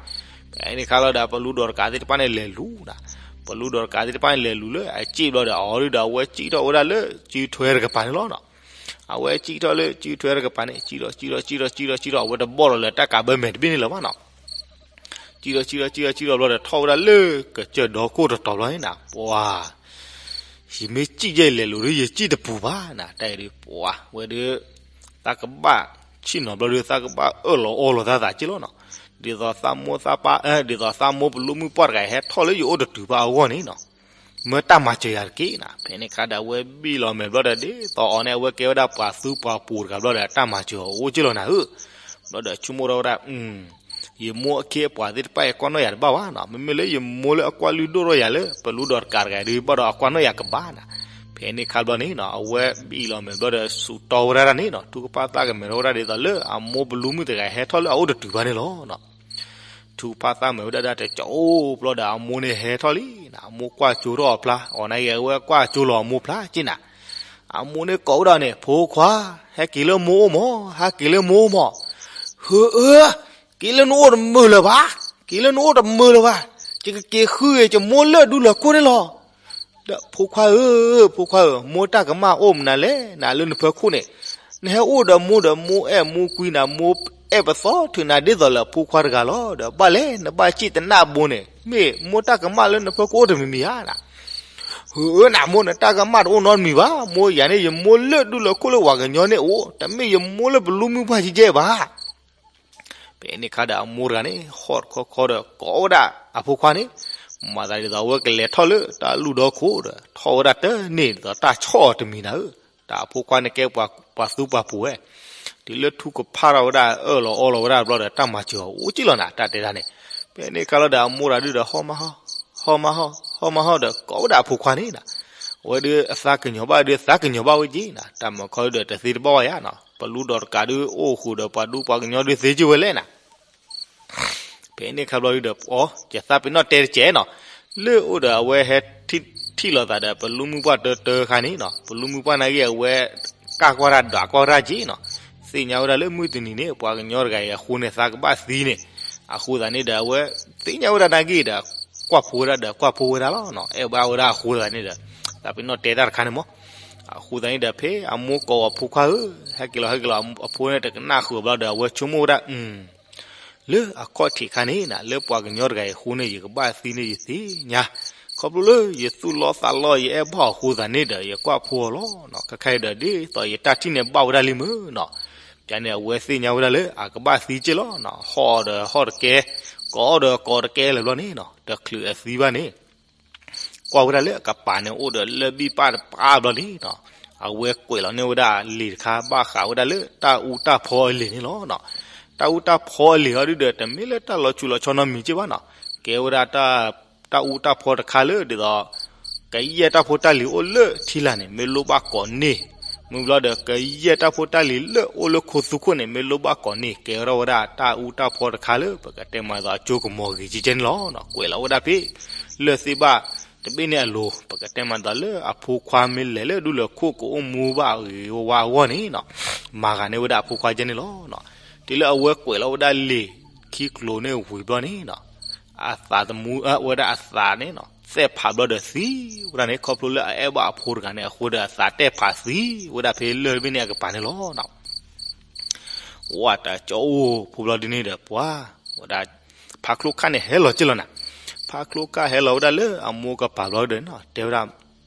ဖဲန့ၣ်ခါလီၤဒီး ပလူဒီးတကးသ့ၣ်တဖၣ်န့ၣ်လဲၤလူၤနၤ, ပလူဒီးတကးသ့ၣ်တဖၣ်န့ၣ်လဲၤလူၤလၢအစ့ၣ်ဘျီဒီး အီၤဒုးဒီး အဝဲစံၣ်ထီၣ်ဝဲဒၣ်လၢစုထွဲတကပၤန့ၣ်လီၤနီၤ. အဝဲစံၣ်ထီၣ်လၢစုထွဲတကပၤန့ၣ် စံၣ်ထီၣ် စံၣ်ထီၣ် စံၣ်ထီၣ် စံၣ်ထီၣ် စံၣ်ထီၣ် အဝဲတဘီၣ်လီၤလၢတၢ်ကးဘၢမဲာ်တဘ့ၣ်န့ၣ်လၢၤဘၣ်နီၤ. စံၣ်ထီၣ် စံၣ်ထီၣ် စံၣ်ထီၣ် စံၣ်ထီၣ်ဘျီဒီး ထီၣ်ဝဲဒၣ်လၢကစၢၢ်ဒီခိၣ်တတီၤဘျီန့ၣ်နၤ ပှၤ ယမ့ၢ်စံၣ်ယဲၢ်လဲၤလိၤဒီး ယစံၣ်တပူၤဘၣ်နၤ တၢ်အံၤဒုး ပှၤဝဲဒုး သးကဘၣ်ဆ့ၣ်နီၤဘျီဒီး သးကဘၣ်အၢၣ်လီၤအီလီၤသးသးက့ၢ်လီၤနီၤ. ဒ်သိးသးမိၢ်သးပၢ် ဒ်သိးသးမိၢ်ပလူမုၢ်ပှၢ်တဂၤဟဲထီၣ်လၢယအိၣ်တတုၤဘၣ်အဂီၢ်န့ၣ်နီၤ, မၢတၢ်မၤစၢၤယၤတက့ၢ်နၤ. ဖဲန့ၣ်ခါဒီးအဝဲဘံၣ်လီၤမဲာ်ဘျီဒီး ဒ်သိးအီၤန့ၣ် အဝဲကဲဝဲဒၣ်ပှၤသူပှၤပူၤတဂၤဘျီဒီး တၢ်မၤစၢၤအီၤအိၣ်က့ၢ်လီၤနၤဧၢ. ဘျီဒီးဆိကမိၣ်ထီၣ်ဝဲဒၣ် ယမိၢ်အခ့အပှၤသ့ၣ်တဖၣ်အံၤ ကွၢ်နီၣ်ယၤတဘၣ်ဘၣ်နီၤ, မ့မ့ၢ်လၢယမိၢ်လၢအကွၢ်လုၢ်ဒိၣ်ထီၣ်ယၤလၢ ပလူဒီးတကးတဂၤဒုး ဘၣ်ဒီးအကွၢ်နီၣ်ယၤကဘၣ်နၤ. ဖဲန့ၣ်ခါဘျီန့ၣ်နီၤ အဝဲဘံၣ်လီၤမဲာ်ဘျီဒီး စူးတီဝဲဒၣ်န့ၣ်နီၤ, ထုကဖၣ်သးကမဲာ်ထီၣ်ဝဲဒၣ်ဒ်သိးလၢ အမိၢ်ပလူမုၢ်တဂၤဟဲထီၣ်လၢအအိၣ်တတုၤဘၣ်န့ၣ်လီၤ. ထုကဖၣ်သးမဲာ်ဝဲဒၣ်ဒၣ်တကၠီအိၣ်ဘျီဒီး အမိၢ်န့ၣ်ဟဲထီၣ်လံနၤ, အမိၢ်ကွၢ်ကၠိထီၣ်အီၤဖျါ, အီၤန့ၣ်ဂ့ၤ အဝဲကွၢ်ကၠိလီၤအမိၢ်ဖျါက့ၢ်နၤ. အမိၢ်န့ၣ်ကိးဝဲဒၣ်န့ၣ် ဖိခွါ, ဟဲက့ၤလၢမိၢ်အိၣ်မး, ဟဲက့ၤလၢမိၢ်အိၣ်မး. ဟၢအၢ, က့ၤလၢနအိၣ်တမုာ်လၢၤဘၣ်, က့ၤလၢနအိၣ်တမုာ်လၢၤဘၣ်, ယကက့ၤဃုဂ့ၤ ယမိၢ်လၢၢ်ဒူလၢၢ်ခိၣ်န့ၣ်လီၤ. ဒီးဖိခွါဧၢ, ဖိခွါဧၢ, မိၢ်တၢ်ကမၣ်အိၣ်မနုၤလဲၣ်နၤလၢနဖၢခိၣ်န့ၣ်, နဟဲအိၣ်ဒီးမိၢ်ဒီးမိၢ်အဲၣ်မူကွံနၤ, မိၢ်အဲၣ်ပသီထုးနၤဒ်သိးလၢအဖိခွါတဂၤလီၤ. ဒီးဘၣ်လဲၣ် နဘၣ်စံၣ်တနၢ်ဘိန့ၣ် မ့ၢ်မိၢ်တၢ်ကမၣ်လၢနဖၢခိၣ်အိၣ်တမံၤမံၤဧါနၤ. ဟၢအၢ နမိၢ်နတၢ်ကမၣ်တအိၣ်နီတမံၤဘၣ်, မိၢ်ယၤန့ၣ် ယမိၢ်လၢၢ်ဒူလၢၢ်ခိၣ်လၢဝၤကညီန့ၣ်အိၣ်, တမ့ၢ်ယမိၢ်လၢပလူမုၢ်ပှၢ်ကဲကဲဘၣ်. ဖဲန့ၣ်ခါဒီးအမိၢ်တဂၤန့ၣ် ဟီၣ်တခီခီဒီးကိးဝဲဒၣ်အဖိခွါန့ၣ်, မၤသးဒ်သိးအဝဲကလဲၤထီၣ်လၢတၢ်လုၢ်ဒီခိၣ်ဒီး ထီၣ်ဝဲဒၣ်တန့ၢ်ဒ်သိးတၢ်ဆီၣ်အီၤတမံၤနၤဧၢ. တၢ်အဖိခွါန့ၣ်ကဲပှၤသူပှၤပူၤဝဲ, တုၤလၢထူကဖၣ်ထီၣ်ဝဲဒၣ်အၢၣ်လီၤအီလီၤဝဲဒၣ်ဘျီဒီး တၢ်မၤစၢၤအီၤအိၣ်က့ၢ်လီၤနၤ တၢ်တဲဒၣ်န့ၣ်. ဖဲန့ၣ်ခါလီၤဒီးအမိၢ်တဂၤဒုဒီး ဟီၣ်မးဟီၣ်, ဟီၣ်မးဟီၣ်, ဟီၣ်မးဟီၣ်ဒီးကိးဝဲဒၣ်အဖိခွါန့ၣ်နၤ, အဝဲဒုးအသးကညီၤဘၣ်ဒုးသးကညီၤဘၣ်ဝဲက့ၢ်နၤ, တၢ်မၤခီဒုဒီးတသ့တဘၣ်ဝဲယါနီၤ, ပလူဒီးတကးဒုအိၣ်ဃုာ်ဒီးပှၤဒူပှၤကညီဒုသ့က့ၢ်ဝဲလဲၣ်နၤ. ဖဲန့ၣ်ခါဘျီဒုဒီး ပအီ ယသးပ့ၤနီၣ်တဲတကဲးနီၤ, လၢအိၣ်ဒီးအဝဲဟဲထံၣ်လိာ်သးဒီး ပလူမုၢ်ပှၢ်တၢတၢခါန့ၣ်နီၤ, ပလူမုၢ်ပှၢ်နာ်က့အဝဲ ကၢ်ကွၢ်တၢ်ဒွးကွၢ်တၢ်က့ၢ်နီၤ, သ့ၣ်ညါဝဲဒၣ်လၢမုၢ်တနံၤန့ၣ် ပှၤကညီတဂၤအံၤအဃိန့ၣ် သးကဘၣ်သံန့ၣ်, အဃိသတးန့ၣ်ဒီး အဝဲသ့ၣ်ညါဝဲဒၣ်နာ်က့ဒီး ကွၢ်ဖိဝဲဒၣ်ဒီးကွၢ်ဖိဝဲဒၣ်လီၤနီၤ, အဲၣ်ဘၣ်ဝဲဒၣ်အဃိသတးန့ၣ်ဒီး သးပ့ၤနီၣ်တဲတၢ်တခါန့ၣ်မး. အဃိသတးန့ၣ်ဒီး ဖဲအမိၢ်ကိးအဖိခွါဧၢ, ဟဲက့ၤလီၤ ဟဲက့ၤလီၤ, အဖိန့ၣ်တကနၣ်ဃုာ်ဘျီဒီး အဝဲဆိကမိၣ်ဝဲဒၣ် လၢအခီၣ်ထံးခါန့ၣ်နၤ, လၢပှၤကညီတဂၤအံၤအဃိန့ၣ် ယကဘၣ်သံန့ၣ်ယသ့ၣ်ညါ, ခီဖျိလၢယသူၣ်လီသးလီ ယအဲၣ်ဘၣ်အီၤအဃိသတးန့ၣ်ဒီး ယကွၢ်ဖိအီၤလီၤနီၤ, ခဲခါအံၤဒီး ဒ်သိးယတၢ်ထံၣ်န့ၣ်ဘၣ်ဝဲဒၣ်လံမုၢ်နီၤ. ပျါန့ၣ် အဝဲသ့ၣ်ညါဝဲဒၣ်လၢအကဘၣ်သံက့ၢ်လီၤနီၤ, ဟီၣ်ဒီးဟီၣ်တကဲ, ကိးဒီးကိးတကဲလၢၤဘျီန့ၣ်နီၤ, တချုးအသံဘၣ်န့ၣ် ကွၢ်ဝဲဒၣ်လၢအကပၤန့ၣ် အိၣ်ဒီးလၢၢ်ဘံၣ်ပၢ်တပၢ်ဘျီန့ၣ်နီၤ, အဝဲကွဲးလီၤန့ၢ်ဝဲဒၣ်လံာ်တခါ ဘၣ်ဃးဝဲဒၣ်လၢတၢ်အူတၢ်ဖီအလံာ်န့ၣ်လီၤနီၤ. တၢ်အူတၢ်ဖီအလံာ်ဟီဒုဒီး တမ့ၢ်လၢတၢ်လီၤဆူးလီၤဆီနီတမံၤက့ၢ်ဘၣ်နီၤ, ကဲဝဲဒၣ် တၢ်အူတၢ်ဖီတခါလၢဒ်သိး ကယဲၢ်တၢ်ဖိတၢ်လံၤအိၣ်လၢထံလာ်န့ၣ် မ့ၢ်လိၣ်ဘၣ်ကိးန့ၢ်, မ့ၢ်ဘျီဒီး ကယဲၢ်တၢ်ဖိတၢ်လံၤလၢအိၣ်လၢခိသူခိၣ်န့ၣ် မ့ၢ်လိၣ်ဘၣ်ကိးန့ၢ်, ကဲဝဲဒၣ်ဝဲဒၣ်တၢ်အူတၢ်ဖီတခါလၢ ပကတဲမးဒ်သိးအကၠိကမီၤဂ့ၤကဲကဲန့ၣ်လီၤနီၤ, ကွဲးလီၤဝဲဒၣ်ဖဲ လၢၢ်သ့ၣ်ဘၣ်တဘ့ၣ်န့ၣ်အလိၤ, ပကတဲမးဒ်သိးလၢအဖိခွါမ့ၢ်လဲၤလၢဒူလၢၢ်ခိၣ် ကအိၣ်မူဘၣ်ဂ့ၤဝါအဂီၢ်န့ၣ်နီၤ, မၤဂၤန့ၢ်ဝဲဒၣ်အဖိခွါကဲန့ၣ်လီၤနီၤ. တုၤလၢအဝဲကွဲးလီၤဝဲဒၣ်လံာ်ခံကျိၤန့ၣ်ဝံၤဘျီန့ၣ်နီၤ, အသးသမူ ဝဲဒၣ်အသးန့ၣ်နီၤ သဲးဖးဘျီဒီးသံဝဲဒၣ်န့ၣ် ခီဖျိလၢအအဲၣ်ဘၣ်အဖိတဂၤန့ၣ်အဃိဒီး အသးသဲးဖးသံဝဲဒၣ်ဖဲလၢၢ်တဘ့ၣ်န့ၣ်အကပၤန့ၣ်လီၤနီၤ. ဝဲတကၠီအိၣ်ဖိဘျီဒ်န့ၣ်ဒီး ပှၤ ဝဲဒၣ် ဖါချိၣ်ခၣ်န့ၣ်ဟဲလီၤက့ၢ်လီၤနၤ, ဖါချိၣ်ခၣ်ဟဲလီၤဝဲဒၣ်လၢအမိၢ်ကပၤဘျီဒီးနီၤ တဲဝဲဒၣ်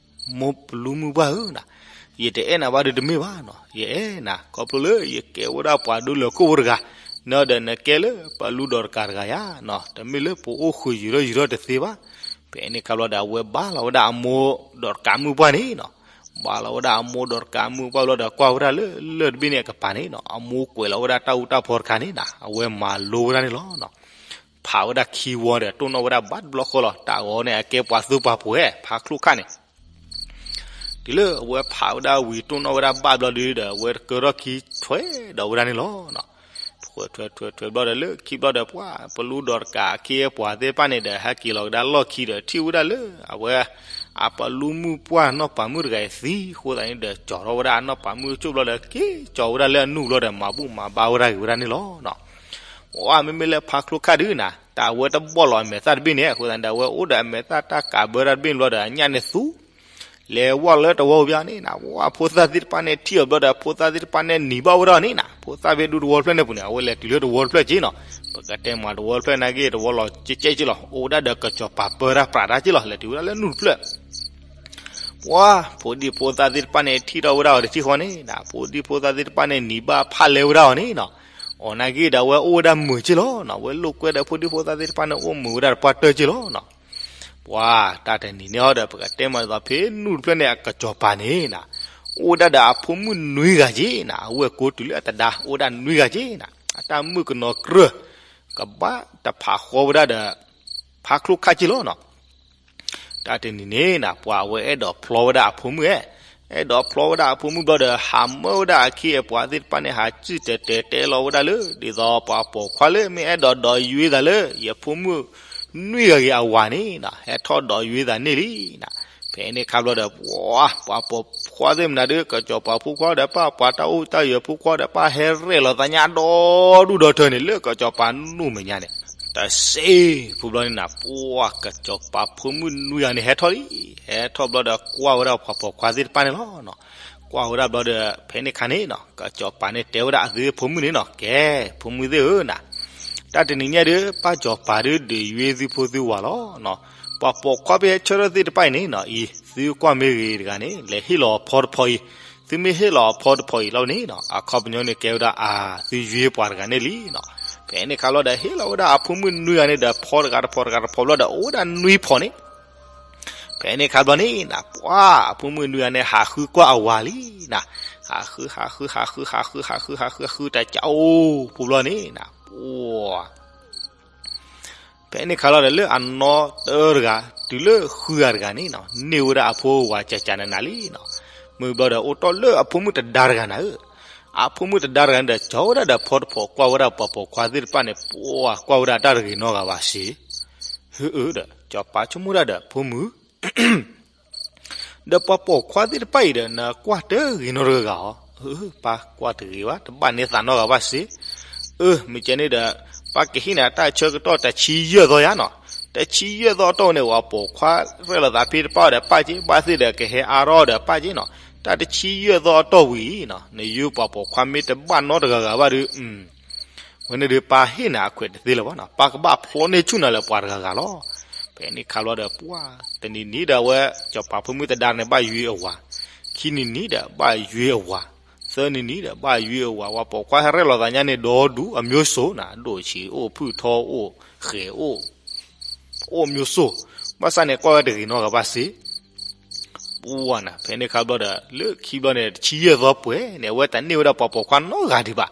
မိၢ်ပလူမုၢ်ပှၢ်ဧၢနီၤ, ယတအဲၣ်နၤဘၣ်ဒီးတမ့ၢ်ဘၣ်နီၤ, ယအဲၣ်နၤ ခီဖျိလၢယကဲဝဲဒၣ်ပှၤဒူလၢၢ်ခိၣ်ဖိတဂၤ, နဒီးနကဲလၢပလူဒီးတကးတဂၤယါနီၤ, တမ့ၢ်လၢပအိၣ်ဃုာ်ယံာ်ထီၣ်ယံာ်ထီၣ်တသ့ဘၣ်. ဖဲန့ၣ်ခါဘျီဒီးအဝဲဘါလီၤဝဲဒၣ်အမိၢ်ဒီးတကးမုၢ်ပှၢ်န့ၣ်နီၤ, ဘါလီၤဝဲဒၣ်အမိၢ်ဒီးတကးမုၢ်ပှၢ်ဘျီဒီးကွၢ်ဝဲဒၣ်လၢလၢၢ်တဘ့ၣ်န့ၣ်အကပၤန့ၣ်နီၤ, အမိၢ်ကွဲးလီၤဝဲဒၣ်တၢ်အူတၢ်ဖီတခါန့ၣ်နီၤ, အဝဲမၤလိဝဲဒၣ်န့ၣ်လီၤနီၤ. ဖးဝဲဒၣ်ခံဝီဒီး တိၢ်နီၣ်ဝဲဒၣ်ဘၣ်တဘျီဃီလီၤ, တၢ်ဂီၤန့ၣ် အကဲပှၤသူပှၤပူၤဝဲ ဖါချိၣ်ခၣ်န့ၣ် တုၤလၢအဝဲဖးဝဲဒၣ်ဝံၤတိၢ်နီၣ်ဝဲဒၣ်ဘၣ်ဘျီဒီး အဝဲတကၢထီၣ်ခံထွဲဒီးဝဲဒၣ်န့ၣ်လီၤ. ထွဲထွဲထွဲထွဲဘျီဒီးလၢခံဘျီဒီး ပှၤပလူဒီးတကးအခ့အပှၤသ့ၣ်တဖၣ်န့ၣ်ဒီး ဟဲက့ၤလီၤကဒါလီၢ်ခံဒီး ထံၣ်ဝဲဒၣ်လၢအဝဲ အပလူမုၢ်ပှၢ်နီၢ်ပၤမုၣ်တဂၤအံၤသံအဃိသတးန့ၣ်ဒီး ကၠီၤထီၣ်ဝဲဒၣ်အနီၢ်ပၤမုၣ်ကၠိၣ်ဘျီဒီး က့ၤကၠီၤဝဲဒၣ်လၢအနုာ်ဘျီဒီး မၤဘူၣ်မၤဘါဝဲဒၣ်ဂ့ၤဝဲဒၣ်န့ၣ်လီၤ. ပှၤမ့မ့ၢ်လၢဖါချိၣ်ခၣ်ဒုးနၤ တၢ်အဝဲတဘီၣ်လီၤအမဲာ်သၣ်တဘ့ၣ်န့ၣ် အဃိသတးန့ၣ်ဒီး အဝဲအိၣ်ဒီးအမဲာ်သၣ်တၢ်ကးဘၢတၢ်တဘ့ၣ်န့ၣ်ဘျီဒီး အညၣ်န့ၣ်သူ လဲၤဝဲလၢတဝီပူၤဘၣ်န့ၣ်နၤ, ဝဲဖိသၣ်သ့ၣ်တဖၣ်န့ၣ်ထံၣ်အီၤဘျီဒီး ဖိသၣ်သ့ၣ်တဖၣ်န့ၣ်နံၤဘၣ်ဝဲဒၣ်န့ၣ်နၤ, ဖိသၣ်ဖဲဒူတဝီတဖျၢၣ်န့ၣ်ပူၤန့ၣ် အဝဲလဲၤတုၤလၢတဝီတဖျၢၣ်က့ၢ်နီၤ, ပကတဲမၤတဝီတဖျၢၣ်နာ်က့ တဝီလီၤကဲကဲက့ၢ်လီၤ, အိၣ်ဝဲဒၣ်ဒီးကစီၤပၤပၢတၢ်ပြးတၢ်က့ၢ်လီၤ, လဲၤတုၤဝဲဒၣ်လၢနုာ်တဖျၢၣ် ပှၤဖိဒံဖိသၣ်သ့ၣ်တဖၣ်န့ၣ် ထံၣ်ထီၣ်ဝဲဒၣ်အီၤတထံၣ်ဃီန့ၣ်နၤ, ဖိဒံဖိသၣ်သ့ၣ်တဖၣ်န့ၣ် နံၤဘၣ်ဖးလဲဝဲဒၣ်အီၤန့ၣ်နီၤ, အီၣ်နာ်က့ဒီးအဝဲအိၣ်ဝဲဒၣ်မုာ်က့လီၤနီၤ, အဝဲလိာ်ကွဲဒီးဖိဒံဖိသၣ်သ့ၣ်တဖၣ်န့ၣ် အိၣ်မုာ်ဝဲဒၣ်တပှၢ်တၢၢ်က့လီၤနီၤ. ပှၤတၢ်တနံၤန့ၣ်ဟီဒီး ပကတဲမးဒ်သိးဖဲနူၢ်တဖျၢၣ်န့ၣ် အကစီၤပၤန့ၣ်နီၤ, အိၣ်ဝဲဒၣ်ဒီးအဖိမုၣ်နွံဂၤက့နီၤ, အဝဲၢ်ကိးတုၤလၢအသဒါ အိၣ်ဝဲဒၣ်နွံဂၤက့နီၤ, အတၢ်မုၣ်ကနီၤကြၢၢ် ကဘၣ်တဖးဃီဝဲဒၣ်ဒီး ဖါချိၣ်ခၣ်က့လီၤနီၤ. တၢ်တနံၤန့ၣ်နီၤ ပှၤအဝဲအဲၣ်ဒိးဖျီဝဲဒၣ်အဖိမုၣ်ဧၢ, အဲၣ်ဒိးဖျီဝဲဒၣ်အဖိမုၣ်ဘျီဒီး ဟးမၢဝဲဒၣ်အခ့အပှၤသ့ၣ်တဖၣ်န့ၣ် ဟးစံၣ်တဲၤတဲၤတဲလီၤဝဲဒၣ်လၢ ဒ်သိးပှၤပိာ်ခွါလၢမ့ၢ်အဲၣ်ဒိးဒိးယွ့သးလၢ ယဖိမုၣ်နွံဂၤဂ့ၤအဝၤန့ၣ်နီၤ ဟဲထီၣ်ဒိးယွ့သးန့ၣ်လံနီၤ. ဖဲန့ၣ်ခါဘျီဒီး ပှၤ ပှၤပိာ်ခွါသ့ၣ်မနုၤဒီး ကစီၤပၤဖိခွါဒီးပၢ် ပှၤတၢ်အိၣ်တၢ်ယၢၤဖိခွါဒီးပၢ် ဟဲရဲၣ်လီၤသးညါဒီဒူၣ်ဒီထၢန့ၣ် လၢကစီၤပၤနူၢ်မဲာ်ညါန့ၣ် တစ့ဖိဘျီန့ၣ်နီၤ ပှၤကစီၤပၤဖိမုၣ်နွံဂၤန့ၣ် ဟဲထီၣ်လံ. ဟဲထီၣ်ဘျီဒီး ကွၢ်ဝဲဒၣ်ပှၤပိာ်ခွါသ့ၣ်တဖၣ်န့ၣ်လီၤနီၤ. ကွၢ်ဝဲဒၣ်ဘျီဒီး ဖဲန့ၣ်ခါန့ၣ်နီၤ ကစီၤပၤန့ၣ်တဲဝဲဒၣ်အသုဖိမုၣ်န့ၣ်နီၤ ကဲ ဖိမုၣ်သ့ၣ်ဧၢနီၤ, တၢ်တနံၤညါဒီး ပၢ်စီၤပၤဒုးဒုးယွ့သုဖိသုဝၤလီၤနီၤ. ပှၤပိာ်ခွါဖဲဟဲဆၢထၢၣ်သ့ၣ်တဖၣ်အံၤန့ၣ်နီၤ အံၤ သုကွၢ်မ့ၢ်ဂ့ၤတဂၤန့ၣ် လဲၤဟ့ၣ်လီၤအဖီတဖီအံၤ, သုမ့ၢ်ဟ့ၣ်လီၤအဖီတဖီအံၤလီၤန့ၣ်နီၤ အခီပညီန့ၣ်ကဲဝဲဒၣ်အသုယွ့ပှၤတဂၤန့ၣ်လံနီၤ. ဖဲန့ၣ်ခါဘျီဒီး ဟ့ၣ်လီၤဝဲဒၣ်အဖိမုၣ်နွံဂၤန့ၣ်ဒီး ဖီတဂၤတဖီတဂၤတဖီဘျီဒီး အိၣ်ဝဲဒၣ်နွံဖီန့ၣ် ဖဲန့ၣ်ခါဘျီန့ၣ်နီၤ ပှၤအဖိမုၣ်နွံဂၤန့ၣ် ဟးဃုကွၢ်အဝၤလံနီၤ. ဟးဃု ဟးဃု ဟးဃု ဟးဃု ဟးဃု ဟးဃု ဟးဃု ဟးဃု တၢ်ကၠိဖိဘျီန့ၣ်နီၤ ပှၤ ဖဲန့ၣ်ခါလီၤဒီး လၢအနီၢ်တၢတဂၤ တုၤလၢဃုဂၤတဂၤန့ၣ်နီၤ န့ၢ်ဝဲဒၣ်အဖိဝၤကၠးကၠးနးနးလံနီၤ. မုၢ်ဘျီဒီး အိၣ်တီၢ်လၢအဖိမုၣ်တဒါတဂၤနၤဧၢ, အဖိမုၣ်တဒါတဂၤန့ၣ်ဒီး ကၠီဝဲဒၣ်ဒီးဖီတဖီ ကွၢ်ဝဲဒၣ်ပှၤပိာ်ခွါသ့ၣ်တဖၣ်န့ၣ် ပှၤကွၢ်ဝဲဒၣ်တၢ်တဂ့ၤနီတဂၤဘၣ်စ့ ဟၢအၢဒီး စီၤပၤဆိကမိၣ်ဒၣ်ဒီး ဖိမုၣ် ဒီးပှၤပိာ်ခွါသ့ၣ်တဖၣ်အံၤဒီး နကွၢ်တဂ့ၤနီတဂၤဧါ. အၢ ပၢ်ကွၢ်တဂ့ၤဘၣ် တဘၣ်န့ၢ်သးနီတဂၤဘၣ်စ့. အၢ မ့ၢ်ကဲန့ၣ်ဒီး ပၢ်ကဟ့ၣ်နၤတၢ်ဆၢကတီၢ်တဆံယဲၢ်သီယါနီၤ. တဆံယဲၢ်သီအတီၢ်န့ၣ် ပှၤပိာ်ခွါရဲၣ်လီၤသးဖဲတပၣ်ဒီးပၣ်က့ ဘၣ်သ့ၣ်ဒီး ကဟဲအါထီၣ်ဒီးပၣ်က့နီၤ. တၢ်တဆံယဲၢ်သီအတီၢ်ဝံၤအံၤနီၤ နယွ့ပှၤပိာ်ခွါမ့ၢ်တဘၣ်နီတဂၤဂၤဘၣ်ဒီး အဝဲန့ၣ်ဒီး ပၢ်ဟ့ၣ်နၤအခွဲးတသ့လၢၤဘၣ်နီၤ. ပၢ်ကဘၣ်ဖျီန့ၢ်ဆူၣ်နၤလၢပှၤတဂၤဂၤလီၤ. ဖဲန့ၣ်ခါဘျီဒီး ပှၤ တနံၤနံၤဒီး အဝဲ စီၤပၤဖိမုၣ်တဒါန့ၣ် ဘၣ်ယွ့အဝၤ, ခံနံၤနံၤဒီး ဘၣ်ယွ့အဝၤ, သၢနံၤနံၤဒီး ဘၣ်ယွ့အဝၤ, ပှၤပိာ်ခွါဟဲရဲၣ်လီၤသးညါန့ၣ် ဒီဒူၣ်အမျိုးစုံနီၤ, ဒိၣ်ဆံးအိၣ် ဖုၣ်ထီအိၣ် ဃဲၤအိၣ် အိၣ်မျိုးစုံ, ဘၣ်ဆၣ်န့ၣ် ကွၢ်ဝဲတဂ့ၤနီတဂၤဘၣ်စ့ ပှၤနီၤ. ဖဲန့ၣ်ခါဘျီဒီး လၢခံဘျီန့ၣ် တဆံယဲၢ်သီပှဲၤန့ၣ် အဝဲတန့ၢ်ဝဲဒၣ်ပှၤပိာ်ခွါနီတဂၤဒံးဘၣ်.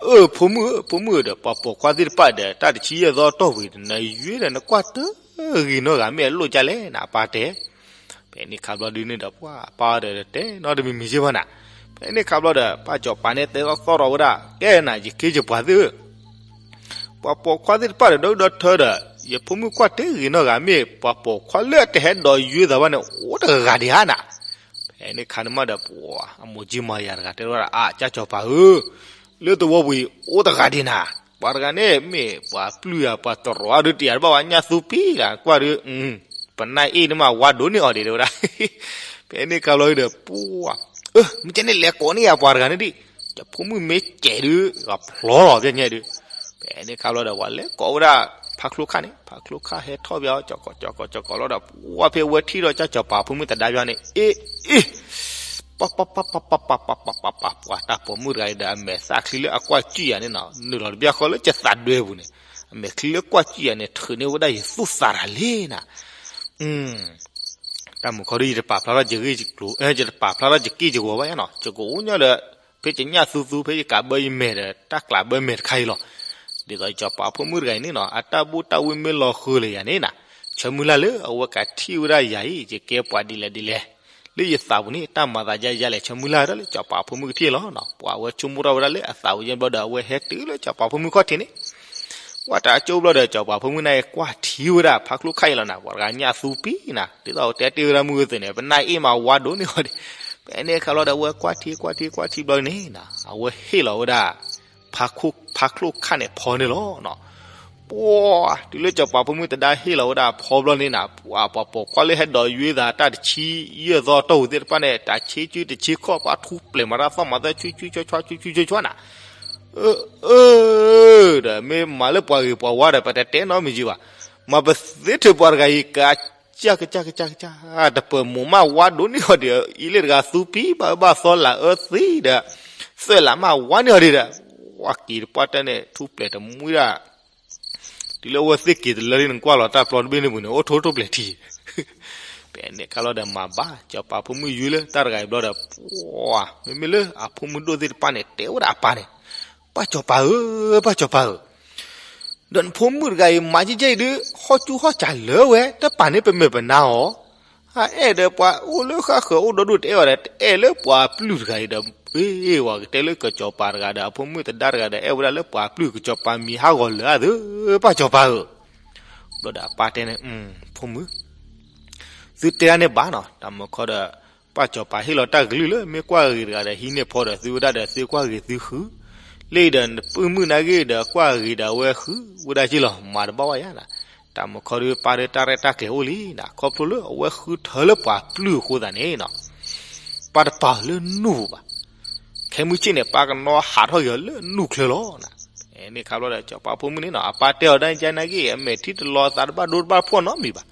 အၢ ဖိမုၣ်ဧၢ ဖိမုၣ်ဧၢဒီး ပှၤပိာ်ခွါသ့ၣ်တဖၣ်ဒီး တၢ်တဆံယဲၢ်သီအတီၢ်ဝံၤဒီး နယွ့ဒီး နကွၢ်တဂ့ၤနီတဂၤ မ့ၢ်အလိၣ်ကလဲၣ်နၤ ပၢ်တဲ ဖဲန့ၣ်ခါဘျီဒုန့ၣ်ဒီး ပှၤပၢ်ဒီးတဲနီတမံၤမံၤစ့ၢ်ဘၣ်နၤ. ဖဲန့ၣ်ခါဘျီဒီး ပၢ်စီၤပၤန့ၣ် တဲသီၣ်သီၣ်ထီၣ်ဝဲဒၣ် ကဲနၤ ယခ့ယပှၤသ့ၣ်ဧၢ, ပှၤပိာ်ခွါသ့ၣ်တဖၣ်ဒီး ဒီဒီထၢဒီး ယဖိမုၣ်ကွၢ်တဂ့ၤနီတဂၤ မ့ၢ်ပှၤပိာ်ခွါလၢအတဟဲဒိးယွ့သးဘၣ်န့ၣ် အိၣ်တဂၤဂၤဒံးဧါနၤ. ဖဲန့ၣ်ခါန့ၣ်မးဒီး ပှၤအမိၢ်ကၠံမၤယၤတဂၤ တဲဝဲဒၣ် အါ ကၢ်စီၤပၤဧၢ, လၢသဝီပူၤအံၤ အိၣ်တဂၤဒံးနၤ. ပှၤတဂၤန့ၣ် မ့ၢ်ပှၤပျုၢ်ယၤ ပှၤတရီၤအါဒုးတယၤတဘၣ်ဝဲ ညၣ်သူပံဂၤ ကွၢ်ဒုး ပနၢ်အ့ၣ်န့ၣ်မး ဝါဒိၣ်န့ၢ်အီၤဒံး တဲဝဲဒၣ်. ဖဲန့ၣ်ခါဘျီဒီး ပှၤ အၢ မ့ၢ်ကဲန့ၣ် လဲၤကိးန့ၢ်ယၤပှၤတဂၤန့ၣ်ဒံး, ယဖိမုၣ်မ့ၢ်ကဲးဒုး ကဖျီလီၤ ပျဲညါဒုး. ဖဲန့ၣ်ခါဘျီဒီး ပှၤလဲၤကိးဝဲဒၣ် ဖါချိၣ်ခၣ်န့ၣ်, ဖါချိၣ်ခၣ်ဟဲထီၣ်ဘၣ် ကၠီကီး ကၠီကီး ကၠီကီးလီၤဒီး ပှၤဖဲဝဲထံၣ်ဒီး ကၢ်စီၤပၤဖိမုၣ်သဒါဘၣ်န့ၣ် အ့ အ့ ပၢ် ပၢ် ပၢ် ပၢ် ပၢ် ပၢ် ပၢ် ပၢ် ပၢ် ပှၤတၢ်ပိာ်မုၣ်တဂၤအံၤဒီး အမဲာ်သၣ်ချံလၢအကွၢ်ကၠံၣ်ယၤန့ၣ်နီၤ နုာ်လီၤတဘျီဃီလၢကသးဒွဲပူၤန့ၣ်, အမဲာ်ချံလၢကွၢ်ကၠံၣ်ယၤန့ၣ် ထုးန့ၢ်ဝဲဒၣ်ယသူၣ်သးတၢ်လံနီၤ. တၢ်မုာ်ခီဒုး ယတပာ်ဖျါထီၣ်ယဂ့ၢ်ယကျိၤ ယတပာ်ဖျါထီၣ်ယက့ၢ်ယဂီၤဘၣ်ယါနီၤ, ယကအိၣ်ညီဒီး ဖဲယညၣ်သူသူ ဖဲယကးဘၢယမဲာ်ဒီး တၢ်ကျးဘၢမဲာ်တခါအံၤလီၤ. ဒ်သိးယစီၤပၤဖိမုၣ်တဂၤအံၤန့ၣ်နီၤ အတၢ်ဘူၣ်တၢ်ဝံမ့ၢ်လီၤဃုာ်လၢယၤန့ၣ်နီၤ, ဆၢမုၢ်လၢ်လၢအဝဲကထံၣ်ဝဲဒၣ်ယၤအံၤ ယကဲပှၤဒ်လဲၣ်ဒ်လဲၣ် လၢယသးပူၤန့ၣ် တၢ်မၤသးယါယါလဲၣ် ဆၢမုၢ်လၢ်ဒီးလၢစီၤပၤဖိမုၣ်ကထံၣ်လီၤနီၤ. ပှၤအဝဲဆိကမိၣ်ထီၣ်ဝဲဒၣ်လၢအသးပူၤယဲၢ်ဘျီဒီး အဝဲဟဲတုၤလၢစီၤပၤဖိမုၣ်ခီၣ်ထံးန့ၣ် ဝဲတၢ်ကၠိဘျီဒီး စီၤပၤဖိမုၣ်န့ၣ် ကွၢ်ထံဝဲဒၣ်ဖါချိၣ်ခၣ်အံၤလီၤနၤ, ပှၤတဂၤညၣ်သူပံနၤ, ဒ်သိးတဲတ့ၢ်ဝဲဒၣ်မုၢ်ဂၢၢ်သ့ၣ်န့ၣ် ပနၢ်အ့ၣ်မးဝါဒိၣ်န့ၢ်အီၤဒံး. ဖဲန့ၣ်ခါလီၤဒီး အဝဲကွၢ်ထံကွၢ်ထံကွၢ်ထံဘျီန့ၣ်နီၤ အဝဲဟ့ၣ်လီၤဝဲဒၣ် ဖါချိၣ် ဖါချိၣ်ခၣ်န့ၣ်ဖီန့ၣ်လီၤနီၤ. ပှၤ တုၤလၢစီၤပၤဖိမုၣ်သဒါဟ့ၣ်လီၤဝဲဒၣ်ဖီဘျီန့ၣ်နီၤ ပှၤပိာ်ပိာ်ခွါလၢဟဲဒိးယွ့သးတၢ်တဆံယဲၢ်သီအတီၢ်ပူၤသ့ၣ်တဖၣ်န့ၣ် တၢ်ဆ့ကၠူတဆ့ခီၣ် ပှၤထူပျဲၢ်မၤတၢ်သီၣ်မၤသၢဆူဆူဆူဆူဆူဆူဆူနၤ အၢ အၢ ဒီးမ့ၢ်မၤလၢပှၤဂ့ၤပှၤဝါဒီး ပတတဲနီတမံၤကဘၣ်, မၤပသ့ထုးပှၤတဂၤအံၤ ကစၢ်ကစၢ်ကစၢ်ကစၢ် တပၢၢ်မိၢ်မးဝါဒိၣ်န့ၢ်အီၤဒီး အံၤလၢတဂၤသူပံဘၣ်အၢဘၣ်သီလၢအၢသံဒီး သွဲၣ်လးမးဝါန့ၢ်အီၤဒံးဒီး ပှၢ်က့ၤတပှၢ်တၢၢ်န့ၣ် ထူၣ်ပျဲးတမှံဒၣ် တုၤလၢအဝဲသ့ၣ်က့ၤတလၢန့ၣ် နကွၢ်လီၤတၢ်ပျီတဘ့ၣ်န့ၣ်ပူၤန့ၣ် အိၣ်ထိၣ်ထိၣ်ပျဲးထံ ဖဲန့ၣ်ခါလီၤဒီးမၤဘၣ် စီၤပၤဖိမုၣ်ယွၤလၢတၢ်တဂၤအံၤဘျီဒီး ပှၢ် မ့မ့ၢ်လၢအဖိမုၣ်ဒိၣ်သ့ၣ်တဖၣ်န့ၣ် တဲဝဲဒၣ်အပၢ်န့ၣ်, ပၢ်စီၤပၤဧၢ, ပၢ်စီၤပၤဧၢ, ဒီးနဖိမုၣ်တဂၤအံၤ မၤကဲကဲအံၤဒုး ဟီၣ်ကူဟီၣ်စၢ်လၢဝဲ တပာ်န့ၢ်ပမဲာ်ပနါအီၤ အအဲၣ်ဒီးပှၤအိၣ်လၢဃၣ်ဃၢၤအိၣ်ဒီဒူၣ်တအဲၣ်ဝဲဒီး တအဲၣ်လၢပှၤပျုၢ်တဂၤအံၤဒီး အ့ၣ် ဝဲကတဲလၢကစီၤပၤတဂၤဒီး အဖိမုၣ်သဒါတဂၤဒီး အဲၣ်ဝဲဒၣ်လၢပှၤပျုၢ် ကစီၤပၤမံၤဟးဂီၤလၢာ်အသး ပၢ်စီၤပၤဧၢ. ဘျီဒီးအပၢ်တဲန့ၣ်, ဖိမုၣ်, သုတဲဒၣ်န့ၣ်ဘၣ်နီၤ, တၢ်မုၢ်ခီဒီး ပၢ်စီၤပၤဟ့ၣ်လီၤတၢ်ကလုၢ်လၢ မ့ၢ်ကွၢ်ဂ့ၤတဂၤဒီး ဟံးန့ၢ်ဖီဒီးသုဝဲဒၣ်ဒီး သုကွၢ်ဂ့ၤသုဃု, လၢအံၤဒီး နပုၢ်မုၣ်နာ်က့ဒီး ကွၢ်ဂ့ၤဒီးအဝဲဃုဝဲဒၣ်က့လီၤ မၤတဘၣ်ဝဲယါနီၤ. တၢ်မုၢ်ခီဒီး ပၢ်ဒီးတၢ်ရဲၣ်တၢ်ကျဲၤအိၣ်လံနီၤ, ခီဖျိလၢအဝဲဃုထၢလၢပှၤပျုၢ်အဃိသတးန့ၣ်နီၤ ပၢ်တပာ်လၢနူၢ်ပူၤဘၣ်. ခဲမုၢ်ဆ့ၣ်န့ၣ် ပၢ်ကနီၣ်ဟးထီၣ်က့ၤအီၤလၢနူၢ်ချၢလီၤ. န့ၣ်ခါဘျီဒီး စီၤပၤဖိမုၣ်န့ၣ်နီၤ အပၢ်တဲအီၤဒ်န့ၣ်ကန့ၣ်က့ အမဲာ်ထံတလီၤသးတဘၣ်ဒိတဘၣ်ဖှီၣ်နီတမံၤဘၣ်.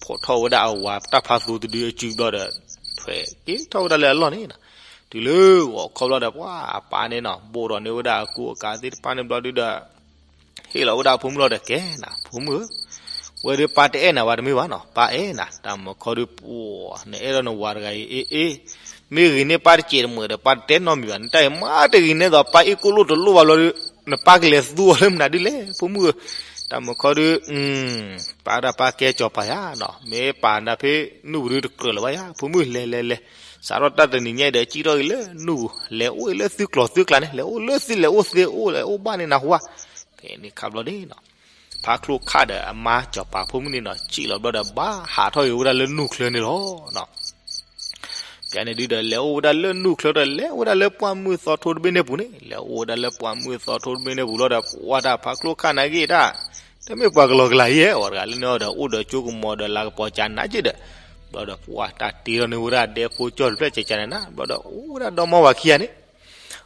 ဖီၣ်ထီၣ်ဝဲဒၣ်အဝၤတၢ်ဖးသိတဒုအစုဘျီဒီး ထွဲက့ၤထီၣ်ဝဲဒၣ်လၢအလီၢ်န့ၣ်နီၤ. တုၤလၢဂီၤခီဘျီဒီး ပှၢ်အပၢ်န့ၣ်နီၤ ဘိးထီၣ်န့ၢ်ဝဲဒၣ်အကူအကၤသ့ၣ်တဖၣ်န့ၣ်ဘျီဒုဒီး ဟ့ၣ်လီၤဝဲဒၣ်အဖိမုၣ်လီၤဒီး ကဲနၤ ဖိမုၣ်ဧၢ, ဝဲဒုးပၢ်တအဲၣ်နၤဝဲတမ့ၢ်ဘၣ်နီၤ, ပၢ်အဲၣ်နၤ. တၢ်မုၢ်ခီဒုး ပှၢ် နအဲၣ်ဒိးနဝၤတဂၤအံၤ အ့ အ့ မ့ၢ်ဂ့ၤန့ၢ်ပၢ်တစဲးတမုာ်ဒီး ပၢ်တတဲနီတမံၤဘၣ်, နတၢ်အံၤမးတဂ့ၤန့ၣ်သိး ပၢ်အ့ၣ်ကိၣ်လိၣ်တလိၣ်ဘၣ်ဘျီဒုး နပၢ်ကလဲၤသူအီၤလၢမနုၤဒ်လဲၣ် ဖိမုၣ်ဧၢ. တၢ်မုၢ်ခီဒုး ပၢ်ဒၣ်ပၢ်ကဲစီၤပၤယါနီၤ, မ့ၢ်ပာ်နၤဖဲနူၢ်ပူၤဒုးတကြၢးလၢၤဘၣ်ယါ, ဖိမုၣ် လဲၤလဲၤလဲၤ, စးထီၣ်တၢ်တနံၤညါအံၤဒီး စံၣ်ထီၣ်က့ၤလၢနူၢ်ပူၤ, လဲၤအိၣ်အံၤလၢသုကျိၤသုကျါန့ၣ်, လဲၤအိၣ်လၢသုလဲၤအိၣ်သ့အိၣ် လဲၤအိၣ်ဘၣ်န့ၣ်နၢ်ဟူဧါ. ဖဲန့ၣ်ခါဘျီန့ၣ်နီၤ ဖါချိၣ်ခၣ်ဒီးအမါစီၤပၤဖိမုၣ်န့ၣ်နီၤ စံၣ်လီၤဘျီဒီး ဘၣ်ဟးထီၣ်က့ၤဝဲဒၣ်လၢနူၢ်ချၢန့ၣ်လီၤ. ကဲန့ၣ်ဒုဒီး လဲၤအိၣ်ဝဲဒၣ်လၢနူၢ်ချၢဒီး လဲၤဝဲဒၣ်လၢပှၢ်မုၢ်သီထိတဘ့ၣ်န့ၣ်ပူၤန့ၣ်, လဲၤအိၣ်ဝဲဒၣ်လၢပှၢ်မုၢ်သီထိတဘ့ၣ်န့ၣ်ပူၤလီၤဒီး ပှၢ်တၢ်ဖါချိၣ်ခၣ်နာ်က့တၢ်, တမ့ၢ်ပှၤကလီကလၤအံၤဧါ, အဝဲတဂၤလၢန့ၣ်အီၤဒီး အိၣ်ဒီးကၠိကမီၤဒီးလၤကပီၤကနးက့ဒီး, ဘျီဒီး ပှၢ်တၢ်တ့ထီၣ်န့ၢ်ဝဲဒၣ်ဒဲဖိကၠီတဖျၢၣ်ကကနၤနၤ, ဘျီဒီး အိၣ်ဝဲဒၣ်ဒီမါဝၤခံဂၤန့ၣ်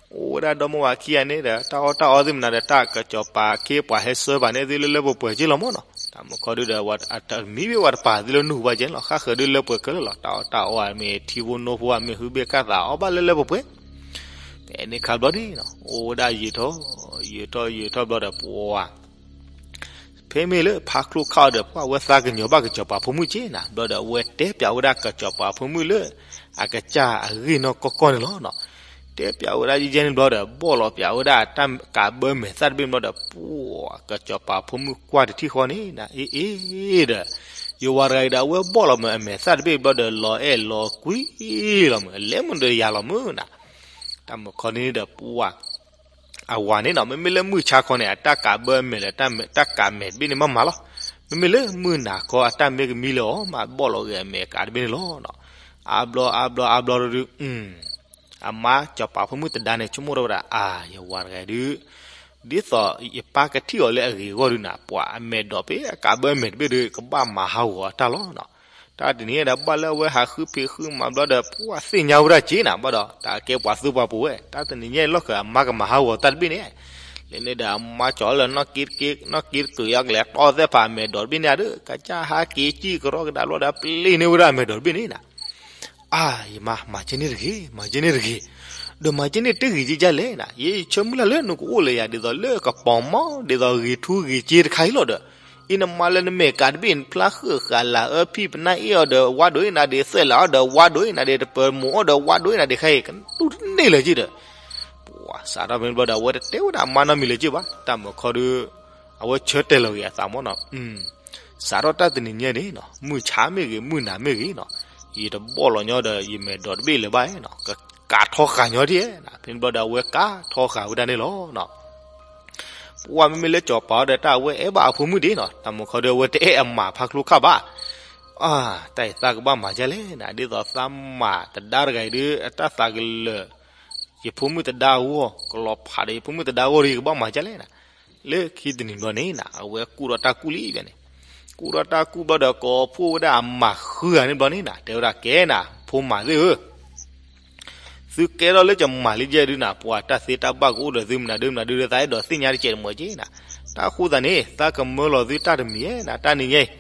အိၣ်ဝဲဒၣ်ဒီမါဝၤခံဂၤန့ၣ်ဒီး တၢ်အီၣ်တၢ်အီသ့ၣ်မနုၤဒီး တၢ်ကစီၤပၤခ့ပှၤဟဲဆှၢပှၤန့ၣ်သ့ၣ်လၢလၢပှဲၤပှဲၤက့လီၤမၢ်နီၤ. တၢ်မုၢ်ခီဒုဒီး အတမံၤဘၣ်ဝဲတပာ်သ့ၣ်လၢနူၢ်ပူၤဘၣ်ကဲန့ၣ်လီၤ, ဃၣ်ဃၢၤဒုလၢပှဲၤခဲလၢာ်လီၤ, တၢ်အီၣ်တၢ်အီမ့ၢ်ထံဖိနိဖိမ့ၢ်ဟုဘ့ၣ်ကၢ်သးအီၣ်ဘၣ်လၢလၢပှဲၤပှဲၤ. ဖဲန့ၣ်ခါဘျီန့ၣ်နီၤ အိၣ်ဝဲဒၣ်ယံာ်ထီၣ် ယံာ်ထီၣ်ယံာ်ထီၣ်ဘျီဒီး ပှၢ် ဖဲမ့ၢ်လၢဖါချိၣ်ခၣ်အီၤဒီး ပှၢ်ဝဲသးကညီၤဘၣ်ကစီၤပၤဖိမုၣ်က့နၤ, ဘျီဒီးအဝဲတဲပၠးဝဲဒၣ်ကစီၤပၤဖိမုၣ်လၢ အကစၢ်အဂ့ၢ်နီၢ်ကီၢ်ကီၢ်န့ၣ်လီၤနီၤ. တဲပၠးဝဲဒၣ်ယဲၢ်န့ၣ်ဘျီဒီး ဘီၣ်လီၤပၠးဝဲဒၣ်တၢ်ကးဘၢမဲာ်သၣ်တဘ့ၣ်ဘျီဒီး ပှၢ် ကစီၤပၤဖိမုၣ်ကွၢ်တထံၣ်ဃီန့ၣ်နၤ အ့ အ့ ဒီး ယဝၤတဂၤအံၤဒီး အဝဲဘီၣ်လီၤမုာ်အမဲာ်သၣ်တဘ့ၣ်ဘျီဒီး လီၤအဲၣ်လီၤကွံလီၤမုာ် လဲၤမုာ်ဒီးယၤလီၤမုာ်နၤ. တၢ်မုၢ်ခီန့ၣ်ဒီး ပှၢ် အဝၤန့ၣ်နီၤ မ့မ့ၢ်လၢမုၢ်ဆါခီန့ၣ် အတၢ်ကးဘၢအမဲာ်လၢ တၢ်ကးမဲာ်တဘ့ၣ်န့ၣ်မးမးလီၤ. မ့မ့ၢ်လၢမုၢ်နၤခီအတၢ်မ့ၢ်ကမံလၢအီၤ မးဘီၣ်လီၤဂ့ၤအမဲာ်ကးတဘ့ၣ်န့ၣ်လီၤ. အါဘျီအါဘျီအါဘျီဒုး အမါစီၤပၤဖိမုၣ်သဒါန့ၣ် ဆိကမိၣ်ထီၣ်ဝဲဒၣ် အါ ယဝၤတဂၤဒုး ဒ်သိးယပၢ်ကထံၣ်အီၤလၢအဂ့ၤအဂီၢ်ဒုးနၤ ပှၤအမဲာ်ဒိးဖဲအကးဘၢအမဲာ်တဘ့ၣ်ဒုး ကဘၣ်မၤဟးဂီၤအတၢ်လီၤနီၤ. တၢ်တနံၤညါဒီး ဘၣ်လၢအဝဲဟးဃုဖံးဃုမၤဘျီဒီး ပှၢ်သ့ၣ်ညါဝဲဒၣ်က့နၤ ဘၣ်ဒီး တၢ်ကဲပှၤသူပှၤပူၤဝဲ တၢ်တနံၤညါအံၤလီၢ်ဃၢၤ အမါကမၤဟးဂီၤတၢ်တဘ့ၣ်န့ၣ် လၢန့ၣ်ဒီး အမါကၠီလၢ နီၢ်က့တက့ၢ် နီၢ်က့တက့ၢ် ယကလဲၤတီသဲဖးအမဲာ်ဒိးတဘ့ၣ်န့ၣ်ဒီး ကစၢ်ဟးက့ၤစံၣ်ကရီကဒါဘျီဒီး ပျ့ၤန့ၢ်ဝဲဒၣ်အမဲာ်ဒိးတဘ့ၣ်န့ၣ်နၤ အါ ယမါ မၤကဲန့ၣ်တဂ့ၤ မၤကဲန့ၣ်တဂ့ၤ, ဒီးမၤကဲန့ၣ်တဂ့ၤကကလဲၣ်နၤ, ယဆၢမုၢ်လၢ်လၢနကအိၣ်လၢယၤဒ်သိးလၢကပီၤမီၢ် ဒ်သိးဂ့ၤထူဂ့ၤစ့တခါအံၤလီၤဒီး, အံၤနမါလၢနမဲာ်ကးတဘ့ၣ် နဖျါဃုာ်ဃာ်လၤအၢဖံပနၢ်အ့ၣ်အီၤဒီး ဝါဒိးအ့ၣ်နၤဒ့း သွဲၣ်လၤအီၤဒီး ဝါဒိးအ့ၣ်နၤဒ့း တပၢၤမိၢ်အီၤဒီး ဝါဒိးအ့ၣ်နၤဒ့း ခဲအံၤ ကတူၢ်တန့ၢ်လၢၤက့ဒီး ပှၤစးထီၣ်ဖဲန့ၣ်ဘျီဒီး အဝဲတတဲဝဲဒၣ်မါနီတမံၤလၢၤက့ဘၣ်, တၢ်မုၢ်ခီဒီး အဝဲဆၢတဲာ်လီၤဂ့ၤအသးမီၢ်နီၤ, စးထီၣ်တၢ်တနံၤညါန့ၣ်နီၤ မုၢ်ဆါမ့ၢ်ဂ့ၤ မုၢ်နၤမ့ၢ်ဂ့ၤနီၤ, ယတဘီၣ်လီၤညီဒီး ယမဲာ်ဒိးတဘ့ၣ်လၢၤဘၣ်နီၤ, ကကးထီဃာ်ညီဒ်, ဖဲန့ၣ်ဘျီဒီး အဝဲကးထီဃာ်ဝဲဒၣ်န့ၣ်လီၤနီၤ. ပှၤမ့မ့ၢ်လၢစီၤပၤအီၤဒီး တၢ်အဝဲအဲၣ်ဘၣ်အဖိမုၣ်ဒ်နီၤ, တၢ်မုၢ်ခီဒီး အဝဲတအဲၣ်အမါဖါကျိခၣ်ဘၣ်. အါ, တၢ်အံၤသးကဘၣ်မၤဒ်လဲၣ်နၤ, ဒ်သိးသးမၤသဒါတဂၤအံၤဒီး အတၢ်သးကလၢာ် ယဖိမုၣ်သဒါအဂီၢ်, ကလီၤဖးဒီးယဖိမုၣ်သဒါအဂီၢ်ဒီး ယကဘၣ်မၤဒ်လဲၣ်နၤ. လၢခံတနံၤဘျီန့ၣ်နၤ အဝဲကူၣ်ထီၣ်တၢ်ကူၣ်လံဘၣ်န့ၣ်, ကူၣ်ထီၣ်တၢ်ကူၣ်ဘျီဒီး ကိးဖှိၣ်ဝဲဒၣ်အမါဃုဂၤန့ၣ်ဘျီန့ၣ်နၤ, တဲဝဲဒၣ် ကဲနၤ ဖိမၤသ့ၣ်ဧၢ, သုကဲထီၣ်လၢယမါလံယဲၢ်ဒုနၤ, ပှၤတၢ်သ့တၢ်ဘၣ်ကအိၣ်ဒီးသုမနုၤဒုမနုၤဒုဒီး သးအဲၣ်ဒိးသ့ၣ်ညါတကဲးတမှဲၤက့နၤ, တၢ်ဃိသးန့ၣ် သးကမၢလီၤသုတၢ်တမံၤဧဲနၤ, တၢ်နံၤညါအံၤ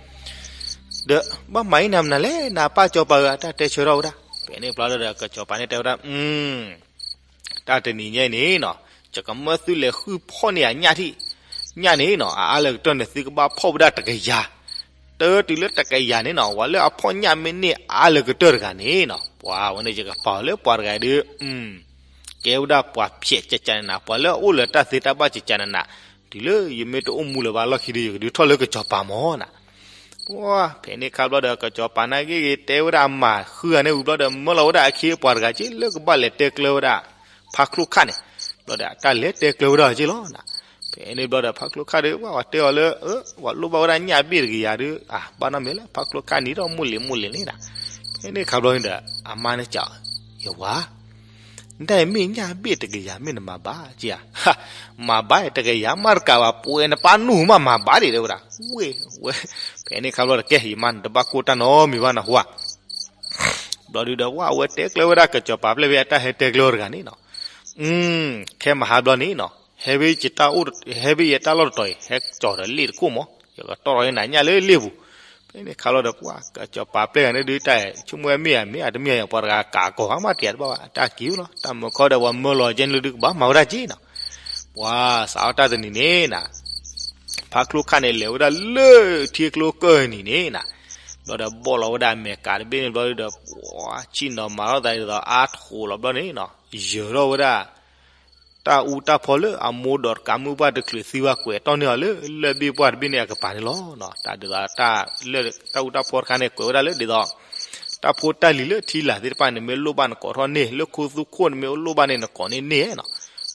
ဒီး ဘၣ်မၤအံၤနၤမနုၤလဲၣ်နၤ ပၢ်စီၤပၤဧၢ, အတၢ်တဲဆၢထီၣ်ဝဲဒၣ်. ဖဲန့ၣ်ဘျီဒီး ကစီၤပၤန့ၣ်တဲဝဲဒၣ်, တၢ်တနံၤညါအံၤန့ၣ်နီၤ, ယကမၢသုလဲၤဃုဖီၣ်န့ၢ်ယညၣ်ထံၣ်, ညၣ်န့ၣ်နီၤ အအါလၢကတၢၢ်န့ၣ် သုကဘၣ်ဖီၣ်ဝဲဒၣ်တကယၤ, တၢတုၤလၢတကယၤန့ၣ်နီၤ ဝံၤလၢအဖီၣ်ညၣ်မ့ၢ်န့ၢ်အါလၢကတၢၢ်တဂၤန့ၣ်နီၤ ပှၤဝဲန့ၣ်ယကပာ်အီၤလၢပှၤတဂၤဒုး ကဲဝဲဒၣ်ပှၤဖျဲးကကနနၤ ပှၤလၢအအိၣ်လၢတၢ်သ့တၢ်ဘၣ်ကကနနၤ, တုၤလၢယမ့ၢ်တအိၣ်မူလၢၤဘၣ်လီၢ်ခံဒီး ယကဒုးထီၣ်လၢကစီၤပၤမၢ်နၤ. ပှၤဖဲန့ၣ်ခါဘျီဒီး ကစီၤပၤန့ၣ်ဂ့ၤဂ့ၤတဲဝဲဒၣ်အမၤဃုဂၤန့ၣ်ဝံၤဘျီဒီး မၢလီၤဝဲဒၣ်အခ့အပှၤတဂၤက့ လၢကဘၣ်လဲၤတဲကျၢၤဝဲဒၣ် ဖါချိၣ်ခၣ်န့ၣ်, ဘျီဒီးတၢ်လဲၤတဲကျၢၤဝဲဒၣ်က့လီၤနၤ. ဖဲန့ၣ်ဘျီဒီး ဖါချိၣ်ခၣ်ဒီး ပှၤတဲအီၤလၢ ပှၤလိၣ်ဘၣ်ဝဲဒၣ်ညၣ်ဘ့ၣ်တကယၤဒီး အဘၣ်နီတမံၤလၢ ဖါချိၣ်ခၣ်နံၤဒီးမိၢ်လ့ၤမိၢ်လ့ၤန့ၣ်နၤ. ဖဲန့ၣ်ခါဘျီန့ၣ်ဒီး အမါန့ၣ်စံး ယဝၤ နတၢ်အံၤမ့ၢ်ညၣ်ဘ့ၣ်တကယၤ မ့ၢ်နမၤဘၣ်က့ဧါ. မၤဘၣ်တကယၤမးတကးဘၣ် ပှဲၤနပၢ်နူၢ်မး မၤဘၣ်ဒံး တဲဝဲဒၣ်. ဝဲ, ဝဲ, ဖဲန့ၣ်ခါဘျီတကဲ ယမါန့ၣ်တဘၣ်ကိၢ်တၢ်နီတမံၤဘၣ်နဟူဧါ. ဘျီဒုဒီး ပှၤအဝဲတဲကျၢၤဝဲဒၣ်ကစီၤပၤပျဲၢ်ဖဲအတၢ်ဟဲတဲကျၢၤတဂၤန့ၣ်နီၤ. ခဲမဟါဘျီန့ၣ်နီၤ ဟဲဖဲယတၢ်အိၣ်, ဟဲဖဲယတၢ်လီၢ်တတီၤအံၤ ဟဲကၠီၤဒီးလ့ၣ်တခိၣ်မး ယကတီၢ်ထီၣ်န့ၢ်နၤညၣ်လၢလ့ၣ်ပူၤ. ဖဲန့ၣ်ခါဘျီဒီး ပှၤကစီၤပၤပျဲၢ်ဂၤန့ၣ်ဒုး တၢ်ဆိကမိၣ်မ့ၢ်ဧါမ့ၢ်ဧါတမ့ၢ်ဧါ ပှၤတဂၤကးကီၤမး တယၤတဘၣ်ဘၣ် တၢ်က့ၤလီၤ တၢ်မုာ်ခီဒီး ပှၤမၢလီၤကဲန့ၣ်လၢဒုးကဘၣ်မၤဝဲဒၣ်က့နီၤ. ပှၤစးထီၣ်တၢ်တနံၤန့ၣ်နၤ ဖါချိၣ်ခၣ်န့ၣ်လဲၤဝဲဒၣ်လၢထံကျိကၢၢ်နံၤန့ၣ်နၤ, ဘျီဒီးဘီၣ်လီၤဝဲဒၣ်အမဲာ်ကးတဘ့ၣ်န့ၣ်ဘျီဒီး ပှၤဆ့ၣ်နီၤမၤထီၣ်သးဒ်သိးအါထီၣ်လီၤဘျီန့ၣ်နီၤ ယၢၤထီၣ်ဝဲဒၣ် တၢ်အူတၢ်ဖီလၢအမိၢ်ဒီးတကးမုၣ်ပှၢ်တချုးသံဘၣ် ကွဲးတီၢ်န့ၢ်အီၤလၢလၢၢ်ဘ့ၣ်ပှၢ်တဘ့ၣ်န့ၣ်အကပၤန့ၣ်လီၤ. တၢ်ဒ်သိးတၢ်လၢတၢ်အူတၢ်ဖီတခါန့ၣ် ကွဲးဝဲဒၣ်လၢဒ်သိး တၢ်ဖိတၢ်လံၤလၢထံလာ်သ့ၣ်တဖၣ်န့ၣ် မ့ၢ်လိၣ်ဘၣ်နကိးထီၣ်န့ၢ်, လၢခိသူခိၣ်န့ၣ်မ့ၢ်လိၣ်ဘၣ်န့ၣ် နကိးန့ၢ်န့ၢ်နီၤ.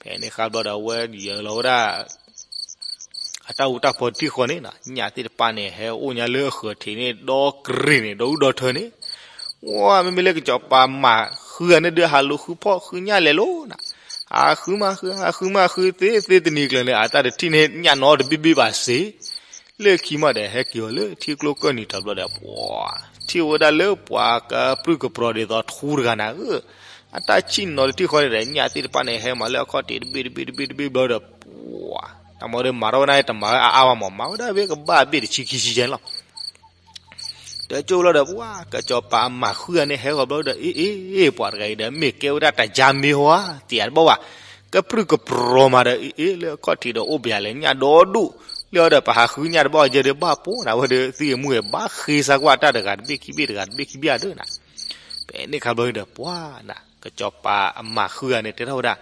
ဖဲန့ၣ်ဃါဘျီဒီး အဝဲယၢၤလီၤဝဲဒၣ် အတၢ်အူတၢ်ဖီတထံၣ်ဃီန့ၣ်နီၤ ညၣ်သ့ၣ်တဖၣ်န့ၣ် ဟဲအိၣ်ညါလၢအဃၢၤထံးန့ၣ် ဒီကရံၣ်န့ၣ် ဒီအူဒီထၢန့ၣ်, ဝဲ မ့မ့ၢ်လၢကစီၤပၤမၤဃုဂၤန့ၣ်ဒုး ဟးလူၤဃုဖီၣ်ဃုညၣ်လဲၤလိၤနၤ, ဟးဃုမးဃု ဟးဃုမးဃုသ့သ့တနံၤကျၢၤန့ၣ် အတၢ်တထံၣ်န့ၢ်ညၣ်နီတဘ့ၣ်ဘ့ၣ်ဘၣ်စ့ၢ်, လၢခံမးဒီး ဟဲက့ၤအီၤလၢထံကျိကၢၢ်နံၤတဘျီဒီး ပှၤ ထံၣ်ဝဲဒၣ်လၢပှၤကပြုၢ်ကပြီၤဒ်သိးထူတဂၤနၤဧၢ, အတၢ်ဆ့ၣ်နီၤတထံၣ်ဃီန့ၣ်ဒီး ညၣ်သ့ၣ်တဖၣ်န့ၣ် ဟဲမၤလၢအခီၣ်ထံးတဘ့ၣ်တဘ့ၣ်တဘ့ၣ်တဘ့ၣ်ဘျီဒီး ပှၤ တၢ်မၤဒီးမၤထီၣ်ဝဲဒၣ်တမၤဝဲအါအါဘၣ်မး မၤဝဲဒၣ်ဝဲကဘၣ်ဘ့ၣ်တဆံခံဆံယဲၢ်န့ၣ်လီၤ. တကၠိဘျီဒီး ပှၤကစီၤပၤအမၤဃုဂၤန့ၣ် ဟဲဃီၤဘျီဒီး အ့ အ့ အ့ ပှၤတဂၤအံၤဒီး မ့ၢ်ကဲဝဲဒၣ်တယါမ့ၢ်ဟီဧါ တယၤတဘၣ်ဘၣ်, ကပြုၢ်ကပြီၤမးဒီး အ့ အ့ လၢအခီၣ်ထံးဒီးအိၣ်ပယၤလဲၣ် ညၣ်ဒီဒူၣ်, လၢအီၤဒီးပဟးဃုညၣ်တဘၣ်အီၤကဲဒီး ဘၣ်ပိာ်နၤဝဲဒီး သံဂ့ၤမူဂ့ၤ ဘၣ်ဃ့စၢ်ကွၢ်တၢ်တဂၤတဘ့ၣ်ခံဘ့ၣ်တဂၤတဘ့ၣ်ခံဘ့ၣ်ဧါဒၢနၤ. ဖဲန့ၣ်ခါဘျီဒီး ပှၤနၤ ကစီၤပၤအမၤဃုဂၤန့ၣ် တဲထီၣ်ဝဲဒၣ်,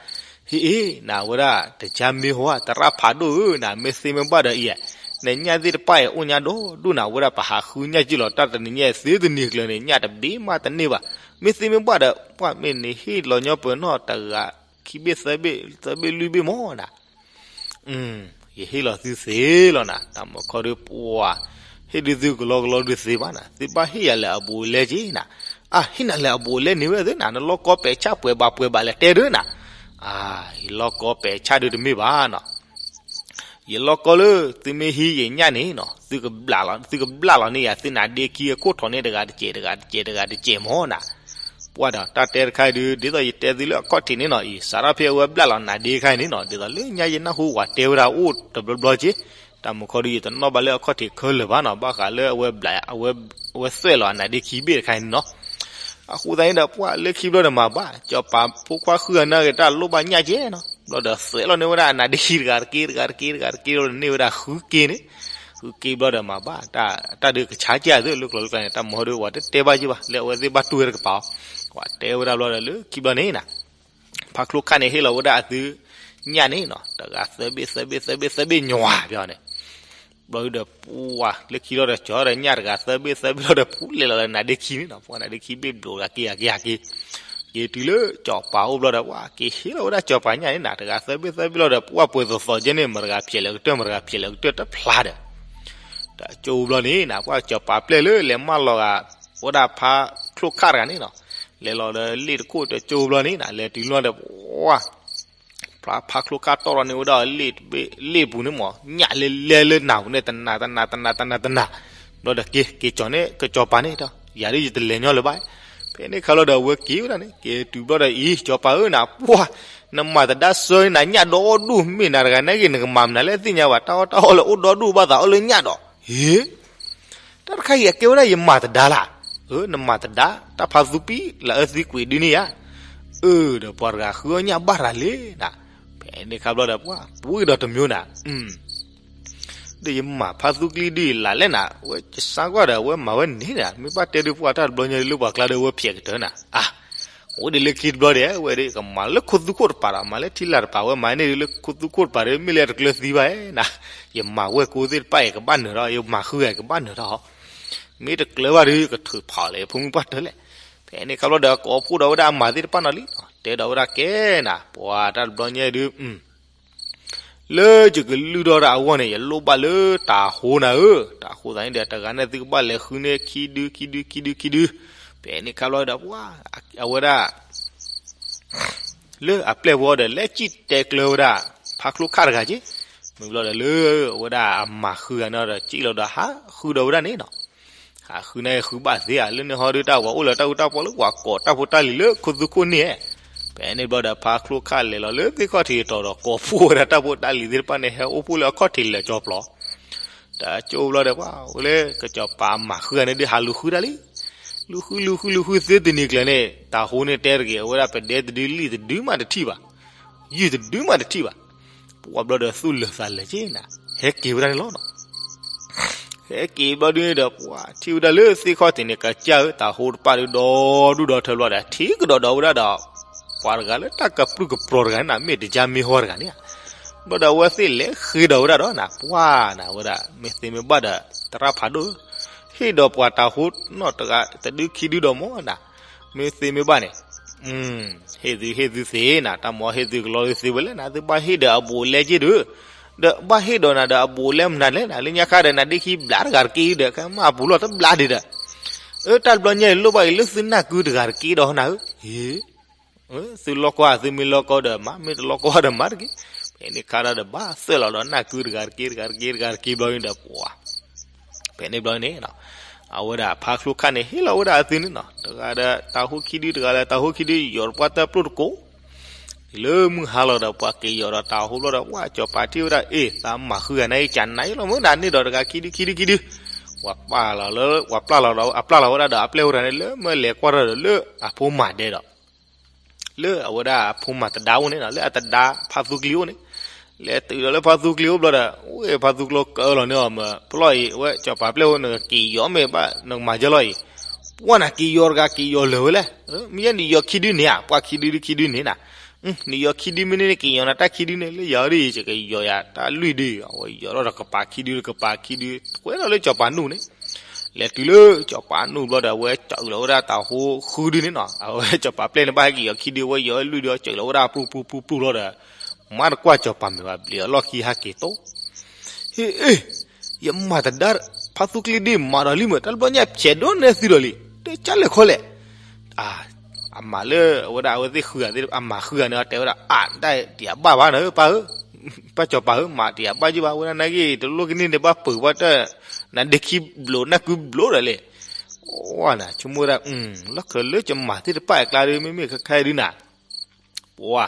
ဟ့ၣ်အ့ၣ် နၤဝဲဒၣ် တယါမ့ၢ်ဟီဧါ သရၣ်ဖးဒိၣ်ဧၢ နၤ မ့ၢ်သ့မ့ၢ်ဘၣ်ဒီးအံၤ, နညၣ်သ့ၣ်တဖၣ်အံၤ အိၣ်ညါဒီဒူၣ်နၤ ဝဲဒၣ်ပဟးဃုညၣ်က့ၢ်လီၤ တၢ်တနံၤညါအံၤ သ့တနံၤကျၢၤန့ၣ် ညၣ်တဘ့ၣ်မးတန့ၢ်ဘၣ်, မ့ၢ်သ့မ့ၢ်ဘၣ်ဒီး ပှၤမ့ၢ်န့ၣ်ဟ့ၣ်လီၤညီပၢၤနီၢ်တဂၤ ခံဘ့ၣ်သၢဘ့ၣ် သၢဘ့ၣ်လွံၢ်ဘ့ၣ်မၢ်နၤ ယဟ့ၣ်လီၤသုသ့လီၤနၤ, တၢ်မုာ်ခီဒီးပှၤ, ဟ့ၣ်ဒုးသုကလီကလီဒုးသ့ဘၣ်နၤ, သုဘၣ်ဟ့ၣ်ယၤလၢအဘူးအလဲက့ၤနၤ, အါ ဟ့ၣ်နၤလၢအဘူးအလဲန့ၣ်ဝဲသ့နၤ, နလီၢ်ကီပဲာ်ဆၣ်ပှဲၤဘၣ်ပှဲၤဘၣ်လဲၣ်တဲဒၢနၤ, အါ ယလီၢ်ကီပဲာ်ဆၣ်ဒုးတမ့ၢ်ဘၣ်နီၤ ယလီၢ်ကီလၢ သုမ့ၢ်ဟံးယညၣ်န့ၣ်နီၤ သုကဘျးလီၤ သုကဘျးလီၤန့ၢ်ယၤ သုနါဒ့ခံအခိၣ်ထီၣ်န့ၣ် တဂၤတစဲး တဂၤတစဲး တဂၤတစဲးမၢ်နၤ, ပှၤဒီးတၢ်တဲတခါအံၤဒုး ဒ်သိးယတဲသုလၢအခီၣ်ထံးန့ၣ်နီၤအံၤ စးထီၣ်ဖဲအဝဲဘျးလီၤနါဒ့တခါအံၤန့ၣ်နီၤ ဒ်သိးလၢညါယနၢ်ဟူဝဲတဲဝဲဒၣ်အိၣ်တဘျီဘျီက့ၤ, တၢ်မုာ်ခီဒုး ယတနီၣ်ဘၣ်လၢအခီၣ်ထံးခဲလၢာ်ဘၣ်နီၤ ဘၣ်ဃးလၢအဝဲဘျး အဝဲသွဲၣ်လီၤအနါဒ့ခံဘ့ၣ်တခါအံၤန့ၣ်နီၤ အဃိသတးန့ၣ်ဒီး ပှၤလၢခံဘျီဒီးမၤဘၣ် စီၤပၤဖိခွါဃုဂၤန့ၣ်ဂ့ၤ တၢ်လိၣ်ဘၣ်ညၣ်ကဲနီၤ ဘျီဒီးသွဲၣ်လီၤန့ၢ်ဝဲဒၣ်အနါဒ့ခံတဂၤတက့ၢ် တဂၤတက့ၢ် တဂၤတက့ၢ် လီၤန့ၢ်ဝဲဒၣ်ဃုက့ၢ်န့ၣ်, ဃုက့ၢ်ဘျီဒီးမၤဘၣ် တၢ်ဒုးကဆါကဲသ့လၢကျိၤလၢကျါန့ၣ် တၢ်မုာ်ဟီဒုး ပှၤတတဲဘၣ်က့ၤဘၣ် လၢအဝဲသ့ၣ်ဘၣ်တူၢ်ဝဲတကပၤအီၤ, ပှၤတဲဝဲဒၣ်ဘျီဒီးလၢခံဘျီန့ၣ်နၤ ဖါချိၣ်ခၣ်န့ၣ် ဟ့ၣ်လီၤဝဲဒၣ်အသုညၣ်န့ၣ်နီၤ တဂၤသၢဘ့ၣ် သၢဘ့ၣ် သၢဘ့ၣ် သၢဘ့ၣ်ညီၤ ပျီန့ၣ် ဘျီဒုးဒီး ပှၤလၢခံလီၤဒီး ကၠီၤဒီးညၣ်တဂၤသၢဘ့ၣ် သၢဘ့ၣ်လီၤဒီး ပူၤလဲၤလီၤဒီးနါဒ့ခံန့ၣ်နီၤ ပှၤနါဒ့ခံဘ့ၣ်ဘျိးတဂၤက့ၤဂၤက့ၤ, က့ၤတုၤလၢစီၤပၤအိၣ်ဘျီဒီး ပှၤက့ၤဟ့ၣ်လီၤဝဲဒၣ်စီၤပၤညၣ်န့ၣ်နၤ တဂၤသၢဘ့ၣ် သၢဘ့ၣ်လီၤဒီး ပှၤပှဲၤသိးသိးကဲန့ၣ် မတဂၤဖျဲးလၢကတၢၢ် မတဂၤဖျဲးလၢကတၢၢ်တဖျါဒီး တကၠိဘျီန့ၣ်နၤ ပှၤစီၤပၤပျဲၢ်လၢလဲၤမၢလီၤဂာ် ဝဲဒၣ်ဖါချိၣ်ခၣ်တဂၤန့ၣ်နီၤ, လဲၤလီၤဒီးလ့ၣ်တခိၣ်တကၠိဘျီန့ၣ်နၤ လဲၤတုၤလီၤဒီး ပှၤ ဖါချိၣ်ခၣ်တီၢ်ထီၣ်န့ၢ်ဝဲဒၣ်လ့ၣ်ပူၤန့ၣ်မး ညၣ်လဲၤလဲၤလၢနၢ်ပူၤန့ၣ် တနၤ တနၤ တနၤ တနၤ တနၤ, ဘျီဒီးက့ၤ က့ၤကၠီၤန့ၣ် ကစီၤပၤန့ၣ်ဒီး ယၤဒ်ယတလဲၤညီလၢၤဘၣ်, ဖဲန့ၣ်ခါလီၤဒီးအဝဲက့ၤဝဲဒၣ်န့ၣ် က့ၤတုၤဘျီဒီး အံၤ စီၤပၤဧၢနၤ ပှၤ နမၤသဒါစၢၤနၤညၣ်ဒီဒူၣ် မ့ၢ်နၤတဂၤန့ၣ်ဂ့ၤ နကမၤမနုၤလဲၣ်သ့ၣ်ညါဘၣ် တၢ်အီၣ်တၢ်အီလၢအိၣ်ဒီဒူၣ်ဘၣ်သးအီၣ်လၢညၣ်ဒီး ဟ့ၣ် တၢ်တခါအံၤအကဲဝဲဒၣ်ယမၤသဒါလၢ်, အၢ နမၤသဒါ တၢ်ဖးသူပံလၢအၢသံကွံာ်ဒ်န့ၣ်ဧါ, အၢ ဒီးပှၤတဂၤဃုအီၣ်ညၣ်ဘၣ်ရၤလံနၤ, ဖဲ န့ၣ်ခါဘျီဒီး ပှၤပှ့ၤဒီးတမျိုးနၤ, ဒီးယမၤဖါသူကျံဒုးလၢ်လဲၣ်နၤ, ဝဲကစၢ်ကွၢ်ဒီး အဝဲမၤဝဲန့ၣ်နၤ, မ့ၢ်ဘၣ်တဲဒုးပှၤတၢ်တဘျီညါဒုး လၢပှၤကျါဒီးဝဲဖျဲးကတၢၢ်နၤ, အါ အိၣ်ဒ်လၢခံတဘျီဒီး ဝဲဒၣ်ကမၤလၢခိသူခိၣ်တပၤဒီး မၤလၢထံလာ်တပၤ ဝဲမၤန့ၢ်ဒုးလၢခိသူခိၣ်တပၤဒီး မ့ၢ်လၢတကျၢၤသံဘၣ်နၤ, ယမၤဝဲၢ်ကိသ့ၣ်တဖၣ်အံၤ ကဘၣ်နၢၤဒီး ယမၤဃုဂၤကဘၣ်နၢၤဒီး, မ့ၢ်တကျၢၤဘၣ်ဒီး ကထုးဖးအီၤလၢဖိမုၣ်ပှၢ်တၢၢ်လဲၣ်. ဖဲန့ၣ်ခါဘျီဒီး ကိးဖှိၣ်ဒီးဝဲဒၣ်အမၤသ့ၣ်တဖၣ်နီၤလံ, တဲဒီးဝဲဒၣ်ကဲနၤ, ပှၤတၢ်တဘျီညါဒုး လၢယကလုၢ်ထီၣ်တၢ်အဂီၢ်န့ၣ် ယလိၣ်ဘၣ်လၢတၤဟိနၤဧၢ, တၤဟိသးန့ၣ်ဒီး တဂၤန့ၣ်သုကဘၣ်လဲၤဃုန့ၢ်ခံဒု ခံဒု ခံဒု ခံဒု, ဖဲန့ၣ်ခါဘျီဒီး ပှၤ အဝဲဒၣ် လၢအပျဲၢ်ဖိဒီး လဲၤစံၣ်တဲကျၢၤဝဲဒၣ် ဖါချိၣ်ခၣ်တဂၤက့, မ့ၢ်ဘျီဒီးလၢ အဝဲဒၣ်အမၤဃုဂၤန့ၣ်ဒီး စံၣ်လီၤဒီးဟးဃုဒီးဝဲဒၣ်န့ၣ်နီၤ, ဟးဃုန့ၢ်ဃုဘၣ်သ့ဧါ, လၢန့ၣ်ဟီဒုးတၢ်ဝဲအိၣ်လၢတၢ်အူတၢ်ပီလၢပှၤကိးတၢ်ဖိတၢ်လံၤလၢခိသူခိၣ်န့ၣ်, ဖဲန့ၣ်ဘျီဒီး ဖါချိၣ်ခၣ်လဲၤလီၤလၢသ့ၣ်ခီၣ်ထံးအတီၤဒီး ကိးဖှိၣ်ဝဲဒၣ်တၢ်ဖိတၢ်လံၤသ့ၣ်တဖၣ်န့ၣ် ဟဲအိၣ်ဖှိၣ်လၢအခီၣ်ထံးလၢာ်ကၠီပျီ တၢ်ကၠိဘျီဒီး ပှၤဝဲလၢကစီၤပၤအမၤဃုဂၤန့ၣ်ဒုး ဟးလူၤဃုတၢ်လံ, လူၤဃု လူၤဃု လူၤဃုသ့တနံၤကျၢၤန့ၣ် တၤဟိန့ၣ်တဲတဂ့ၤ, အဝဲဒၣ်ပဒဲတဒု လံာ်တဒုမးတထံၣ်ဘၣ်, ယုၢ်တဒုမးတထံၣ်ဘၣ်, ပှၤဘျီဒီးသူၣ်လၢာ်သးလၢာ်က့နၤ, ဟဲက့ၤဝဲဒၣ်န့ၣ်လီၤနီၤ. ဟဲက့ၤဘျီဒုးန့ၣ်ဒီး ပှၤထံၣ်ဝဲဒၣ်လၢသ့ၣ်ခီၣ်ထံးန့ၣ် ကစၢ်ဧၢ, တၤဟိတဖၣ်ဒုးဒီဒူၣ်ဒီထၢဘျီဒီး ထံၣ်ကဒီးဒီးဝဲဒၣ်ဒီး ပှၤတဂၤလၢတၢ်ကပြုၢ်ကပြီၤတဂၤန့ၣ်နၤ, မ့ၢ်တယါမ့ၢ်ဟီတဂၤန့ၣ်ဧါ. ဘျီဒီးအဝဲသ့ၣ်လဲၤဃ့ဒီးဝဲဒၣ်ဒီးနၤ, ပှၤနၤဝဲဒၣ် မ့ၢ်သ့မ့ၢ်ဘၣ်ဒီး သရၣ်ဖးဒိၣ်ဧၢ, ဟ့ၣ်ဒီးပှၤတၤဟိနီၢ်တဂၤတဒုခံဒုဒီးမ့ၢ်နၤ, မ့ၢ်သ့မ့ၢ်ဘၣ်န့ၣ် ဟ့ၣ်သုဟ့ၣ်သုသ့နၤ, တၢ်မ့ၢ်ဟ့ၣ်သုကလီသုသ့ဝဲလဲၣ်နၤ, သုဘၣ်ဟ့ၣ်ဒီးအဘူးအလဲက့ဒုး, ဒီးဘၣ်ဟ့ၣ်ဒီးနၤဒီးအဘူးအလဲမနုၤလဲၣ်နၤ, လၢညါခါဒီးနၤဒ့ခံဘျါတဂၤတက့ဒီး ခဲမ့ၢ်အပူၤလီၤတဘျါဒံးဒီး, အၢ တၢ်တဘျီညါအံၤလိၣ်ဘၣ်အံၤလၢသုနၢ်ကုတဂၤတက့ဒီးနၤဧၢ, ဟ့ၣ် သုလီၢ်ကီၢ် သုမ့ၢ်လီၢ်ကီၢ်ဒီးမၤ, မ့ၢ်တလီၢ်ကီၢ်ဒီးမၤတက့ၢ်. ဖဲန့ၣ်ခါဒီးဘၣ်သၢလီၤဒီးနၢ်ကုတဂၤတက့ တဂၤတက့ တဂၤတက့ဘျီန့ၣ်ဒီး ပှၤ ဖဲန့ၣ်ဘျီန့ၣ် အဝဲဒၣ်ဖါချိၣ်ခၣ်န့ၣ် ဟ့ၣ်လီၤဝဲဒၣ်အသုန့ၣ်နီၤ, တဂၤဒီးတၤဟိခံဒု တဂၤဒီးတၤဟိခံဒု ယီၤတပှၢ်တၢၢ်ပျိၢ်တကိး, လၢမုၢ်ဟါလီၤဒီး ပှၤက့ၤယီၤဒီးတၤဟိဘျီဒီး ပှၤစီၤပၤထံၣ်ဝဲဒၣ် အ့ၣ် သးမၤဃုဂၤန့ၣ် ကနၤအံၤလီၤမ့ၢ်နၤန့ၣ်ဒီး တဂၤခံဒုခံဒုခံဒု, ပှၤပာ်လီၤလၢ ပှၤပာ်လီၤဒီး အပာ်လီၤဝဲဒၣ်ဒီးအပျဲၢ်ဖိတဂၤန့ၣ် လၢမ့ၢ်လဲၤကွၢ်ထီၣ်ဒီးလၢအဖိမၤဒဲးဒီး လၢအဝဲဒၣ်အဖိမၤတဒါအိၣ်န့ၣ်နီၤ, လၢအတဒါဖါသူကျံအိၣ်န့ၣ်, လဲၤတုၤဒီးလၢဖါသူကျံအိၣ်ဘျီဒီး ဝဲဖါသူကျံကၢလီၤန့ၣ်အီၤမး, ဖျီၣ်အံၤ အဝဲစီၤပၤပျဲၢ်ဖိ နက့ၤယီၤမ့ၢ်ဘၣ် နကမၤယၢလီၤအံၤ, ပှၤနၤက့ၤယီၤတဂၤ က့ၤယီၤလၢာ်ဝဲလဲၣ်, မ့ၢ်ယဲနယီၤခံဒုန့ၣ်ဧါ, ပှၤခံဒုဒုခံဒုန့ၣ်နၤ, နယီၤခံဒုမ့ၢ်န့ၣ် နက့ၤယီၤနၤတၢ်ခံဒုန့ၣ် လၢယၤဒ်အံၤ ယကယီၤယၤတၢ်လွံၢ်ဒု, အဝဲယီၤထီၣ်ဒီးကပၤခံဒု ကပၤခံဒု ကွဲထီၣ်လၢစီၤပၤနူၢ်န့ၣ် လဲၤတုၤလၢစီၤပၤနူၢ်ဘျီဒီး အဝဲကၠီလီၤဝဲဒၣ်တၤဟိဃုဒုန့ၣ်နီၤ, အဝဲစီၤပၤပျဲၢ်န့ၣ် ဘၣ်ဟဲက့ၤယီၤခံဒု အဝဲယီၤလွံၢ်ဒု ကၠီလီၤဝဲဒၣ်ပျူၢ်ပျူၢ်ပျူၢ်ပျူၢ်လီၤဒီး မၤတကွၢ်စီၤပၤမ့ၢ်ဘၣ် ဘျံးအလီၢ်ခံဟဲက့ၤတိၢ်, ဟ့ၣ်အ့ၣ်, ယမၤတဒါ ဖါသူကျံဒ်မၤဒီးလံမး တၢ်တဘျီညါဖျဲးဒိၣ်နဲၣ်သုဒီးလံ, တကၢ်လဲၣ်ခီလဲၣ် အမၤလၢအဝဲဒၣ်အဝဲသ့ၣ်ဃုဂၤသ့ၣ် အမၤဃုဂၤန့ၣ် အတဲဝဲဒၣ် အါ တၢ်တယၤဘၣ်ဘၣ်နၤ ပၢ်ဧၢ, ပၢ်စီၤပၤဧၢ, မၤတယၤဘၣ်ယုၢ်ဘၣ် ဝဲဒၣ်နာ်က့ တလိၣ်ကန့ၢ်န့ၣ် ဘၣ်ပၢၢ်ဘၣ်တၢ် နဒ့ခံဘျိး နၢ်ကုဘျိးဒီးလဲၣ်, အိၣ်နၤ ဆိကမိၣ်ဝဲဒၣ် လီၢ်ခၢၣ်လၢကမၤသ့ၣ်တဖၣ်အကျါဒီး မ့မ့ၢ်ခဲခါဒုနၤ ပှၤ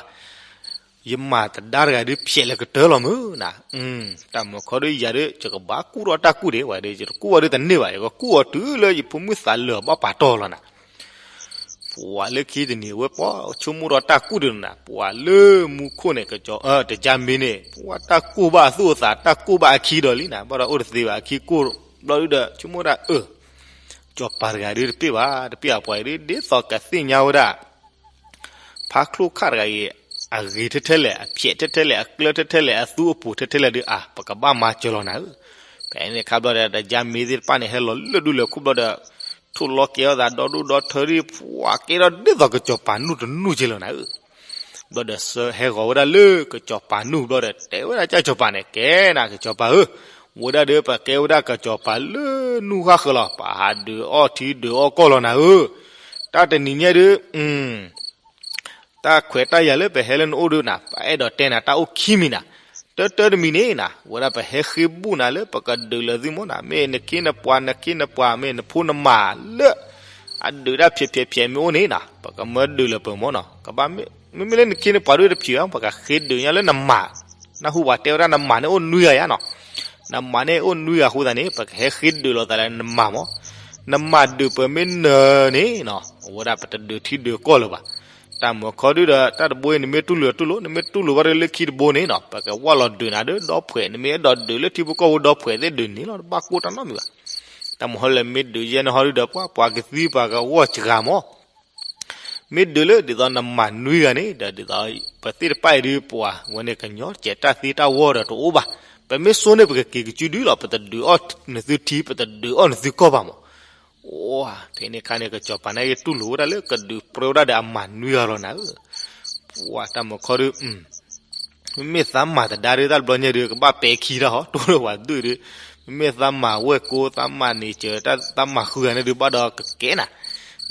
ယမၤတဒါတဂၤဒုး ဖျဲးလၢကတၢၢ်လီၤမုၢ်နၤ, တၢ်မုၢ်ခီဒုးယၤဒုး ယကဘၣ်ကူၣ်ထီၣ်တၢ်ကူၣ်ဒံးဝဲဒုး ယတကူၣ်ဝဲဒုးတန့ၢ်ဘၣ် ယကကူၣ်အီၤတုၤလၢယဖိမုၣ်သးလၢာ်ဘၣ်ပာ်တီၢ်လီၤနၤ, ပှၤလၢခံတနံၤဝဲ ပှၤဆိကမိၣ်ဒီးတၢ်ကူၣ်ဒံးနၤ ပှၤလၢမူခိၣ်န့ၣ် ကစီၤ တကၢ်မ့ၢ်န့ၣ် ပှၤတၢ်ကူၣ်ဘၣ်အသူၣ်အသး တၢ်ကူၣ်ဘၣ်အခံဒီးလံနၤ ဘၣ်ဒီးအိၣ်တသ့ဘၣ် အခံကူၣ်ဘျီဒုးဒီး ဆိကမိၣ်ဝဲဒၣ်အၢ စီၤပၤတဂၤဒုးတပ့ၢ်ဘၣ် တပ့ၢ်အပှၤအံၤဒုး ဒ်သိးကသ့ၣ်ညါဝဲဒၣ် ဖါချိၣ်ခၣ်တဂၤအံၤ အဂ့ၤထဲထဲလဲၣ် အဖျဲးထဲထဲလဲၣ် အကျၢၤထဲထဲလဲၣ် အသူအပူၤထဲထဲလဲၣ်ဒုး အါ ပကဘၣ်မၤစၢၤလီၤနၤဧၢ, ဖဲန့ၣ်ခါဘျီဒီး တကၢ်မ့ၢ်သ့ၣ်တဖၣ်န့ၣ် ဟဲလီၤလၢဒူလၢခိၣ်ဘျီဒီး ထိၣ်လီၤကဲအီၤသးဒီဒူၣ်ဒီထၢဒံး ပှၤကဲထီၣ်ဒ်သိးကစီၤပၤနူၢ်တနူၢ်က့လီၤနၤဧၢ ဘျီဒီးစၢဟဲဂီၤဝဲဒၣ်လၢကစီၤပၤနူၢ်ဘျီဒီး တဲဝဲဒၣ်ကစီၤပၤန့ၣ် ကဲနၤကစီၤပၤဧၢ, ဝဲဒၣ်ဒီးပကဲဝဲဒၣ်ကစီၤပၤလၢနူၢ်ဃၣ်ဃၢၤလီၤ ပဟးဒုးအီၣ်ထံဒုးအီၣ်ကီၢ်လီၤနၤဧၢ, တၢ်တနံၤညါဒုး တၢ်ခွဲးတၢ်ယာ်လၢပဟဲလၢနအိၣ်ဒုးနၤ ပအဲၣ်ဒိးတဲနၤတၢ်အိၣ်ခံမံၤနၤ, တၢတၢတမံၤန့ၣ်နၤ ဝဲဒၣ်ပဟဲဃ့ဘူၣ်နၤလၢပကဒုးလၢသုမ့ၢ်နၤ မ့ၢ်နခ့နပှၤ နခ့နပှၤ မ့ၢ်နဖိနမါလၢ အဒုးတၢ်ဖျဲးဖျဲးဖျဲးမ့ၢ်အိၣ်န့ၣ်နၤ ပကမၢဒုးလၢပမ့ၢ်နီၤ ကဘၣ် မ့မ့ၢ်လၢနခ့နပှၤဒုးတဖျဲးဘၣ် ပကဃ့ဒုးညါလၢနမါ, နၢ်ဟူပှၤတဲဝဲဒၣ်နမါန့ၣ်အိၣ်နွံဂၤယါနီၤ, နမါန့ၣ်အိၣ်နွံဂၤအဃိသတးန့ၣ် ပကဟဲဃ့ဒုးလိာ်သးလၢနမါမ့ၢ်, နမါဒုးပမ့ၢ်နၢၤန့ၣ်နီၤ အဝဲဒၣ်ပတဒုးထံဒုးကီၢ်လၢၤဘၣ်, တၢ် တၢ်မုာ်ခီဒုဒီး တၢ်တဘိအံၤ နမ့ၢ်တူၢ်လိာ်တူၢ်လိာ် နမ့ၢ်တူၢ်လိာ်ဘၣ်ဒီးလၢခံတဘိန့ၣ်နီၤ ပကဝၢ်လီၤဒုးနၤဒီးဒီဖှဲး နမ့ၢ်အဲၣ်ဒိးဒုးလၢထံဖိကီၢ်ဖိဒီဖှဲးသ့ၣ်ဒုးန့ၣ်လီၤ တဘၣ်ကိၢ်တၢ်နီတမံၤဘၣ်. တၢ်မုာ်ဟီလၢမ့ၢ်ဒုးယဲၢ်န့ၣ်ဟီဒုဒီး ပှၤပှၤကသံပှၤကဂီၢ်စှၤမး မ့ၢ်ဒုးလၢဒ်သိးနမၤနွံဂၤန့ၣ်ဒီး ဒ်သိးပသ့ၣ်တဖၣ်အံၤဒုး ပှၤဝဲန့ၣ်ကညီတစဲးတၢ်သံတၢ်ဝီဒီးတအိၣ်ဘၣ်. ပမ့ၢ်စိန့ၢ် ပကက့ၤကစုဒုလီၤ ပတဒုးအီၣ်နသုထံ ပတဒုးအီၣ်နသုကီၢ်ဘၣ်မး. အိၣ် ဖဲန့ၣ်ခါန့ၣ် ကစီၤပၤန့ၣ်က့တူၢ်လိာ်ဝဲဒၣ်လၢ ကဒုးပြၢဝဲဒၣ်ဒီးအမၤနွံဂၤလီၤနၤဧၢ. ပှၤတၢ်မုာ်ခီဒု မ့မ့ၢ်သးမၤတဒါဒု တၢ်တဘျီညါဒု ကဘၣ်ပဲာ်ခံတၢ်ဟီ တိၢ်ဒီးပှၤဒုးဒု မ့မ့ၢ်သးမၤဝဲၢ်ကိ သးမၤန့ၢ်စၢၤ သးမၤဃုဂၤန့ၣ်ဒု ဘၣ်ဒီးကကဲနၤ.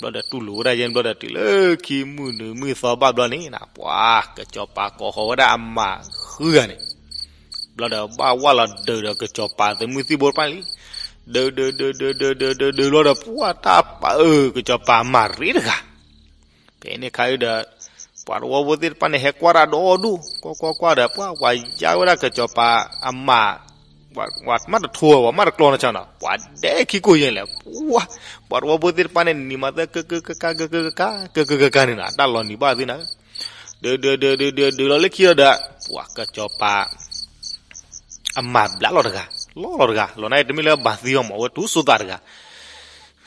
ဘျီဒီးတူၢ်လိာ်ဝဲဒၣ်ယဲၢ်ဘျီဒီး တုၤလၢခံမုၢ်နုာ်မုၢ်သီဘၣ်ဘျီန့ၣ်နၤ ပှၤကစီၤပၤကိးဃီၤဝဲဒၣ်အမၤဃုဂၤန့ၣ် ဘျီဒီးဘၣ်ဝၢ်လီၤဒုးဒီးကစီၤပၤသုးမုၢ်သံၣ်ဘိတဖၣ်လံ. ဒုးဒုးဒုးဒုးဒုးဒုးဒုးဒုးဘျီဒီး ပှၤတၢ်ပာ်အၢ ကစီၤပၤမၤရ့တဂၤ ဖဲန့ၣ်ခါအံၤဒီး ပှၤတဝီဖိသ့ၣ်တဖၣ်န့ၣ် ဟဲကွၢ်တၢ်ဒီဒူၣ် ကွၢ်ကွၢ်ကွၢ်ဒီး ပှၤပှၤယါဝဲဒၣ်ကစီၤပၤအမၤ ပှၤမၤတထိဝဲ ပှၤမၤတကျီနီၤဆၣ်နီၤ ပှၤဒဲခံကိၢ်ယဲၢ်လဲၣ် ပှၤ ပှၤတဝီဖိသ့ၣ်တဖၣ်န့ၣ် နံၤမၤသၢကကကကကကကကကကကန့ၣ်နီၤ တၢ်လီၤနံၤဘၣ်သ့ၣ်နၤ ဒုးဒုးဒုးဒုးဒုးဒုးလီၤလၢခံဒီး ပှၤကစီၤပၤ အမၤဘျးလီၤတဂၤ လီၤလီၤတဂၤ လီၤနၤအံၤတမ့ၢ်လၢဘၣ်သံအီၤမး အဝဲတူၢ်စိသးတဂၤ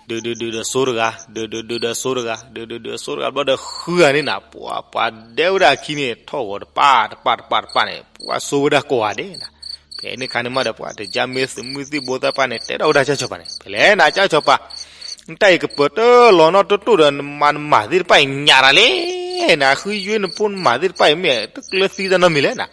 ဒုးဒုးဒုးဒီးစိတဂၤ ဒုးဒုးဒုးဒီးစိတဂၤ ဒုးဒုးဒုးဒီးစိတဂၤ ဘျီဒီးဃုဂၤန့ၣ်နၤ ပှၤပှၤဒဲဝဲဒၣ်အခံန့ၣ် ထီၣ်ဂီၤတပၣ်တပၣ်တပၣ်တပၣ်န့ၣ် ပှၤစိဝဲဒၣ်ကိးဂၤဒဲးနၤ ဖဲန့ၣ်ခါန့ၣ်မးဒီး ပှၤတယါမ့ၢ်သုးမုၢ်သံၣ်ဘိသ့ၣ်တဖၣ်န့ၣ် တဲထီၣ်ဝဲဒၣ်ကၢ်စီၤပၤန့ၣ် ဖဲလဲၣ်နၤကၢ်စီၤပၤ နတၢ်အံၤကပၢၤတၢၢ်လီၤနီၢ်တိၢ်တိၢ်ဒီး နမၤနမၤသ့ၣ်တဖၣ်အံၤညၣ်တၢ်လဲၣ် နဃုယွ့နဖိနမၤသ့ၣ်တဖၣ်အံၤ မ့ၢ်တကျၢၤသံတၢ်နီတမံၤလဲၣ်နၤ